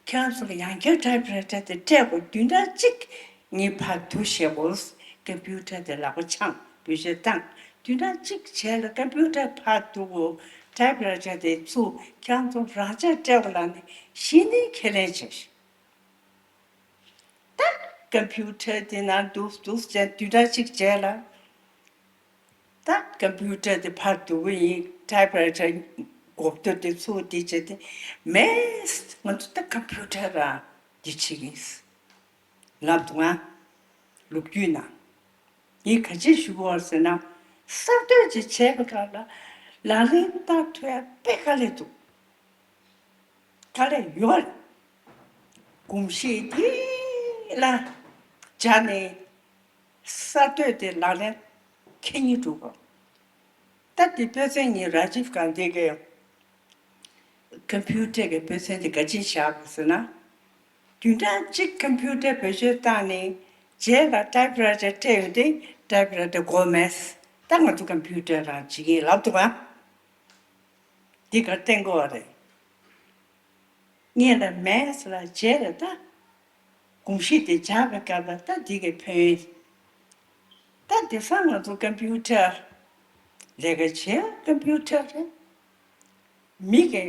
ཁྱེད་རང་ཚོ་ལ་ཡང་བསྐྱར་ཊའིབ་རའི་ཊར་དེ་སྤྲད་དགོས། བདུན་ཕྲག་གཅིག་ངས་ཕར་བསྡུ་བྱས་པོ། ཀམ་པུ་ཊར་དེ་ལག་པ་འཆང་བེད་སྤྱོད་བཏང་། བདུན་ཕྲག་གཅིག་རྗེས་ལ་ཀམ་པུ་ཊར་ཕར་བསྡུ་དགོས། ཊའིབ་རའི་ཊར་དེ་བཙུགས། ཁྱེད་རང་ཚོ་རང་འཇགས་སྤྲད་དགོས་ལབ་ནས་གཞི་ནས་ཁས་ལེན་བྱས། ད་ཀམ་པུ་ཊར་དེ་ནང་འདུག་འདུག་བྱས་བདུན་ཕྲག་གཅིག་རྗེས་ལ། ད་ཀམ་པུ་ཊར་དེ་ཕར་བསྡུ་གི་ཡིན། ཊའིབ་རའི་ཊར་ གོ་བསྡུར་དེ་ཚུགས་དེ་བྱས་ཏེ་མེད། ང་ཚོ་ད་ཀམ་པུ་ཊར་ར་འདི་བྱེད་ཀྱི་ཡིན་ལབ་འདུག་ང་། ལོ་རྒྱུས་ནང་ངས་ག་ཅི་ཞུ་གི་ཡོད་ཟེར་ན། གསར་གཏོད་ཅིག་བྱས་པའི་སྐབས་ལ་ལག་ལེན་བསྟར་ཐུབ་ཡ་དཔེ་དཀའ་ལས་འདུག་དཀའ་ལས་ཡོད་རེད། གོམས་གཤིས་དེ་ལ་སྦྱར་ནས་གསར་གཏོད་དེ་ལག་ལེན་འཁེལ་སྙིང་འདུག་གོ། ད་དེ་དཔེ་མཚོན་ངས་ར་ཇིབ་གྷན་དྷི་གི་ཀམ་པུ་ཊར་གྱི་དཔེ་མཚོན་དེ་ག་ཅི་བཞག་པ་ཟེར་ན། བདུན་ཕྲག་གཅིག་ཀམ་པུ་ཊར་བེད་སྤྱོད་བཏང་ནས་རྗེས་ལ་ཊའིབ་རའི་ཊར་སྤྲད་ཡོང་དུས་ཊའིབ་རའི་ཊར་དགོས་མེད། ད་ང་ཚོ་ཀམ་པུ་ཊར་རང་བྱེད་ཀྱིན་ལབ་འདུག་ག། འདི་གར་བསྟན་དགོས་པ་རེད། ངས་ལ་མེད་ལ་བྱས་ལ་ད། གོམས་གཤིས་དེ་འཇགས་པའི་སྐབས་ལ་ད་འདི་གའི་ཕན་ཡོན། ད་དེང་སང་ང་ཚོ་ཀམ་པུ་ཊར་ལས་ཀ་བྱེད་ཀམ་པུ་ཊར་རེད། མི་གི་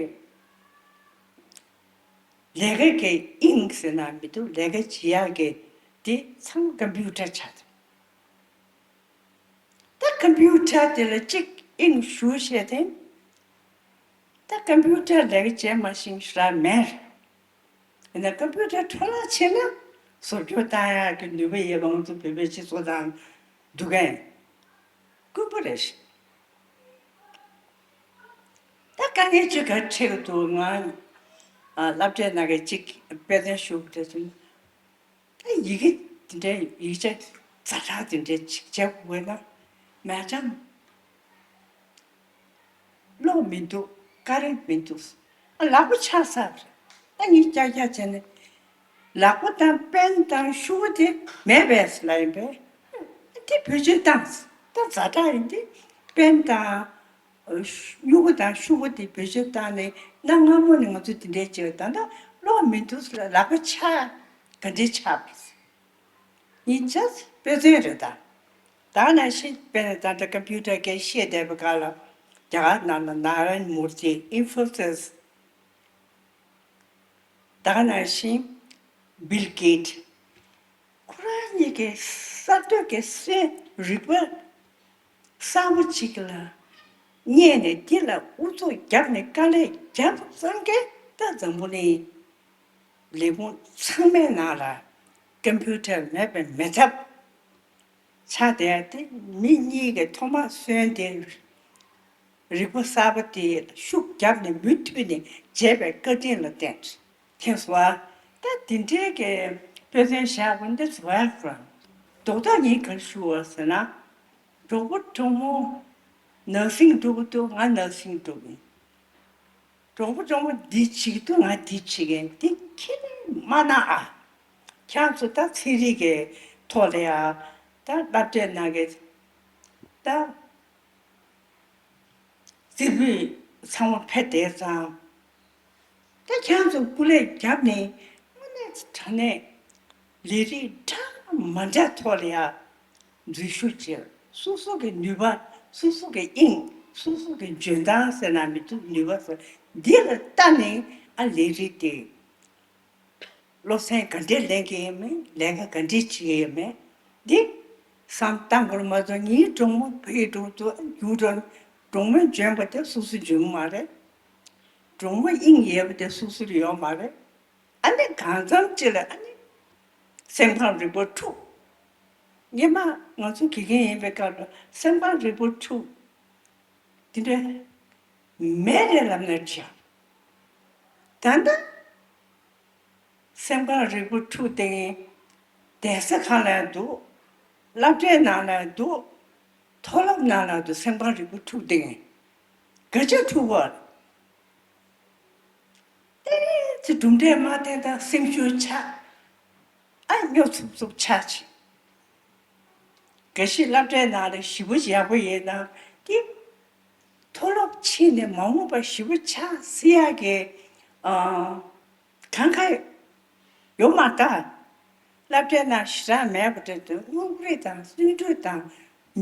ལས་ཀ་གི་དབྱིངས་ཟེར་ན་མི་འདུག་ལས་ཀ་བྱེད་ཡག་གི་དེ་ཚང་མ་ཀམ་པུ་ཊར་ཆགས་འདུག་ད་ཀམ་པུ་ཊར་དེ་ལ་གཅིག་དབྱིངས་ཞུགས་བྱས་ཏེ། ད་ཀམ་པུ་ཊར་ལས་ཀ་བྱེད་མ་ཤེས་ཞེ་དྲག་མེད། ཡིན་ན་ཀམ་པུ་ཊར་འཕྲོ་བརླག་ཕྱིན་ན་བཟོ་བཅོས་བཏང་ཡག་གི་ནུས་པ་ཡོད་པ་ང་ཚོ་བོད་པའི་སྤྱི་ཚོགས་ནང་འདུག་གས། དཀོན་པོ་རེད་ཤག་ད་དཀའ་ངལ་ཅིག་ག་འཕྲད་ཀྱི་འདུག་ང་ཨ་སློབ་གྲྭའི་ནང་གི་གཅིག་དཔེ་སྟོན་ཞུ་དགོས་དུས། ད་ཡི་གེ་འདི་འདྲའི་ཡིག་ཆ་ཛ་དྲག་འདི་འདྲའི་ཅིག་བྱེད་དགོས་ན་མེད་ཅང་ཀློག་མི་འདུག་དཀའ་ལས་མི་འདུག་ཨ་ལག་པ་ཆག་ས་རེད། ད་ངས་ཀྱག་ཀྱག་བྱས་ནས་ལག་པ་དང་པེན་དང་ཤུ་གུ་དེ་མེད་པས་ལབ་ཡིན་པས། དེ་བེད་སྤྱོད་བཏང་། ད་ཛ་དྲག་ཡིན་དེ་པེན་དང་། སྨྱུ་གུ་དང་ཤུ་གུ་དེ་བེད་སྤྱོད་བཏང་ནས་གནའ་སྔ་མོ་ནས་ང་ཚོ་དེ་འདྲའི་བྱས། ད་ལྟ་ཀློག་མི་འདུག་ལ་ལག་པ་ཆག་ག་འདྲའི་ཆག་པ་རེད། ཡིན་ཙང་དཔེ་མཚོན་རེད་ད། ད་ག་ནང་བཞིན་དཔེར་ན་ད་ལྟ་ཀམ་པུ་ཊར་སྐད་བཤད་བསྡད་པའི་སྐབས་ལ་རྒྱ་གར་ནང་ལ་ནཱ་རན་མུར་ཏི་ཨིན་ཕོ་སིས། ད་ག་ནང་བཞིན་བིལ་གེ་ཊི། ཁོ་རང་གཉིས་ཀས་གསར་གཏོད་ཀྱི་སེམས་རིག་པ་གསར་པ་ཅིག་ལ་རྙེད་ནས་འདི་ལ་ཨུ་ཚུགས་བརྒྱབ་ནས་དཀའ་ལས་བརྒྱབ་ཙང་གི་ད་འཛམ་བུ་གླིང་ལས་ཁུངས་ཚང་མའི་ནང་ལ་ཀམ་པུ་ཊར་མེད་པའི་མེད་ཐབས་ཆགས་བསྡད་དེ། མི་གཉིས་ཀྱིས་ཐོག་མར་སོན་ཏེ་རིག་པ་གསར་པ་དེ་ཤུགས་བརྒྱབ་ནས་མུ་མཐུད་ནས་བྱས་པའི་བཀའ་དྲིན་ལ་བརྟེན། མཁྱེན་སོང་ཨ། ད་དེ་འདྲའི་གི་དཔེ་མཚོན་བཞག་པ་འདི་ཚོ་བས་རང་རྡོག་རྡོག་ཉིད་ག་རེ་ཞུ་བ་ཟེར་ན། གྲོགས་པོ་གྲོགས་མོ་ནར་སིང་འགྲོ་གི་འདུག་ང་ནར་སིང་འགྲོ་གི་ཡིན། གྲོགས་པོ་གྲོགས་མོ་འདི་བྱེད་ཀྱི་འདུག་ང་འདི་བྱེད་ཀྱི་ཡིན། འདི་ཁས་ལེན་མ་གནང་ཨ། ཁྱེད་ཚོ་ད་ཚན་རིག་གི་ཐོག་ལ་ཡ་ད་སློབ་གྲྭའི་ནང་གི་ད་རྩེ་ཕུད་ཚང་མ་ཕེབས་བསྡད་ཙང་། ད་ཁྱེད་ཚོ་སྐུ་ལས་བརྒྱབ་ནས་དངོས་གནས་དྲང་གནས་ལས་རིགས་འདྲ་མ་འདྲ་ཐོག་ལ་ཡ་འཛུལ་ཞུགས་བྱས། སོ་སོ་གི་ནུས་པ། སོ་སོ་གི་དབྱིངས། སོ་སོ་གི་འཇོན་ཐང་ཟེར་ན་མི་འདུག་ནུས་པ་ཟེར་འདི་ལ་ལྟ་ནས་ཨ་ལས་རིགས་དེ། སློབ་ཚན་ག་འདྲས་ལེན་གྱི་ཡོད་མེད། ལས་ཀ་ག་འདྲས་བྱེད་ཀྱི་ཡོད་མེད། འདི་བསམ་བཏང་དགོས་མ་གཏོགས། ངའི་གྲོགས་མོ་བོད་ཀྱི་གྲོགས་ཚོ་རྒྱུགས་འགྲོ། གྲོགས་མོའི་འཇོན་པ་དེ་སོ་སོ་འཇོན་གྱི་མ་རེད། གྲོགས་མོ་དབྱིངས་ཡོད་པ་དེ་སོ་སོར་ཡོད་མ་རེད། ཨ་ནི་གང་འཚམ་ཅིག་ལ་ཨ་ནི་སེམས་ཁམས་རིག་པ་འཁྲུག་སྔོན་མ་ང་ཚོ་དགེ་རྒན་ཡིན་པའི་སྐབས་ལ་སེམས་ཁམས་རིག་པ་འཁྲུག་དེ་འདྲ་མེད་རེད་ལབ་ན་འདྲ། ད་ལྟ་སེམས་ཁམས་རིག་པ་འཁྲུག་བསྡད་མཁན་གདན་ས་ཁག་ལ་འདུག་སློབ་གྲྭའི་ནང་ལ་འདུག་མཐོ་སློབ་ནང་ལ་འདུག་སེམས་ཁམས་རིག་པ་འཁྲུག་བསྡད་མཁན་ག་ཅི་འཁྲུག་པ། ཏོག་ཙམ་གྲུབ་འབྲས་མ་ཐོན་དང་སེམས་ཤུགས་ཆག་ཨ་སྨྱོ་འཚུབ་འཚུབ་ཆག་ཅིག་འགའ་ཞིག་སློབ་གྲྭའི་ནང་ལ་ཞེ་པོ་ཡག་པོ་ཡོད་ན་དེ་མཐོ་སློབ་ཕྱིན་ནས་མ་འོངས་པ་ཞེ་པོ་ཆགས་སྲིད་ཡག་གི་ཨ་གང་ག་ཡོད་མ་རེད། སློབ་གྲྭའི་ནང་ཞེ་དྲག་མེད་པ་དེ་དུས་དངོས་རིགས་དང་སུན་ཏུ་དང་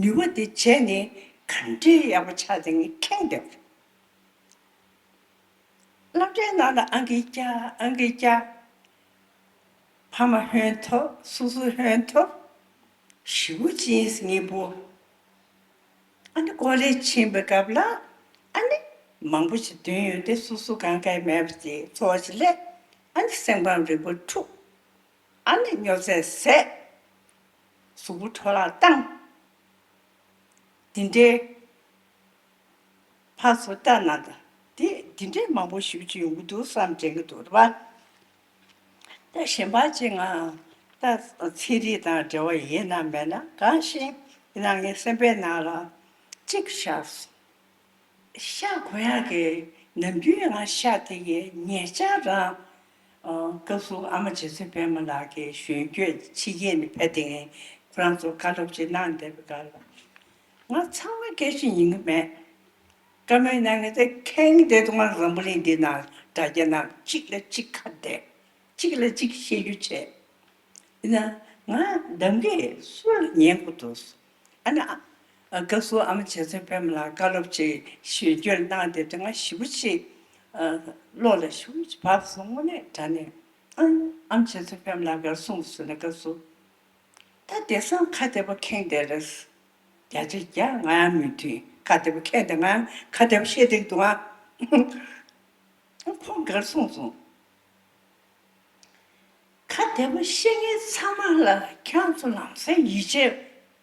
ནུས་པ་དེ་བྱས་ནས་ག་འདྲའི་ཡག་པོ་ཆགས་དེ་ངས་མཁྱེན་བསྡད་པ་རེད། སློབ་གྲྭའི་ནང་ལ་ཨང་ཀི་རྒྱག་ཨང་ཀི་རྒྱག་ཕ་མ་ཧོན་ཐོར། སོ་སོ་ཧོན་ཐོར། ཞེ་པོ་ཅིག་ཡིན་སྙིང་པོ། ཨ་ནི་ཀོ་ལེ་ཇི་ཕྱིན་པའི་སྐབས་ལ་ཨ་ནི་ མང་པོ་ཞིག་འདོན་ཡོད་དེ། སོ་སོ་གང་ག་མེད་པ་དེ་འཚོ་བ་ཞིག་ལས། ཨ་ནི་སེམས་ཁམས་རིག་པ་འཁྲུག་ཨ་ནི་སྨྱོ་རྫས་ཟས། གཟུགས་པོ་འཕྲོ་བརླག་བཏང་། འདི་འདྲའི་ཕར་ཚུར་ལྟ་ན་ད་དེ་འདི་འདྲའི་མང་པོ་ཞེ་པོ་ཅིག་ཡོང་གི་འདུག་བསམ་དྲན་གྱི་འདུག་རེད་པ། ད་གཞན་པ་ཅིག་ང་ད་ཚན་རིག་དང་འབྲེལ་བ་ཡིན་ན་མེད་ན་གང་ཞིག་ཡིན་ན་ངའི་སེམས་པའི་ནང་ལ་གཅིག་ཤར་སོང་། ཤ་གོ་ཡག་གི་ནམ་རྒྱུན་ང་ཤ་དེ་གི་ཉེ་ཆར་རང་། ཨ། སྐབས་སུ་ཨ་མ་རྗེ་བཙུན་པད་མ་ལགས་ཀྱིས་གཞོན་སྐྱེས་ཕྱི་རྒྱལ་ནས་ཕེབས་དེ་ངས་ཁོ་རང་ཚོ་བཀའ་སློབ་ཅིག་གནང་བསྡད་པའི་སྐབས་ལ། ང་ཚང་མ་སྐད་ཆ་ཉན་གི་མེད། བཀའ་མོལ་གནང་མཁན་དེ་ཁེངས་བསྡད་འདུག་ང་འཛམ་བུ་གླིང་འདི་ནང་དྲ་རྒྱ་ནང་གཅིག་ལ་གཅིག་ཁ་གཏད། གཅིག་ལ་གཅིག་བཤད་རྒྱུ་བྱས། ཡིན་ན་ང་གདམ་གས་སུ་ལ་ཉན་དགོས་འདུག་ཨ་ནི་ཨ། སྐབས་སུ་ཨ་མ་རྗེ་བཙུན་པད་མ་ལགས་བཀའ་སློབ་ཅིག་ཞུ་རྒྱུར་གནང་བསྡད་དུས་ང་ཞེ་པོ་ཅིག་ཨ། བློ་ལ་ཞེ་པོ་ཅིག་བབས་སོང་། དངོས་གནས་དྲང་གནས། ཨ། ཨ་མ་རྗེ་བཙུན་པད་མ་ལགས་ག་རེ་གསུངས་ཟེར་ན། སྐབས་སུ་ད་དེང་སང་ཁ་བདེ་པོ་ཁེངས་བསྡད་རེད། བརྒྱ་ཆ་བརྒྱ་ང་ཡང་མོས་མཐུན། ཁ་བདེ་པོ་ཁེངས་བསྡད། ང་ཡང་ཁ་བདེ་པོ་བཤད་བསྡད་འདུག་ཨ། ཁོང་ག་རེ་གསུངས་སོང་། ཁ་བདེ་པོ་བཤད་མཁན་ཚང་མ་ལ་ཁྱེད་རང་ཚོ་ལམ་སེང་ཡིད་ཆེས་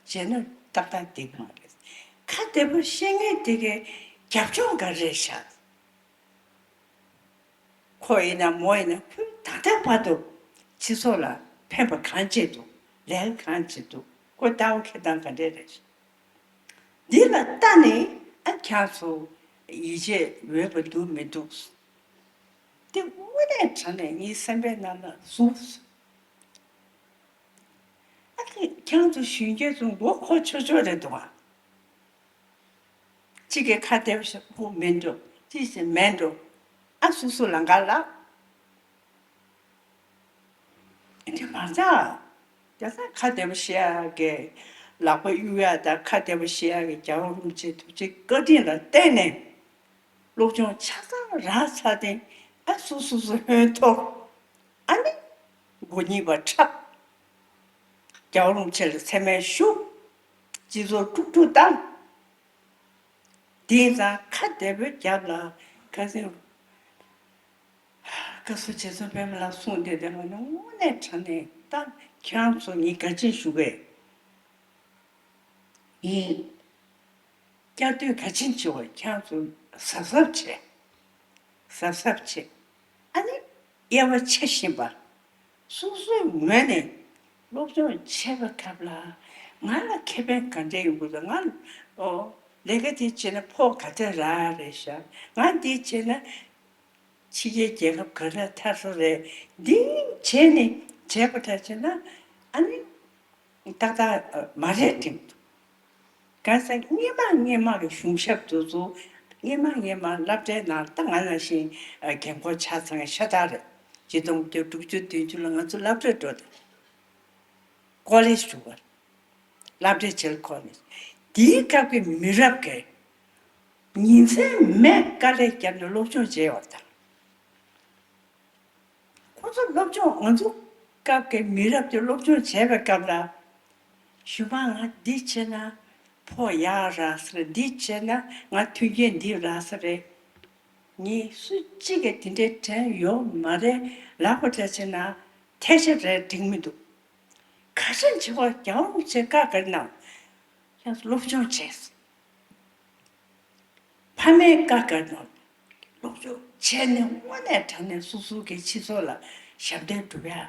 བྱས་ན་ཏག་ཏག་འགྲིག་མ་རེད། ཁ་བདེ་པོ་བཤད་མཁན་དེ་གའི་རྒྱབ་ལྗོངས་ག་རེ་རེད་ཤག་ཁོ་ཡིན་ན་མོ་ཡིན་ན་ཁོས་ད་ལྟ་བར་དུ་སྤྱི་ཚོགས་ལ་ཕན་པ་གང་བྱས་འདུག་ལས་ཀ་གང་བྱས་འདུག་ཁོ་ལྟ་བ་འཁྱེར་སྟངས་ག་འདྲས་རེད། འདི་ལ་ལྟ་ནས་ཨ་ཁྱེད་ཚོ་ཡིད་ཆེས་འོས་པ་འདུག་མི་འདུག་དེ་དངོས་གནས་དྲང་གནས་ངའི་སེམས་པའི་ནང་ལ་ཟུག་སོང་། ཨ་ཁྱེད་ཚོ་གཞོན་སྐྱེས་ཚོ་མགོ་འཁོར་ཆོག་ཆོག་རེད་འདུག་ཨ། གཅིག་གིས་ཁ་བདེ་པོ་བཤད་ཁོ་མིན་འགྲོ། གཅིག་བྱས་མིན་འགྲོ། ཨ་སོ་སོ་ལམ་ཁ་ལ། དེ་མ་ཚད། དེ་ཚོ་ཁ་བདེ་པོ་བཤད་ཡག་གི། ལག་པ་གཡུག་ཡག་དང་ཁ་བདེ་པོ་བཤད་ཡག་གི་རྒྱལ་བ་རིན་པོ་ཆེའི་ཐུགས་རྗེ་བཀའ་དྲིན་ལ་བརྟེན་ནས། སློབ་སྦྱོང་ཆ་ཚང་རག་ཚར་ཏེ། ཨ་སོ་སོ་སོ་ཧོན་འཐོར། ཨ་ནི་མགོ་གཉིས་པ་འཁྲབ། རྒྱལ་བ་རིན་པོ་ཆེ་ལ་མཚན་སྨད་ཞུ། སྤྱི་ཚོགས་དཀྲུག་དཀྲུག་བཏང་། དེང་སང་ཁ་བདེ་པོའི་རྒྱབ་ལ་ཁ་སེང་། སྐབས་སུ་རྗེ་བཙུན་པད་མ་ལགས་གསུངས་བསྡད་དེ་ལ་ནི་དངོས་གནས་དྲང་གནས་ད་ཁྱེད་རང་ཚོ་ངས་དགའ་ཆེན་ཞུ་གི། ངས་བསྐྱར་ཟློས་གལ་ཆེན་ཆེ་བ། ཁྱེད་ཚོ་གཟབ་གཟབ་བྱེད། གཟབ་གཟབ་བྱེད། ཨ་ནི་དབྱེ་བ་ཕྱེ་བཞིན་པ། སོ་སོའི་ངོས་ནས་སློབ་སྦྱོང་བྱེད་པའི་སྐབས་ལ་ང་ལ་ཁེ་ཕན་ག་འདྲ་ཡོང་གི་འདུག་ང་ལ་ཨོ་ལས་ཀ་དེ་བྱས་ན་ཕོགས་ག་ཚོད་རག་རེད་ཤག་ང་འདི་བྱས་ན་ཕྱི་རྒྱལ་རྒྱལ་ཁབ་ག་འདྲ་ཐར་ས་རེད། འདི་བྱས་ནས་བྱས་པ་འདྲ་བྱས་ན་ཨ་ནི། ཏག་ཏག་མ་རེད་དྲན་འདུག་གང་ཟེར་སྔོན་མ་སྔོན་མ་གི་གཞུང་ཞབས་དེ་ཚོ་སྔོན་མ་སྔོན་མ་སློབ་གྲྭའི་ནང་ད་ང་ནང་བཞིན་རྒན་འཁོགས་ཆ་ཚང་ཤ་སྟག་རེད། ཆིག་སྟོང་དགུ་བརྒྱ་དྲུག་ཅུ་བདུན་ཅུ་ལ་ང་ཚོ་སློབ་གྲྭར་འགྲོ་དང་། ཀོ་ལེཇ་འགྲོ་བར། སློབ་གྲྭའི་རྗེས་ལ་ཀོ་ལེཇ། དེའི་སྐབས་ཀྱི་མི་རབས་ཀྱི་ཉིན་མཚན་མེད་དཀའ་ལས་བརྒྱབ་ནས་སློབ་སྦྱོང་བྱས་པ་དང་། ཁོ་ཚོ་སློབ་སྦྱོང་། ང་ཚོ་སྐབས་ཀྱི་མི་རབས་ཀྱི་སློབ་སྦྱོང་བྱས་པའི་སྐབས་ལ། གཞུག་མ་ང་འདི་བྱས་ན་ཕོགས་ཡག་རག་ས་རེད། འདི་བྱས་ན་ང་མཐུན་རྐྱེན་འདི་རག་ས་རེད། ངས་སུ་གཅིག་གིས་དེ་འདྲའི་དྲན་ཡོད་མ་རེད་ལབ་པ་འདྲ་བྱས་ན་ཐལ་ཆ་རེད་འགྲིག་མི་འདུག་ག་ཚོད་བྱེད་པ། རྒྱལ་བ་རིན་པོ་ཆེས་བཀའ་ག་རེ་གནང་། ཡང་སློབ་སྦྱོང་བྱས། ཕ་མའི་བཀའ་ག་རེ་གནང་། སློབ་སྦྱོང་བྱས་ནས་དངོས་གནས་དྲང་གནས་སོ་སོ་གི་སྤྱི་ཚོགས་ལ་ཞབས་འདེགས་སྒྲུབ་ཡ།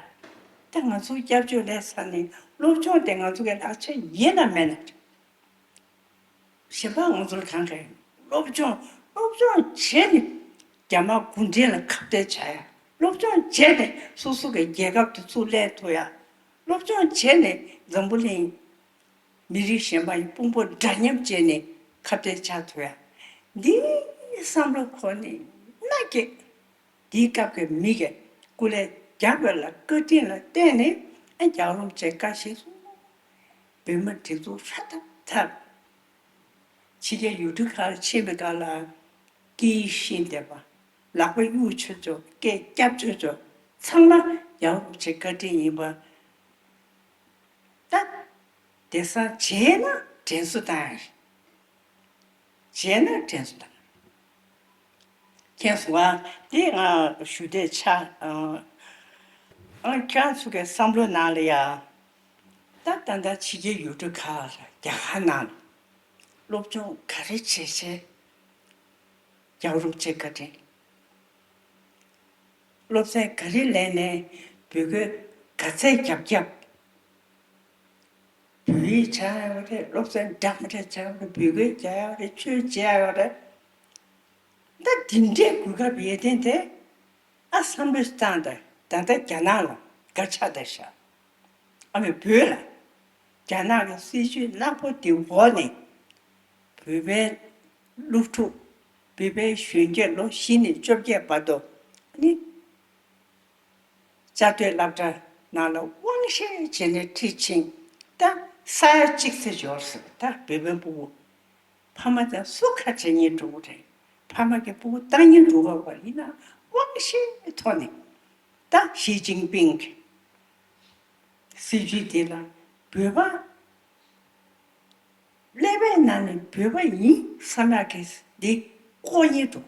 ད་ང་ཚོ་སྐྱབས་བཅོལ་སླེབས་ཚར་ནས་སློབ་སྦྱོང་དེ་ང་ཚོ་གི་ལག་ཆ་ཡིན་ན་མེད་ན། གཞན་པ་ང་ཚོར་གང་ག་ཡིན། སློབ་སྦྱོང་། སློབ་སྦྱོང་བྱས་ནས་རྒྱ་དམར་གུང་ཁྲན་ལ་ཁ་གཏད་བྱ་ཡ། སློབ་སྦྱོང་བྱས་ནས་སོ་སོ་གི་རྒྱལ་ཁབ་དེ་ཚུར་ལེན་ཐུབ་ཡ། སློབ་སྦྱོང་བྱས་ནས་འཛམ་བུ་གླིང་མི་རིགས་གཞན་པ་ཡི་དཔུང་པ་འདྲ་མཉམ་བྱས་ནས་ཁ་གཏད་བྱ་ཐུབ་ཡ། འདིའི་བསམ་བློ་ཁོ་ནས་མནའ་སྐྱེལ། དེའི་སྐབས་ཀྱི་མི་གིས་སྐུ་ལས་རྒྱབ་པ་ལ་བཀའ་དྲིན་ལ་བརྟེན་ནས་ཨ་རྒྱལ་བ་རིན་པོ་ཆེས་བཀའ་བཞེས་སོང་། བོད་མི་སྒྲིག་འཛུགས་ཧྲ་ཐག་ཐག་ཕྱི་རྒྱལ་ཡུལ་གྲུ་ཁག་ལ་ཕྱིན་པའི་སྐབས་ལ་སྐད་ཡིག་ཤེས་བསྡད་པ། ལག་པ་གཡུག་ཆོག་ཆོག་སྐད་རྒྱབ་ཆོག་ཆོག་ཚང་མ་རྒྱལ་བ་རིན་པོ་ཆེའི་བཀའ་དྲིན་ཡིན་པ། ད་དེང་སང་བྱས་ན་དྲན་གསོ་བཏང་ཡ་རེད། བྱས་ན་དྲན་གསོ་བཏང་། མཁྱེན་སོང་ང་། དེ་ང་ཞུ་འདོད་ཆགས། ཨ། ཨ། ཁྱེད་རང་ཚོ་གི་བསམ་བློ་ནང་ལ་ཡ། ད་ད་ལྟ་ཕྱི་རྒྱལ་ཡུལ་གྲུ་ཁག་ལ་རྒྱ་གར་ནང་སློབ་སྦྱོང་ག་རེ་བྱས་བྱས་རྒྱལ་བ་རིན་པོ་ཆེ་བཀའ་དྲིན། སློབ་ཚན་ག་རེ་ལེན་ནས་བོད་སྐད་ག་ཚད་རྒྱབ་རྒྱབ། བོད་ཡིག་སྦྱང་ཡག་རེད། སློབ་ཚན་འདྲ་མི་འདྲ་སྦྱང་ཡག་རེད། བོད་སྐད་རྒྱག་ཡག་རེད། ཆོས་བྱེད་ཡག་རེད། ད་འདི་འདྲའི་གོ་སྐབས་ཡོད་དེ་དེ། ཨ། བསམ་བློ་བཏང་དང་། ད་ལྟ་རྒྱ་ནག་ལ་དགའ་ཆགས་བསྡད་ཤག་ཨ་མའི་བོད་ལ། རྒྱ་ནག་གི་སྲིད་ཇུས་ནག་པོ་དེ་འོག་ནས། བོད་པའི་སློབ་ཕྲུག་བོད་པའི་གཞོན་སྐྱེས་ལོ་བཞི་ནས་བཅོ་བརྒྱད་བར་དུ་ནི། བཅའ་སྡོད་སློབ་གྲྭ་ནང་ལ་དབང་ཤེད་བྱས་ནས་ཁྲིད་ཕྱིན། ད་ས་ཡ་གཅིག་ཙམ་འབྱོར་ཟེར། ད་བོད་པའི་སྤུ་གུ། ཕ་མ་དང་སུ་ཁ་བྱེད་སྙིང་འདོད་རེད། ཕ་མ་གི་སྤུ་གུ་བཏང་སྙིང་འདོད་པ་ཡིན་ན། དབང་ཤེད་ཐོག་ནས་ད་ཞི་ཅིན་ཕིང་གི་སྲིད་ཇུས་དེ་ལ་བོད་པ་ཀླད་པའི་ནང་ནས་བོད་པ་ཡིན་བསམ་ཡག་གི་འདི་ལྐོག་སྙིང་འདོད་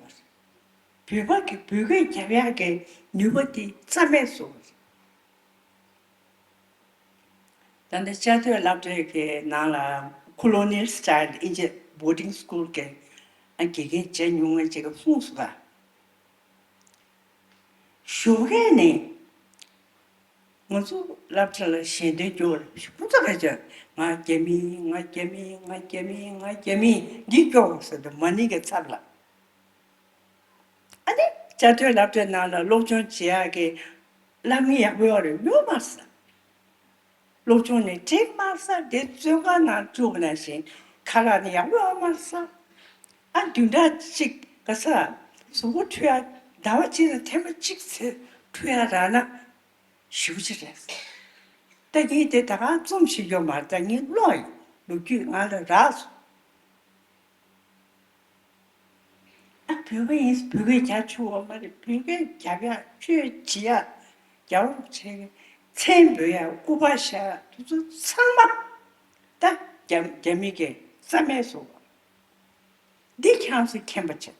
པ་རེད། བོད་པ་གི་བོད་སྐད་རྒྱབ་ཡག་གི་ནུས་པ་དེ་རྩ་མེད་བཟོ་བ་རེད། ད་ལྟ་བཅའ་སྡོད་སློབ་གྲྭའི་གི་ནང་ལ་colonial style ཨིན་ཇི་boarding school གི་ཨ་དགེ་རྒན་བྱས་མྱོང་མཁན་ཅིག་གིས་གསུངས་སོང་ད། ཞོགས་ཀས་ནས་ང་ཚོ་སློབ་གྲྭ་ལ་ཞལ་འདོན་སྐྱོར་རེད། ཁོ་ཚོ་ག་ཚོད་ང་རྒྱ་མི་ང་རྒྱ་མི་ང་རྒྱ་མི་ང་རྒྱ་མི་འདི་སྐྱོར་ཟེར་དུས་མ་ཎི་གི་ཚབ་ལ། ཨ་ནི་བཅའ་སྡོད་སློབ་གྲྭའི་ནང་ལ་སློབ་སྦྱོང་བྱེད་ཡག་གི་སློབ་མི་ཡག་པོ་ཡོད་རེད་ཡོད་མ་རེད་ཟེར། སློབ་སྦྱོང་ནི་འགྲིག་མ་རེད་ཟེར། དེ་བཙོན་ཁང་ནང་བཅུག་པ་ནང་བཞིན་ཁ་ལག་ནི་ཡག་པོ་ཡོད་མ་རེད་ཟེར། ཨ་བདུན་ཕྲག་གཅིག་ག་ས་གཟུགས་པོ་འཁྲུད་ཡག་ཟླ་བ་གཅིག་ལ་ཐེངས་མ་གཅིག་ཙམ་འཁྲུད་ཡག་རག་ན་ཞེ་པོ་ཅིག་རེད་ཟེར། ད་ངས་དེ་ད་ག་རྩོམ་ཞིག་ཡོད་མ་རེད། ད་ངས་ཀློག་ཡིན། ལོ་རྒྱུས་ང་ལ་རག་སོང་། ཨ་བོད་པ་ཡིན། བོད་སྐད་རྒྱག་ཆོག་པ་མ་རེད། བོད་སྐད་རྒྱབ་ཡག་ཆོས་བྱེད་ཡག་རྒྱལ་བ་རིན་པོ་ཆེ་གི་མཚན་འབོད་ཡག་སྐུ་པར་བཞག་ཡག་དེ་ཚོ་ཚང་མ་ད་རྒྱ་རྒྱ་མི་གིས་རྩ་མེད་བཟོ་བ། འདི་ཁྱེད་རང་ཚོས་མཁྱེན་པ་བྱེད།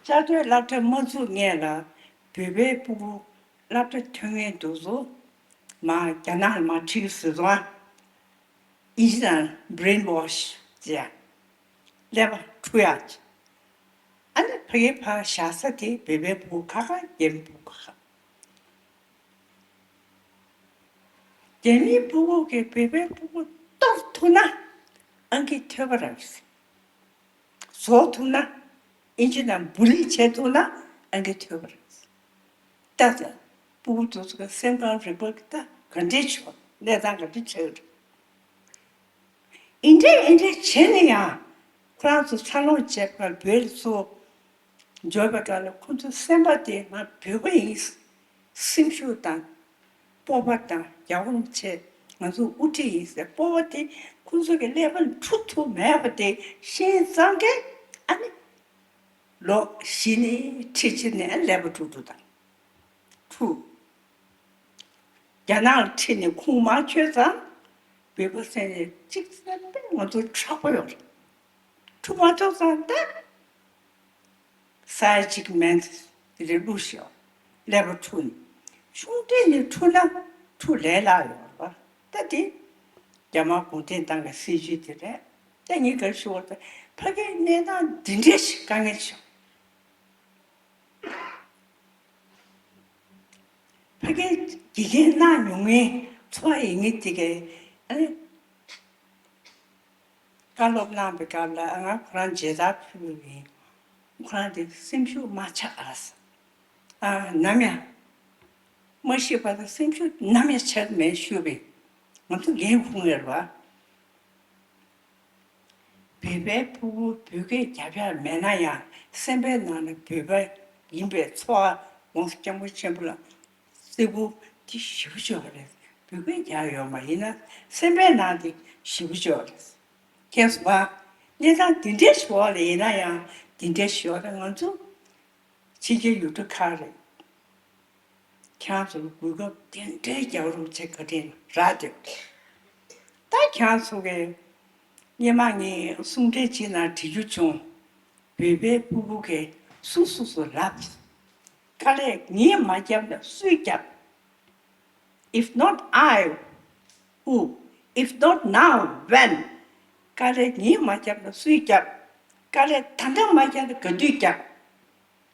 བཅའ་སྡོད་སློབ་གྲྭ་མ་ཚུགས་སྔོན་ལ་བོད་པའི་སྤུ་གུ་སློབ་གྲྭ་ཐོན་མཁན་དེ་ཚོ་མར་རྒྱ་ནག་ལ་མར་ཁྲིད་ཀྱི་ཟེར་སོང་ཨ། ཨིན་ཇི་ནང་brainwash ཟེར་ཡག་ཀླད་པ་འཁྲུ་ཡག་ཅིག་ཨ་ནི་ཕ་གིའི་ཕར་བཞག་ས་དེ་བོད་པའི་སྤུ་གུ་ཁག་ཁག་རྒྱ་མི་སྤུ་གུ་ཁག་ཁག་རྒྱ་མིའི་སྤུ་གུ་གིས་བོད་པའི་སྤུ་གུ་གཏོར་ཐུབ་ན་ཨང་ཀི་ཐོབ་པ་རེད། བཟོ་ཐུབ་ན། ཨིན་ཇི་ནང་བུ་ལི་བྱེད་ཐུབ་ན་ཨང་ཀི་ཐོབ་པ་རེད། ལྟ་ཚེ། སྤུ་གུ་དེ་ཚོ་གི་སེམས་ཁམས་རིག་པ་གི་ད་ག་འདྲས་བྱུང་། གནས་སྟངས་ག་འདྲས་ཆགས་ཀྱི་རེད། ཨིན་འདྲས་ཨིན་འདྲས་བྱས་ནས་ཡང་ཁོ་རང་ཚོ་འཚར་ལོངས་བྱས་པར་བོད་ལ་ཚུར་འབྱོར་བའི་སྐབས་ལ་ཁོ་ཚོའི་སེམས་པ་དེ་ང་བོད་པ་ཡིན། སེམས་ཤུགས་དང་། སྤོབས་པ་དང་རྒྱལ་བ་རིན་པོ་ཆེ་ང་ཚོའི་དབུ་ཁྲིད་ཡིན་ཟེར་སྤོབས་པ་དེ་ཁོ་ཚོ་གི་ཀླད་པ་ནས་འཁྲུག་ཐུབ་མེད་པ་དེ་ཤེས་ཙང་གི་ཨ་ནི་ལོ་བཞི་ནས་ཁྲིད་ཕྱིན་ནས་ཀླད་པ་འཁྲུག་འཁྲུག་དང་འཁྲུག་རྒྱ་ནག་ལ་ཁྲིད་ནས་ཁུངས་མ་འཁྱོལ་ཙང་བོད་པ་སེམས་ནས་གཅིག་སེམས་པས་ང་ཚོ་དྲག་པོ་ཡོད་རེད། འཁྲུག་མ་ཐུབ་ཙང་ད། ས་ཡ་གཅིག་མན་དེ་རེ་བླུགས་ཤོག་ཀླད་པ་འཁྲུག་ནས། ཆུང་དུས་ནས་འཁྲུག་ན་འཁྲུག་ལས་སླ་ཡོད་རེད་པ། ད་དེ་རྒྱ་དམར་གུང་ཁྲན་ཏང་གི་སྲིད་ཇུས་དེ་རེད། ད་ངས་ག་རེ་ཞུ་བ་ད་ཕ་གིའི་གནས་སྟངས་འདི་འདྲས་ཤིག་དཀའ་ངལ་ཆེ། ཕ་གིའི་དགེ་རྒན་གནང་མྱོང་མཁན་ཚོ་ཡིན་ངེས་དེ་གའི་ཨ་ནི། བཀའ་སློབ་གནང་བའི་སྐབས་ལ་ང་ཁོ་རང་མཇལ་དར་ཕུལ་བ་ཡིན། ཁོ་རང་དེ་སེམས་ཤུགས་མ་ཆག་ཨ་ཟེར། ཨ་ནམ་ཡང་མ་ཤི་བར་དུ་སེམས་ཤུགས་ནམ་ཡང་ཆག་མེད་ཞུས་པས་ང་ཚོ་འགན་འཁུར་ངེས་རེད་བ། བོད་པའི་ཕྲུ་གུ་བོད་སྐད་རྒྱབ་ཡག་མེད་ན་ཡང་སེམས་པའི་ནང་ན་བོད་པ་ཡིན་པའི་ཚོར་བ་ྋགོང་ས་ྋསྐྱབས་མགོན་ཆེན་པོ་ལ། སེ་གོལ་དེ་ཞེ་པོ་ཅིག་ཡོད་རེད། བོད་སྐད་རྒྱག་ཡོད་མ་ཡིན་ན་སེམས་པའི་ནང་དེ་ཞེ་པོ་ཅིག་ཡོད་རེད། མཁྱེན་སོང་ང་། གནས་སྟངས་འདི་འདྲའི་ཞིག་འོག་ལ་ཡིན་ན་ཡང་འདི་འདྲའི་ཞིག་འོག་ལ་ང་ཚོ་ཕྱི་རྒྱལ་ཡུལ་གྲུ་ཁག་རེད། ཁྱེད་རང་ཚོ་ལ་གོ་སྐབས་དེ་འདྲའི་རྒྱལ་བ་རིན་པོ་ཆེ་བཀའ་དྲིན་རག་བསྡད་ཡོད་རེད། ད་ཁྱེད་རང་ཚོ་གི་ སྔོན་མ་ངས་གསུང་འཕྲིན་གཅིག་ནང་བྲིས་རྒྱུ་བྱུང་། བོད་པའི་ཕྲུ་གུ་གིས་སུ་སུ་སུ་ལབ། དཀའ་ལས་ངས་མ་བརྒྱབ་ན་སུས་བརྒྱབ། If not I, who? If not now, when? དཀའ་ལས་ངས་མ་བརྒྱབ་ན་སུས་བརྒྱབ། དཀའ་ལས་ད་ལྟ་མ་བརྒྱབ་ན་ག་དུས་བརྒྱབ།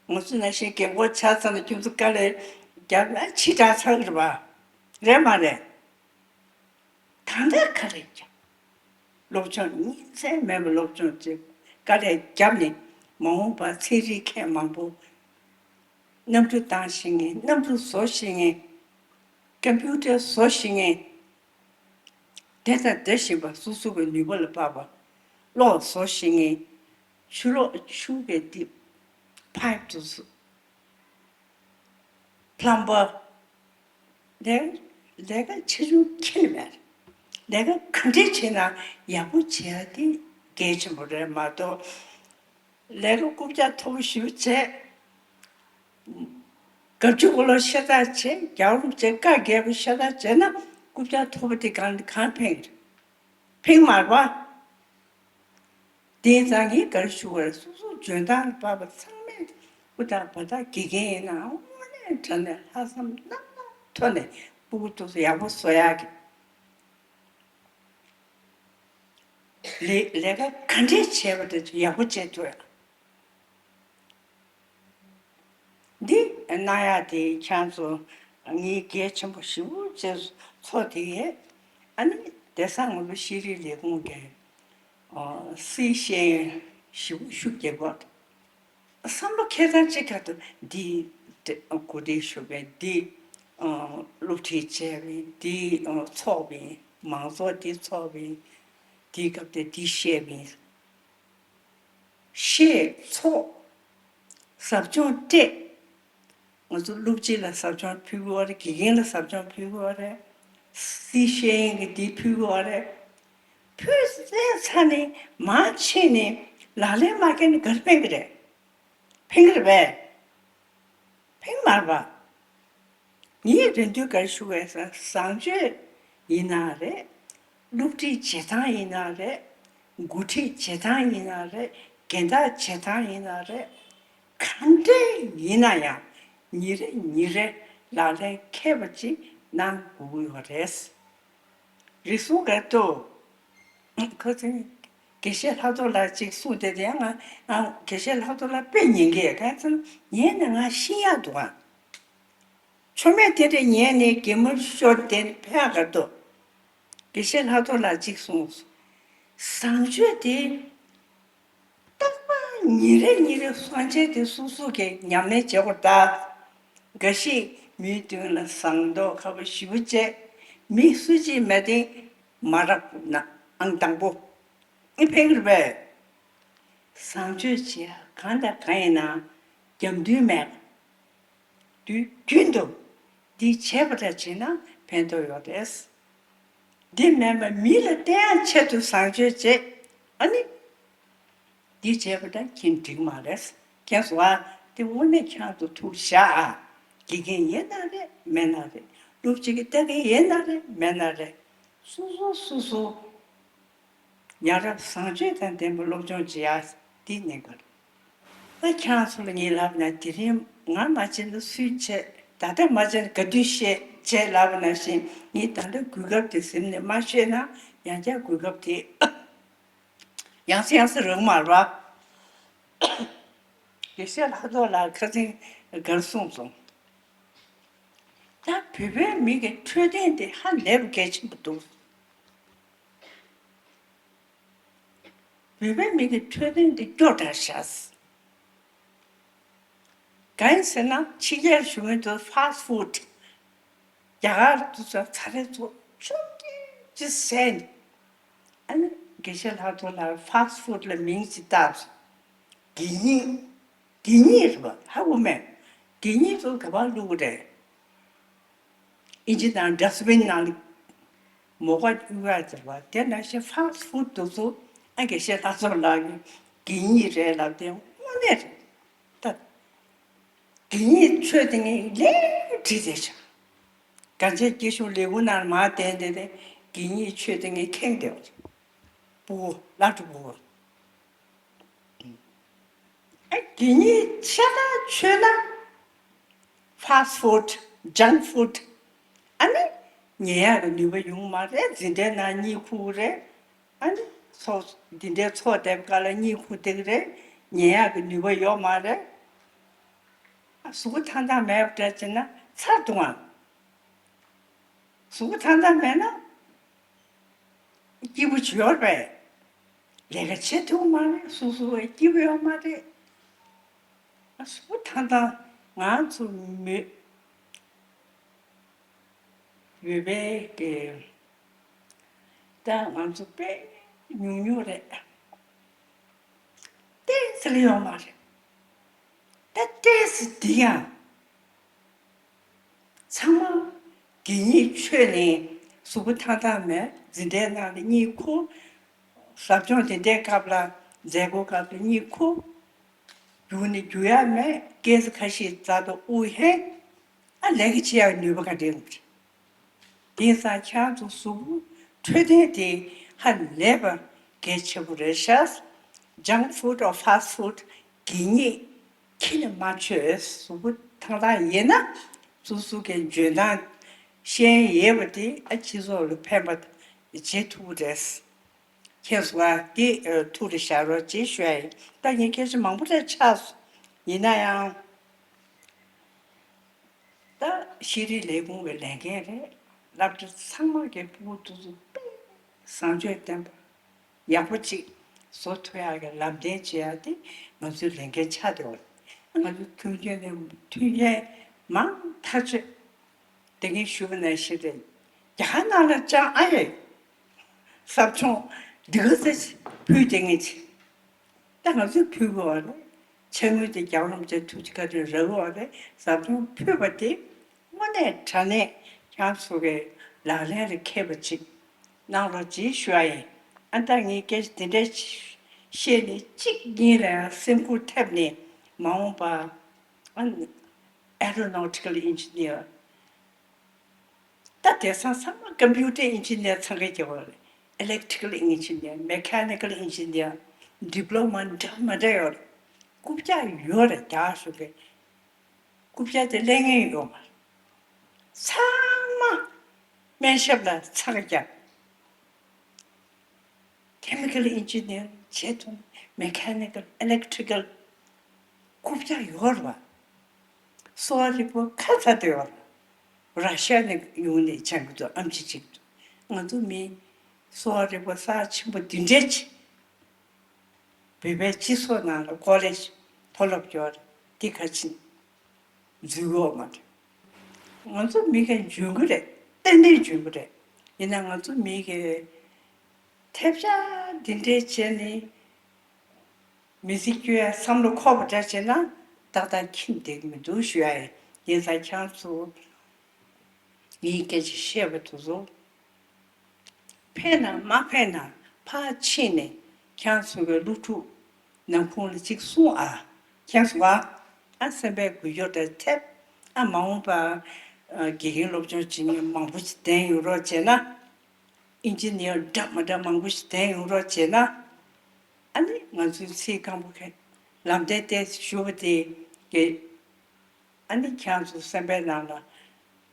ང་ཚོ་ནང་བཞིན་རྒན་གོག་ཆགས་ཚར་ན་ཁྱོད་ཚོ་དཀའ་ལས་བརྒྱབ་ན་ཕྱི་དྲགས་ཚར་གི་རེད་པ། རེད་མ་རེད། ད་ལྟ་དཀའ་ལས་བརྒྱབ། སློབ་སྦྱོང་གཉིས་ཚན་མེད་པའི་སློབ་སྦྱོང་བྱེད། དཀའ་ལས་བརྒྱབ་ནས་མ་འོངས་པར་ཚན་རིག་མཁན་མང་པོ་གནམ་གྲུ་བཏང་ཤེས་མཁན། གནམ་གྲུ་བཟོ་ཤེས་མཁན། ཀམ་པུ་ཊར་བཟོ་ཤེས་མཁན། དེ་དང་དེ་བཞིན་པ་སོ་སོ་གི་ནུས་པ་ལ་དཔག་པ་གློག་བཟོ་ཤེས་མཁན། ཆུ་གློག་ཆུ་གི་འདི་པའིབ་དུ་བཟོ། པླམ་བར། ལས་ལས་ཀ་ཆེ་ཆུང་ཁྱད་མེད། ལས་ཀ་ག་འདྲས་བྱས་ན་ཡག་པོ་བྱེད་ཡ་དེ་གལ་ཆེན་པོ་རེད་མ་གཏོགས། ལས་ཀ་རྐུབ་བཀྱག་མཐོ་པོ་ཞེ་པོ་བྱས། དགའ་སྐྱོ་གོ་ལོ་ཤ་སྟག་བྱས། རྒྱག་རོགས་བྱས། བཀའ་རྒྱས་པོ་ཤ་སྟག་བྱས་ན་རྐུབ་བཀྱག་མཐོ་པོ་དེ་གང་གང་ཕན་གི་རེད། ཕན་མ་རེད་པ། དེང་སང་ངས་ག་རེ་ཞུ་དགོས་རེད། སོ་སོ་འཇོན་ཐང་ལ་དཔག་པ་ཚང་མས་ཨུ་ཐག་བ་ཐག་དགེ་རྒན་ཡིན་ནའང་དངོས་གནས་དྲང་གནས་ལྷག་བསམ་རྣམ་དག་ཐོག་ནས་ཕྲུ་གུ་ཏོག་ཙམ་ཡག་པོ་བཟོ་ཡག་གི་ལས་ལས་ཀ་ག་འདྲས་བྱས་པ་དེ་ཚོ་ཡག་པོ་བྱེད་ཐུབ་ཡག་འདི་གནང་ཡག་དེ་ཁྱེད་ཚོ་ངས་གལ་ཆེན་པོ་ཞེ་པོ་ཅིག་ཚོར་དེ་ཡས། ཨ་ནི་དེང་སང་ང་ཚོ་ཤེས་རིག་ལས་ཁུངས་ཀྱི་ཨ་སུས་ཤེས་ཡོན་ཞེ་པོ་ཞུ་རྒྱུ་བ། བསམ་བློ་འཁྱེར་སྟངས་གཅིག་ག་ཏུ་འདི་གོ་སྒྲིག་ཞུ་བའི་འདི་སློབ་ཁྲིད་བྱས་པའི་འདི་ཚོགས་པའི་མང་ཚོགས་འདི་ཚོགས་པའི་འདི་སྐབས་དེ་འདི་བཤད་པའི་བཤད་ཚོགས་ཟབ་སྦྱོང་སྤྲད། ང་ཚོ་སློབ་སྤྱི་ལ་ཟབ་སྦྱོང་ཕུལ་དགོས་རེད། དགེ་རྒན་ལ་ཟབ་སྦྱོང་ཕུལ་དགོས་རེད། སུས་ཤེས་ཡོན་གྱི་འདི་ཕུལ་དགོས་རེད། ཕུལ་ཚར་ཚར་ནས་མར་ཕྱིན་ནས་ལག་ལེན་མ་བཀལ་ནས་ག་རེ་ཕན་གི་རེད། ཕན་གི་རེད་པས། ཕན་མ་རེད་པ། ངས་རེ་འདུན་ག་རེ་ཞུ་དགོས་ཟེར་ན། བཟང་སྤྱོད་ཡིན་ན་རེད། སློབ་ཁྲིད་བྱེད་སྟངས་ཡིན་ན་རེད། འགོ་ཁྲིད་བྱེད་སྟངས་ཡིན་ན་རེད། འགན་བདག་བྱེད་སྟངས་ཡིན་ན་རེད། གང་འདྲ་ཡིན་ན་ཡང་ཉིན་རེ་ཉིན་རེ་ལག་ལེན་འཁེལ་བ་ཅིག་གནང་དགོས་ཀྱི་ཡོད་རེད། རེ་ཟུང་ག་ཏོ། ཁ་ཚིག་དགེ་བཤེས་ལྷག་རྡོར་ལགས་ཅིག་གསུངས་ཏེ། དེ་ཡང་ང་ང་དགེ་བཤེས་ལྷག་རྡོར་ལགས་དཔེ་ཉན་གི་ཡོད། ག་ཚོད་ཉན་ནས་ང་ཤི་ཡག་འདུག་ཨ། ཆོ་མེད་དེ་འདྲ་ཉན་ནས་གད་མོ་ཤོར་དེ་ཕན་ག་ཏོ། དགེ་བཤེས་ལྷག་རྡོར་ལགས་ཅིག་གསུངས། བཟང་སྤྱོད་དེ་རྟག་པར་ཉིན་རེ་ཉིན་རེ་སངས་རྒྱས་དེ་སོ་སོ་གི་ཉམས་ལེན་བྱེད་དགོས་ད། འགའ་ཞིག་མིའི་མདུན་ལ་ཟངས་མདོག་ཁ་པོ་ཞེ་པོ་བྱས། མི་སུ་གཅིག་མ་བསྟེན། མ་རབས་ན་ཨང་དང་པོ། ཨེ་ཕན་གི་རེད་པས། བཟང་སྤྱོད་བྱེད་ཡ་གང་དང་གང་ཡིན་ན་རྒྱབ་མདུན་མེད། དུས་རྒྱུན་དུ་འདི་བྱས་པ་འདྲ་བྱས་ན་ཕན་ཐོགས་ཡོད་རེད། འདི་མེད་པ་མི་ལ་བསྟན་ཡ་ཆེད་དུ་བཟང་སྤྱོད་བྱེད། ཨ་ནི། འདི་བྱས་པ་འདྲ་ཁྱེད་འགྲིག་མ་རེད། ཁྱེད་སོ་ཨ། འདི་དངོས་གནས་ཁྱེད་ཚོ་ཐུགས་བཞག་ཨ། དགེ་རྒན་ཡིན་ན་རེད་མེད་ན་རེད། སློབ་སྤྱི་གི་ལྟ་མཁན་ཡིན་ན་རེད་མེད་ན་རེད། སོ་སོ་སོ་སོ། ཡ་རབས་བཟང་སྤྱོད་དང་ལྡན་པའི་སློབ་སྦྱོང་བྱེད་ཡ་འདི་གནད་འགག་རེད། ད་ཁྱེད་རང་ཚོ་ལ་ངས་ལབ་ན། དེ་རིང་ང་མ་བྱས་ན་སུས་བྱེད། ད་ལྟ་མ་བྱས་ན་ག་དུས་བྱེད་བྱེད་ལབ་པ་ནང་བཞིན། ངས་ད་ལྟ་གོ་སྐབས་དེ་ཟིན་ནས་མ་བཤད་ན་ཡང་བསྐྱར་གོ་སྐབས་དེ་ཡང་སེ་ཡང་སེ་རག་མ་རེད་པ། དགེ་བཤེས་ལྷག་རྡོར་ལགས་ཁ་སང་ག་རེ་གསུངས་སོང་། ད་བོད་པའི་མི་གི་འཕྲོད་བསྟེན་དེ་ཧ་ལས་པ་གལ་ཆེན་པོ་འདུག་བོད་པའི་མི་གི་འཕྲོད་བསྟེན་དེ་སྐྱོ་དྲགས་ཤག་གང་ཡིན་ཟེར་ན། ཕྱི་རྒྱལ་བཞུགས་མི་ཚོ་ཕཱ་སི་ཕུཌ། རྒྱ་གར་དུ་ཚོ་ཚ་རེ་ཚོ་ཆུང་ཆུང་ཅིག་ཟས་ནས། ཨ་ནི་དགེ་བཤེས་ལྷག་རྡོར་ལགས་ཕཱ་སི་ཕུཌ་ལ་མིང་ཅིག་བཏགས་སོང་། གད་སྙིགས། གད་སྙིགས་རེད་པ། ཧ་གོ་མེད། གད་སྙིགས་ཚོ་ག་པར་བླུགས་རེད། ཨིན་ཇི་ནང་ཌ་སི་བིན་ནང་ལ་མོ་ག་གཡུག་ཡ་ཟེར་བ་དེ་ནང་བཞིན་ཕཱ་སི་ཕུཌ་དེ་ཚོ་ཨ་དགེ་བཤེས་ལྷག་རྡོར་ལགས་ཀྱིས་གད་སྙིགས་རེད་ལབ་དེ་དངོས་གནས་རེད། ད་གད་སྙིགས་མཆོད་དེ་ངས་ལས་བྲིས་བསྡད་ཤག་གངས་ཅན་སྐྱིད་གཤོངས་ལས་ཁུངས་ནང་ལ་མར་བསྡད་བསྡད་དེ་གད་སྙིགས་མཆོད་དེ་ངས་ཁེངས་བསྡད་པ་རེད། ཕྲུ་གུ་བླ་ཕྲུག་ཕྲུ་གུ། ཨ་དེ་གཉིས་ཆ་ཚང་མཆོད་ན། fast food, junk food. ཨ་ནི་ཉལ་ཡག་གི་ནུས་པ་ཡོང་མ་རེད། འཛིན་གྲྭའི་ནང་གཉིད་ཁུག་རེད། ཨ་ནི་ཚོགས་འདི་འདྲའི་ཚོགས་བསྡད་པ་ག་ལ་གཉིད་ཁུག་བསྡད་ཀྱི་རེད། ཉལ་ཡག་གི་ནུས་པ་ཡོད་མ་རེད། ཨ་གཟུགས་པོ་ཐང་ཐང་མེད་པ་འདྲ་བྱས་ན་ཚར་འདུག་ཨ། གཟུགས་པོ་ཐང་ཐང་མེད་ན་སྐྱིད་པོ་ཅིག་ཡོད་རེད་པས། ལས་ཀ་བྱེད་ཐུབ་མ་རེད། སོ་སོ་བས་སྐྱིད་པོ་ཡོད་མ་རེད། ཨ་གཟུགས་པོ་ཐང་ཐང་ང་ཚོ་མི་ཡོད་པའི་གི་ད་ང་ཚོ་དཔེ་ཉུང་ཉུང་རེད། ཏོག་ཙམ་ཡོད་མ་རེད། ད་ཏོག་ཙམ་འདི་ཡང་ཚང་མ་གད་སྙིགས་མཆོད་ནས་གཟུགས་པོ་ཐང་ཐང་མེད། འཛིན་གྲྭའི་ནང་ལ་གཉིད་ཁུག་ཟབ་སྦྱོང་དེ་འདྲའི་སྐབས་ལ་མཛད་སྒོ་སྐབས་ལ་གཉིད་ཁུག་རྒྱུགས་ནས་རྒྱུགས་ཡག་མེད། སྐེ་ས་ཁ་ཤས་འཛག་འདུག་དབུགས་ཧལ། ཨ་ལས་ཀ་བྱེད་ཡག་ནུས་པ་ག་འདྲས་ཡོད་མ་རེད། དེང་སང་ཁྱེད་རང་ཚོ་གཟུགས་པོ་འཕྲོད་བསྟེན་དེ་ཧ་ལས་པ་གལ་ཆེན་པོ་རེད་ཤག Junk food or fast food གད་སྙིགས་ཁྱེར་ནས་མ་མཆོད། གཟུགས་པོ་ཐང་ཐང་ཡིན་ན་སོ་སོ་གི་འཇོན་ཐང་ཤེས་ཡོན་ཡོད་པ་དེ་ཨ་སྤྱི་ཚོགས་ལ་ཕན་པ་བྱེད་ཐུབ་ཀྱི་རེད། མཁྱེན་སོང་ང་། འདི་ཨ་ཐུགས་ལ་བཞག་རོགས་བྱེད་ཞུ་ཡ་ཡིན། ད་ངས་སྐད་ཆ་མང་པོ་རེ་ཆགས་སོང་། ཡིན་ན་ཡང་། ད་ཤེས་རིག་ལས་ཁུངས་ཀྱི་ལས་འགན་རེད། སློབ་གྲྭ་ཚང་མ་གི་ཕྲུ་གུ་དེ་ཚོ་དཔེ་བཟང་སྤྱོད་ལྡན་པ་ཡག་པོ་ཅིག་བཟོ་ཐུབ་ཡག་གི་ལམ་སྟོན་བྱེད་ཡག་དེ་ང་ཚོའི་ལས་འགན་ཆགས་བསྡད་ཡོད་རེད། ང་ཚོའི་མཐུན་རྐྱེན་ནི་མཐུན་རྐྱེན་མང་ཐག་ཆོད། དེ་ངས་ཞུ་བ་ནང་བཞིན་རེད། རྒྱ་གར་ནང་ལ་ཅང་ཨ་ཡོད། ཟབ་སྦྱོང་འདི་ག་ཚོད་ཕུལ་བསྡད་མཁན་ཅིག་ད་ང་ཚོས་ཕུལ་དགོས་པ་རེད། ཕྱག་དངུལ་དེ་རྒྱལ་བ་རིན་པོ་ཆེ་ཐུགས་རྗེ་བཀའ་དྲིན་རག་གི་ཡོད་རེད། ཟབ་སྦྱོང་ཕུལ་བ་དེ་དངོས་གནས་དྲང་གནས་ཁྱེད་ཚོ་གི་ལག་ལེན་ལ་འཁེལ་བ་ཅིག་གནང་རོགས་གྱིས་ཞུ་ཡ་ཡིན། ཨ་ད་ངས་སྐད་ཆ་དེ་འདྲ་བཤད་ནས་གཅིག་གཉིས་ལ་ཡང་སེམས་ཁུར་ཐེབས་ནས་མ་འོངས་པ་ཨ་aeronautical engineer ད་དེང་སང་ཚང་མ་computer engineer ཚང་གི་རྒྱབ་པ་རེད། Electrical engineer, mechanical engineer, diploma འདྲ་མི་འདྲ་ཡོད་རེད། རྐུབ་བཀྱག་ཡོད་རེད། རྒྱ་གཞུང་གི་རྐུབ་བཀྱག་དེ་ལེན་མཁན་ཡོད་མ་རེད། ཚང་མ་སྨན་ཞབས་ལ་ཚ་ག་རྒྱབ། Chemical engineer བྱེད་ཐུབ། Mechanical, electrical རྐུབ་བཀྱག་ཡོད་རེད་པ། གསོ་བ་རིག་པ་ཁ་ཚ་དེ་ཡོད་རེད། ར་ཤ་ནས་ཡོང་ནས་སྦྱང་གི་འདུག་ཨེམ་ཆི་བྱེད་ཀྱི་འདུག་ང་ཚོ་མི་གསོ་བ་རིག་པ་རྩ་ཆེན་པོ་འདི་འདྲས་ཅིག་བོད་པའི་སྤྱི་ཚོགས་ནང་ལ་ཀོ་ལེ་ཇི་མཐོ་སློབ་ཡོད་རེད། འདི་ག་ཅིག་འཛུལ་ཡོད་མ་རེད། ང་ཚོ་མི་ག་འཇོན་གི་རེད། ཏན་ཏན་འཇོན་གི་རེད། ཡིན་ན་ང་ཚོ་མི་གི་ཐེབས་ཆག་འདི་འདྲའི་བྱས་ནས་མི་ཚེ་སྐྱོལ་ཡ་བསམ་བློ་འཁོར་བ་འདྲ་བྱས་ན་ཏག་ཏག་ཁྱིམ་བསྡད་གི་མི་འདུག་ཞུ་ཡ་ཡིན། ཡིན་ཙང་ཁྱེད་ཚོ་ངའི་སྐད་ཆ་བཤད་པ་དེ་ཚོ་ཕན་ན་མ་ཕན་ན་ཕར་ཕྱིན་ནས་ཁྱེད་ཚོ་གི་སློབ་ཕྲུག་ནམ་ཁུང་ལ་གཅིག་གསུང་ཨ། མཁྱེན་སོང་ཨ། ཨ་སེམས་པའི་འགུལ་སྐྱོད་དེ་ཐེབས། ཨ་མ་འོངས་པ་ཨ་དགེ་རྒན་སློབ་སྦྱོང་བྱེད་མཁན་མང་པོ་ཞིག་ལྡན་ཡོང་རོགས་བྱས་ན། ཨིན་ཇི་ནི་ཡར་འདྲ་མི་འདྲ་མང་པོ་ཞིག་ལྡན་ཡོང་རོགས་བྱས་ན། ཨ་ནི་ང་ཚོའི་ཚེ་གང་པོ་གི་ལམ་སྟོན་ཏོག་ཙམ་ཞུ་བ་དེ་གི་ཨ་ནི་ཁྱེད་ཚོ་སེམས་པའི་ནང་ལ་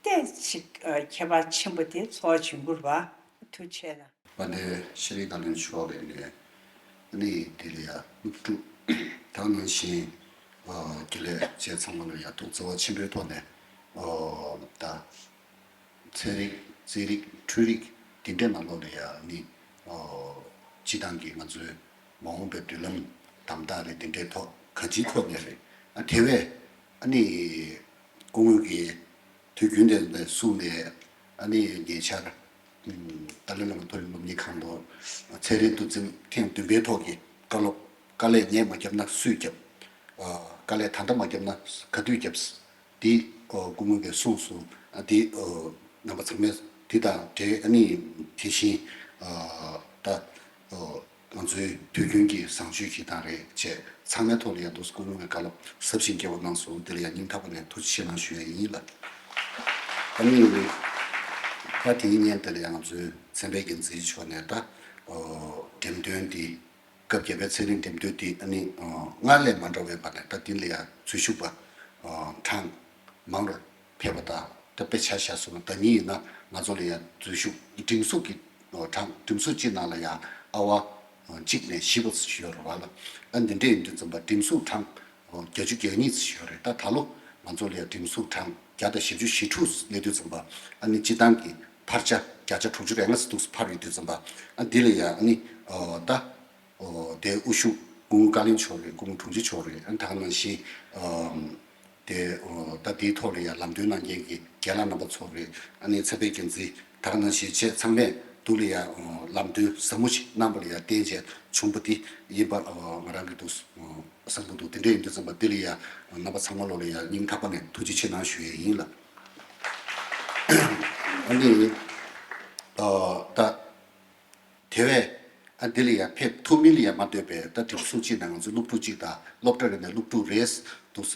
ཏོག་ཙམ་ཨ་ཁྱད་པར་ཆེན་པོ་དེ་ཚོར་བྱུང་གི་རེད་པ། ཐུགས་རྗེ་ཆེ་གནང་། དཔལ་ལྡན་ཤེས་རིག་བཀའ་བློན་མཆོག་ལ་ནས་ཨ་ནི་འདི་ལ་ཡ་སློབ་ཕྲུག་ད་ནང་བཞིན་ཨ་རྒྱུན་ལས་བཅས་ཚང་མ་ལ་ཡ་ཐུགས་བརྩེ་བ་ཆེན་པོའི་ཐོག་ནས་ཨ་ད་ཚན་རིག་རྩིས་རིག་འཕྲུལ་རིག་འདི་འདྲའི་ནང་ལོགས་ལ་ཡ་ནི་ཨ་སྤྱི་བཏང་གི་ང་ཚོའི་མ་འོངས་པའི་མདུན་ལམ་དམ་དྲག་རེད། འདི་འདྲའི་ཐོག་ག་ཅིའི་ཐོག་ནས་རེད། ཨ་དེ་བས་ཨ་ནི་སྐུ་ངོ་གིས་དུས་རྒྱུན་དེ་ནས་གསུངས་ནས་ཨ་ནི་ཉེ་ཆར་ཏཱ་ལའི་བླ་མ་མཐོ་རིམ་སློབ་གཉེར་ཁང་དུ་ཚན་རིག་ཏུ་འཛིན་ཐེངས་བདུན་པའི་ཐོག་གི་བཀའ་སློབ། དཀའ་ལས་ངས་མ་བརྒྱབ་ན་སུས་བརྒྱབ། ཨ་དཀའ་ལས་ད་ལྟ་མ་བརྒྱབ་ན་ག་དུས་བརྒྱབ། འདི་ཨོ་སྐུ་ངོ་གིས་གསུངས་སོང་། ཨ་འདི་ཨོ་རྣམ་པ་ཚང་མས་འདི་དང་འབྲེལ་ཨ་ནི་དེ་བཞིན་ཨ་ད་ཨོ་ང་ཚོའི་དུས་རྒྱུན་གྱི་བཟང་སྤྱོད་ཀྱི་དང་རེད་བྱས་ཚང་མའི་ཐོག་ལ་ཡང་འདུག་སྐུ་ངོ་གི་བཀའ་སློབ་ཟབ་ཞིང་རྒྱས་པ་གནང་སོང་། འདི་ལ་ཡང་སྙིང་ཐག་པ་ནས་ཐུགས་རྗེ་ཆེ་གནང་ཞུ་ཡ་ཡིན་ལ། ཨ་ནི་ད་དེའི་སྔོན་དེ་ལ་ཡང་ང་ཚོའི་ཚན་པའི་འགན་འཛིན་མཆོག་ནས་ད་ འགྲེམས་སྟོན་འདི་སྐབས་བརྒྱད་པའི་ཚན་རིག་འགྲེམས་སྟོན་འདི་ཨ་ནི་སྔར་ལས་མ་འདྲ་བའི་བར་ནས་ད་འདི་ལ་ཡང་འཛུལ་ཞུགས་པ་གྲངས་མང་རུ་ཕེབས་པ་དང་ད་དཔེ་ཆ་བཞག་སོང་ན་ཟླ་ཉིན་ཡིན་ན་ང་ཚོ་ལ་ཡང་འཛུལ་ཞུགས་འགྲེམས་གཟུགས་ཀྱི་གྲངས་འགྲེམས་གཟུགས་གཅིག་ནང་ལ་ཡང་ཨ་བ་གཅིག་ནས་བཞི་བར་ཞུ་ཡོད་རེད་བ་ལ། ཨ་འདི་འདྲས་ཡིན་དུས་ཙམ་པ་འགྲེམས་གཟུགས་གྲངས་བརྒྱད་ཅུ་གྱ་གཉིས་ཙམ་ཞིག་ཡོད་རེད། ད་ད་ལོ་ང་ཚོ་ལ་ཡང་འགྲེམས་གཟུགས་གྲངས་བརྒྱ་དང་བཞི་བཅུ་ཞེ་དྲུག་སླེབས་དུས་ཙམ་པ་ཨ་ནི་སྤྱི་བཏང་གི་འཕར་ཆ་བརྒྱ་ཆ་དྲུག་ཅུ་རེ་ལྔ་ཙམ་འདུག་འཕར་ཡོད་དུས་ཙམ་པ་ཨ་འདི་ལ་ཡང་ཨ་ནི་ད་དེ་དབུ་བཞུགས་སྐུ་ངོ་བཀའ་བློན་མཆོག་རེད། སྐུ་ངོ་དྲུང་ཆེ་མཆོག་རེད། ཨ་ད་ག་ནང་བཞིན་དེ་ད་དེའི་ཐོག་ལ་ཡང་ལམ་སྟོན་གནང་མཁན་གྱི་རྒན་ལགས་རྣམ་པ་ཚོ་རེད། ཨ་ནི་ཚན་པའི་འགན་འཛིན་ད་ག་ནང་བཞིན་བཅས་ཚང་མས་འདུག་ལ་ཡང་ལམ་སྟོན་ཟབ་མོ་ཞིག་གནང་པ་ལ་ཡང་བརྟེན་བྱས་བྱུང་པ་དེ་ཡིན་པ་ང་རང་གི་འདུག་བསམ་གྱི་འདུག་དེ་འདྲ་ཡིན་དུས་ཙམ་པ་འདི་ལ་ཡང་རྣམ་པ་ཚང་མ་ལོ་ལ་ཡང་སྙིང་ཐག་པ་ནས་ཐུགས་རྗེ་ཆེ་གནང་ཞུ་ཡས་ཡིན་ལ། ཨ་ནི་ད་དེ་བས་ཨ་འདི་ལ་ཡང་ཕེབས་ཐུབ་མིན་ལ་ཡང་མ་ལྟོས་པའི་ད་འགྲེམས་གཟུགས་གཅིག་ནང་ང་ཚོ་སློབ་ཕྲུག་གཅིག་དང་སློབ་གྲྭ་རེ་ནས་སློབ་ཕྲུག་རེས་འདུག་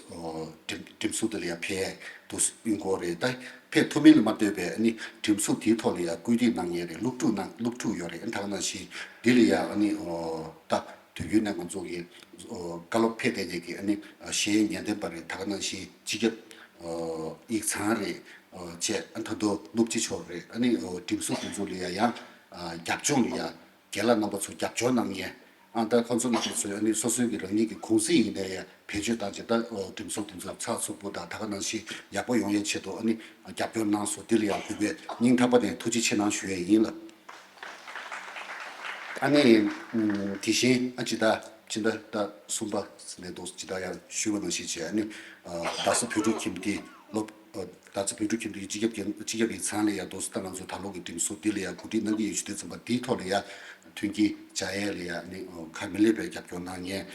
འགྲེམས་འགྲེམས་གཟུགས་དེ་ལ་ཡང་ཕེབས་འདུག་ཡིན་དགོས་རེད། ད་ཕེབས་ཐུབ་མིན་ལ་མ་ལྟོས་པའི་ཨ་ནི་འགྲེམས་གཟུགས་དེའི་ཐོག་ལ་ཡང་བཀོད་སྒྲིག་གནང་མཁན་རེད། སློབ་ཕྲུག་ནང་སློབ་ཕྲུག་ཡོད་རེད། ཨ་ད་ག་ནང་བཞིན་འདི་ལ་ཡང་ཨ་ནི་ད། དུས་རྒྱུན་ནས་ང་ཚོ་གི་བཀའ་སློབ་ཕེབས་བསྡད་མཁན་གྱི་ཨ་ནི་གཞས་ཉན་སྟོན་པ་རེད། ད་ག་ནང་བཞིན་སྤྱི་ཁྱབ་ཡིག་ཚང་རེད། བཅས་ཨ་ད་དུང་སློབ་སྤྱི་མཆོག་རེད། ཨ་ནི་འགྲེམས་གཟུགས་དེ་ཚོ་ལ་ཡང་ཡང་རྒྱབ་ལྗོངས་ལ་ཡང་རྒན་ལགས་རྣམ་པ་ཚོ་རྒྱབ་སྐྱོར་གནང་མཁན་ཨ་ད་ཁོང་ཚོ་རྣམ་པ་ཚོས་ཨ་ནི་སོ་སོའི་གི་རང་ཉིད་ཀྱི་གུང་སེང་ཡིན་ནའི་ཡང་བེད་སྤྱོད་བཏང་བྱས་ད་འགྲེམས་གཟུགས་དེ་ཚོ་ཚགས་ཚུད་པོ་དང་ད་ག་ནང་བཞིན་ཡག་པོ་ཡོང་ཡའི་ཆེད་དུ་ཨ་ནི་རྒྱབ་སྐྱོར་གནང་སོང་། དེ་ལ་ཡང་གུས་པས་སྙིང་ཐག་པ་ནས་ཐུགས་རྗེ་ཆེ་གནང་ཞུ་ཡས་ཡིན་ལ། ཨ་ནི། ཨམ། དེ་བཞིན་ཨ་ཅི་ད་ཕྱི་ཟླ་ད་གསུམ་པ་ནས་འདུག་ཅི་ད་ཡང་ཞུས་པ་ནང་བཞིན་བྱས་ཨ་ནི། རྡ་ས་བོད་ཕྲུག་ཁྱིམ་སྡེ་སློབ། རྡ་ས་བོད་ཕྲུག་ཁྱིམ་སྡེའི་སྤྱི་ཁྱབ་ཀྱི་སྤྱི་ཁྱབ་ཡིག་ཚང་ལ་ཡང་འདུག་ད་ང་ཚོ་ད་ལོ་གི་འགྲེམས་གཟུགས་འདི་ལ་ཡང་གོ་སྒྲིག་གནང་གི་ཡོད་ཞུ་དུས་ཙམ་པ་འདིའི་ཐོག་ལ་ཡང་མཐུན་རྐྱེན་སྦྱར་ཡས་ལ་ཡང་ཨ་ནི་ཁ་མི་ལས་པའི་རྒྱབ་སྐྱོར་གནང་མཁན་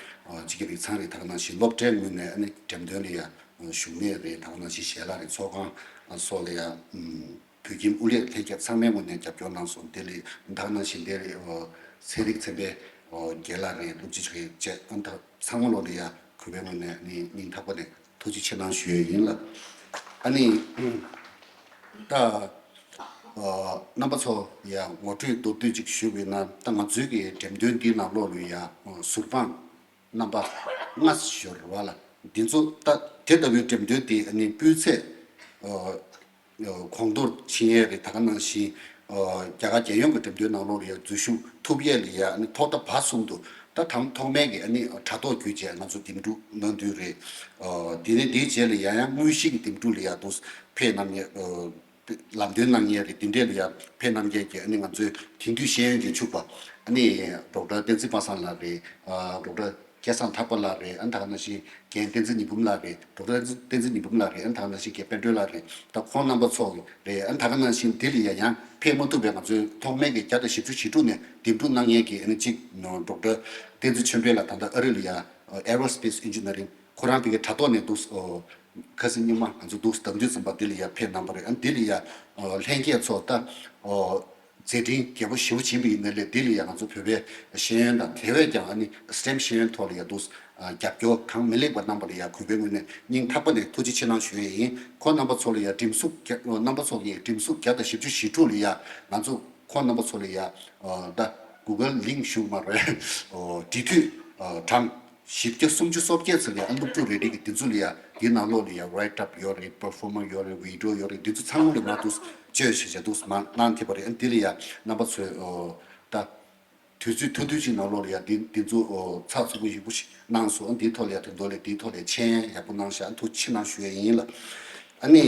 སྤྱི་ཁྱབ་ཡིག་ཚང་རེད། ད་ག་ནང་བཞིན་སློབ་གྲྭའི་ངོས་ནས་ཨ་ནི་འགྲེམས་སྟོན་ལ་ཡང་བཞུགས་གནས་རེད། ད་ག་ནང་བཞིན་ཞལ་ལག་རེད། ཚོགས་ཁང་སོགས་ལ་ཡང་། བོད་ཁྱིམ་དབུ་ལས་ལྷན་རྒྱས་ཚང་མའི་ངོས་ནས་རྒྱབ་སྐྱོར་གནང་སོང་། དེ་ལས་ད་ག་ནང་བཞིན་དེ་ལས་ཚན་རིག་ཚན་པའི་རྒན་ལགས་རེད། སློབ་སྤྱི་ཚོགས་བཅས་ཨ་ད་ཚང་མ་ལོ་ལ་ཡ་གུས་པའི་ངོས་ནས་ནི་སྙིང་ཐག་པ་ནས་ཐུགས་རྗེ་ཆེ་གནང་ཞུ་ཡས་ཡིན་ལ། ཨ་ནི་ད་རྣམ་པ་ཚོ་ཡ་ངོ་སྤྲོད་མདོར་བསྡུས་ཅིག་ཞུས་པ་ཡིན་ན་ད་ང་ཚོའི་གི་འགྲེམས་སྟོན་འདིའི་ནང་ལོགས་ལ་ཡ་ཟུར་དཔང་རྣམ་པ་ལྔ་ཞོར་བ་ལ་འདི་ཚོ་ད་དེ་ལྟ་བུའི་འགྲེམས་སྟོན་དེ་ཨ་ནི་སྤུས་ཚད་གོང་མཐོར་ཕྱིན་ཡས་རེད། ད་ག་ནང་བཞིན་རྒྱ་གར་རྒྱལ་ཡོངས་ཀྱི་འགྲེམས་སྟོན་ནང་ལོགས་ལ་ཡང་འཛུལ་ཞུགས་ཐུབ་ཡས་ལ་ཡ་ཨ་ནི་ཐོག་མཐའ་བར་གསུམ་དུ་ད་དང་ཐོག་མའི་གི་ཨ་ནི་དྲ་ཐོག་བརྒྱུད་བྱས་ང་ཚོ་འདེམས་སྒྲུག་གནང་དུས་རེད། དེ་ནས་དེའི་རྗེས་ལ་ཡང་ཡང་དངོས་གཞི་གི་འདེམས་སྒྲུག་ལ་ཡང་དུ་ཕེབས་གནང་ཡས། ལམ་སྟོན་གནང་མཁན་རེད། དེ་འདྲས་ལ་ཡང་ཕེབས་གནང་མཁན་གྱི་ཨ་ནི་ང་ཚོའི་དེང་དུས་ཤེས་ཡོན་གྱི་ཕྱུག་པ་ཨ་ནི་ཌོག་ཊར་བསྟན་འཛིན་པ་སངས་ལགས་རེད། ཨ་ཌོག་ཊར་སྐལ་བཟང་ཐར་པ་ལགས་རེད། ཨ་ནི་ད་ག་ནང་བཞིན་རྒན་བསྟན་འཛིན་ཉི་འབུམ་ལགས་རེད། ཌོག་ཊར་བསྟན་འཛིན་ཉི་འབུམ་ལགས་རེད། ཨ་ནི་ད་ག་ནང་བཞིན་རྒན་པད་སྒྲོན་ལགས་རེད། ད་ཁོང་རྣམ་པ་ཚོ་རེད། ཨ་ནི་ད་ག་ནང་བཞིན་དེ་ལ་ཡང་ཡང་ཕེབས་མ་ཐུབ་པའི་ང་ཚོའི་ཐོག་མའི་གི་བརྒྱ་དང་བཞི་བཅུ་ཞེ་དྲུག་ནས་འདེམས་སྒྲུག་གནང་མཁན་གྱི་ཨ་ནི་གཅིག་ཌོག་ཊར་བསྟན་འཛིན་ཆོས་འཕེལ་ལགས་ད་ལྟ་ཨ་རི་ལ་ཡང་Aerospace Engineering ཁོ་རང་དེ་གའི་དྲ་ཐོག་ནས་འདུག་ཨོ། ཁ་སང་ཉི་མ་ང་ཚོ་འདུག་གདམ་དུས་ཙམ་པ་འདི་ལ་ཡ་ཕེབས་གནང་པ་རེད། ཨ་འདི་ལ་ཡ་ཨོ་ལྷན་རྒྱས་ཚོ་ད་ཨོ་མཛད་འཕྲིན་རྒྱས་པོ་ཞེ་པོ་ཕྱིན་པ་ཡིན་ན་ལས་འདི་ལ་ཡ་ང་ཚོ་བོད་པའི་ཤེས་ཡོན་དང་དེ་བས་ཀྱང་ཨ་ནི་སི་ཊེམ་ཤེས་ཡོན་ཐོག་ལ་ཡ་འདུག་རྒྱབ་སྐྱོར་གང་མི་ལེགས་པ་གནང་པ་ལ་ཡ་གུས་པའི་ངོས་ནས་སྙིང་ཐག་པ་ནས་ཐུགས་རྗེ་ཆེ་གནང་ཞུ་ཡས་ཡིན། ཁོང་རྣམ་པ་ཚོ་ལ་ཡ་འགྲེམས་གཟུགས་རྒྱ་རྣམ་པ་ཚོ་གི་འགྲེམས་གཟུགས་བརྒྱ་དང་བཞི་བཅུ་ཞེ་དྲུག་ལ་ཡ་ང་ཚོ་ཁོང་རྣམ་པ་ཚོ་ལ་ཡ་ད་གུ་གལ་ལིང་ཞུ་མ་རེད། འབྲེལ་མཐུད་གྲངས། བཞི་བརྒྱ་སུམ་ཅུ་སོ་བརྒྱད་ཙམ་ལ་ཡང་སློབ་ཕྲུག་རེ་རེ་གི་འདི་ཚོ་ལ་ཡང་འདི་ནང་ལོགས་ལ་ཡང་write up ཡོད་རེད། performer ཡོད་རེད། video ཡོད་རེད། འདི་ཚོ་ཚང་མ་ལ་མ་འདུག་བཅོས་བྱས་བྱས་འདུག་མ་གནང་ཐེབས་པ་རེད། ཨ་འདི་ལ་ཡང་རྣམ་པ་ཚོས་ཨོ་ད་དུས་ཚོད་ཐུང་ཐུང་ཅིག་ནང་ལོགས་ལ་ཡང་འདི་འདི་ཚོ་ཨོ་ཚགས་ཚུད་པོ་ཡག་པོ་ཞིག་གནང་སོང་། ཨ་འདིའི་ཐོག་ལ་ཡང་དོན་དག་ལ་འདིའི་ཐོག་ལ་མཆན་ཡག་པོ་གནང་ཤག་ཐུགས་ཆེ་གནང་ཞུ་ཡ་ཡིན་ལ། ཨ་ནི་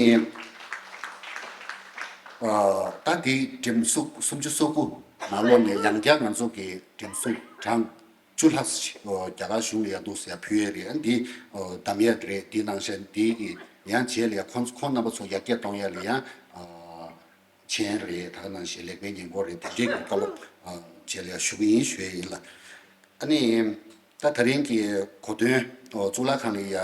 ཨ་ད་འདི་འགྲེམས་གཟུགས་སུམ་ཅུ་སོ་དགུ་ནང་ལོགས་ནས་ཡང་བསྐྱར་ང་ཚོ་གི་འགྲེམས་གཟུགས་གྲངས་བཅུ་ལྷག་ཅིག་རྒྱ་གར་གཞུང་ལ་ཡ་འདུག་ཟེར་ཡ་ཕུལ་ཡས་རེད། ཨ་འདི་གདམ་ཡས་རེད། འདི་ནང་བཞིན་འདི་གི་ཡང་རྗེས་ལ་ཡ་ཁོང་ཁོང་རྣམ་པ་ཚོ་ཡར་རྒྱས་གཏོང་ཡས་ལ་ཡང་མཆན་རེད། ད་ག་ནང་བཞིན་ལེགས་སྤེལ་ཉེས་འགོག་རེད། དེ་འདྲས་ཀྱི་བཀའ་སློབ་རྗེས་ལ་ཡ་ཞུ་གི་ཡིན་ཞུ་ཡས་ཡིན་ལ། ཨ་ནི་ད་ད་རིང་གི་གོ་སྟོན་གཙུག་ལག་ཁང་ལ་ཡ་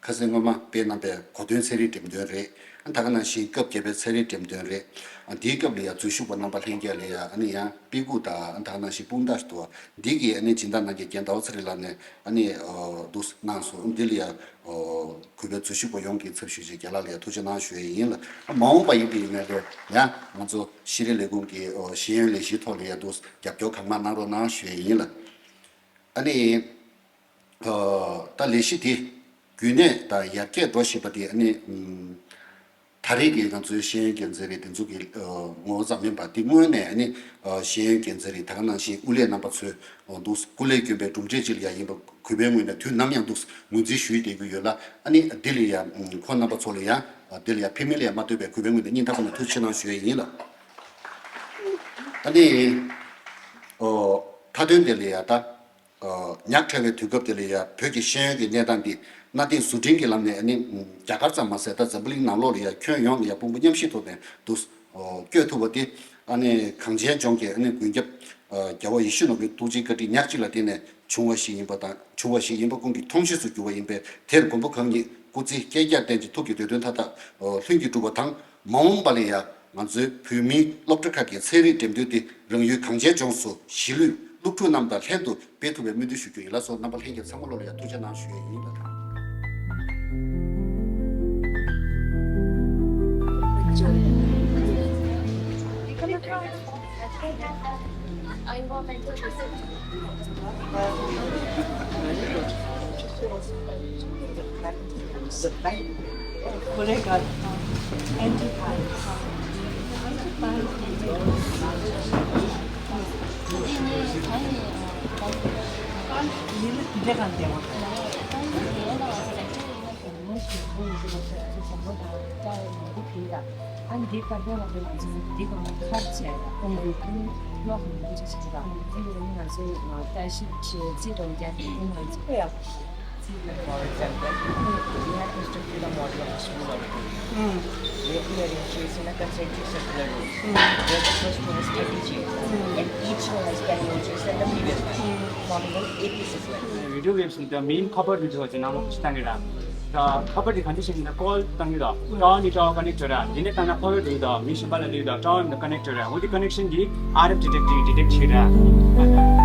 ཁ་སང་སྔོན་མ་དཔེ་གནང་པའི་གོ་སྟོན་ཚན་རིག་འགྲེམས་སྟོན་རེད། ཨ་ད་ག་ནང་བཞིན་སྐབས་བརྒྱད་པའི་ཚན་རིག་འགྲེམས་སྟོན་རེད། ཨ་འདིའི་སྐབས་ལ་ཡང་འཛུལ་ཞུགས་པ་རྣམ་པ་ལྷན་རྒྱས་ལ་ཡང་ཨ་ནི་ཡང་དཔེ་ཁུག་དང་ཨ་ད་ག་ནང་བཞིན་དཔུང་རྟགས་ཞུ་བ་འདི་གི་ཨ་ནི་སྦྱིན་བདག་གནང་མཁན་རྒན་ཟླ་བ་ཚེ་རིང་ལགས་ནས་ཨ་ནི་འདུག་གནང་སོང་། འདི་ལ་ཡང་གུས་པའི་འཛུལ་ཞུགས་པ་ཡོངས་ཀྱི་ཚབ་ཞུས་བྱས་རྒན་ལགས་ལ་ཡང་ཐུགས་རྗེ་གནང་ཞུ་ཡས་ཡིན་ལ། མ་འོངས་པ་ཡིན་པའི་ཡིན་ནའི་ལས་ཡང་ང་ཚོ་ཤེས་རིག་ལས་ཁུངས་ཀྱི་ཤེས་ཡོན་ལས་གཞིའི་ཐོག་ལ་ཡང་འདུག་རྒྱབ་སྐྱོར་གང་མང་གནང་རོགས་གནང་ཞུ་ཡས་ཡིན་ལ། ཨ་ནི། ད་ལས་གཞི་དེ་རྒྱུན་གནས་དང་ཡར་རྒྱས་འགྲོ་བཞིན་པ་དེ་ཨ་ནི་ད་རེས་ཀྱི་ང་ཚོའི་ཤེས་ཡོན་འགན་འཛིན་རེད་དེ་ཚོ་གི་ངོ་བོ་ཙམ་མིན་པ་དེ་སྔོན་ནས་ཨ་ནི་ཤེས་ཡོན་འགན་འཛིན་རེད་ད་ག་ནང་བཞིན་དབུ་ལས་རྣམ་པ་ཚོས་འདུག་སྐུ་ལས་བསྐྱོན་པའི་གྲུབ་འབྲས་ཅིག་ལ་ཡང་ཡིན་པ་གུས་པའི་ངོས་ནས་དུས་ནམ་ཡང་འདུག་ངོས་འཛིན་ཞུས་བསྡད་ཀྱི་ཡོད་ལ། ཨ་ནི་འདི་ལ་ཡང་ཁོང་རྣམ་པ་ཚོ་ལ་ཡང་འདི་ལ་ཡང་ཕན་མི་ལ་ཡང་མ་ལྟོས་པའི་གུས་པའི་ངོས་ནས་སྙིང་ཐག་པ་ནས་ཐུགས་རྗེ་ཆེ་གནང་ཞུ་ཡས་ཡིན་ལ། ཨ་ནི་མཐའ་དོན་དེ་ལ་ཡང་ད། ཉག་ཕྲ་བའི་དུས་སྐབས་དེ་ལ་ཡང་བོད་ཀྱི་ཤེས་ཡོན་གྱི་གནས་སྟངས་འདི་གནའ་དེང་བཟོ་སྐྲུན་གྱི་ལམ་ནས་ཨ་ནི་རྒྱ་གར་ཙམ་མ་ཟད་ད་འཛམ་བུ་གླིང་ནང་ལོགས་ལ་ཡང་ཁྱོན་ཡོངས་ལ་ཡང་དཔང་པོ་མཉམ་གཤིབ་ཐོག་ནས་འདུག་བསྐྱོད་ཐུབ་པ་དེ་ཨ་ནི་གངས་ཅན་ལྗོངས་ཀྱི་ཨ་ནི་མགོན་སྐྱབས་རྒྱལ་བ་ཡིད་བཞིན་ནོར་བུའི་ཐུགས་རྗེའི་བཀའ་དྲིན་ཉག་གཅིག་ལ་བརྟེན་ནས་བྱུང་བ་ཞིག་ཡིན་པ་དང་བྱུང་བ་ཞིག་ཡིན་པ་ཀུན་གྱི་མཐོང་ཆོས་སུ་གྱུར་པ་ཡིན་པས། དེར་མགོན་པོ་གང་ཉིད་སྐུ་ཚེ་བསྐལ་བརྒྱར་བརྟན་ཅིང་ཐུགས་ཀྱི་འདོད་དོན་མཐའ་དག་ལྷུན་གྱིས་གྲུབ་པ་དང་། མ་འོངས་པ་ལ་ཡང་ང་ཚོའི་བོད་མིའི་སློབ་གྲྭ་ཁག་གི་ཚན་རིག་འགྲེམས་སྟོན་འདི་རང་ཡུལ་གངས་ཅན་ལྗོངས་སུ་གཞིས་ལུས་སློབ་ཕྲུག་རྣམས་དང་ལྷན་དུ་སྤེལ་ཐུབ་པའི་སྨོན་འདུན་ཞུ་རྒྱུ་ཡིན་ལགས་སོ། རྣམ་པ་ལྷན་རྒྱས་ཚང་མ་ལོ་ལ་ཡང་ཐུགས་རྗེ་གནང་ཞུ་ཡས་ཡིན་ལགས། ཨ་འདི་བཀའ་བློན་ལ་ང་ཚོས་འདི་གང་ཁར་བྱས་ཨ་འདི་ཀུན་ལོག་མི་འདུག་ཅེས་བྱས་པ་ཨ་འདི་ལ་ང་ཚོས་ལྟ་ཞིབ་བྱས་རྩིས་འགྲོ་རྒྱ་ནི་ང་ཚོས་ཡག་For example, we have constructed a model of a school auditorium. Where we arrange chairs in a concentric circular row, where the first row has thirty chairs, and each row has ten more chairs than the previous one, forming an A P system. Video games ནི་ད་མིན་ཁ་པར་བི་ཌི་ཡོ་ཅིག་ནང་ལོགས་ཤིག་བཏང་གི་ར། ད་ཁ་པར་དེ་ག་འདྲ་ཞིག་ཡིན་ན་ཀོལ་བཏང་གི་ར། ཊ་ཝར་ནི་ཊ་ཝར་ཀ་ནེག་ཊི་ཡོད་ར། འདི་ནས་བཏང་ན་ཕ་ཝར་འགྲོ་གི་ར། མི་གཞན་པ་ལ་ལུས་ར། ཊ་ཝར་ནི་ཀ་ནེག་ཊི་ཡོད་ར། འོ་དེ་ཀ་ནེག་ཤན་གྱིས་ཨར་ཨེཕ་ཌི་ཊེག་ཊི་ཌི་ཊེག་ཊི་བྱེད་ར།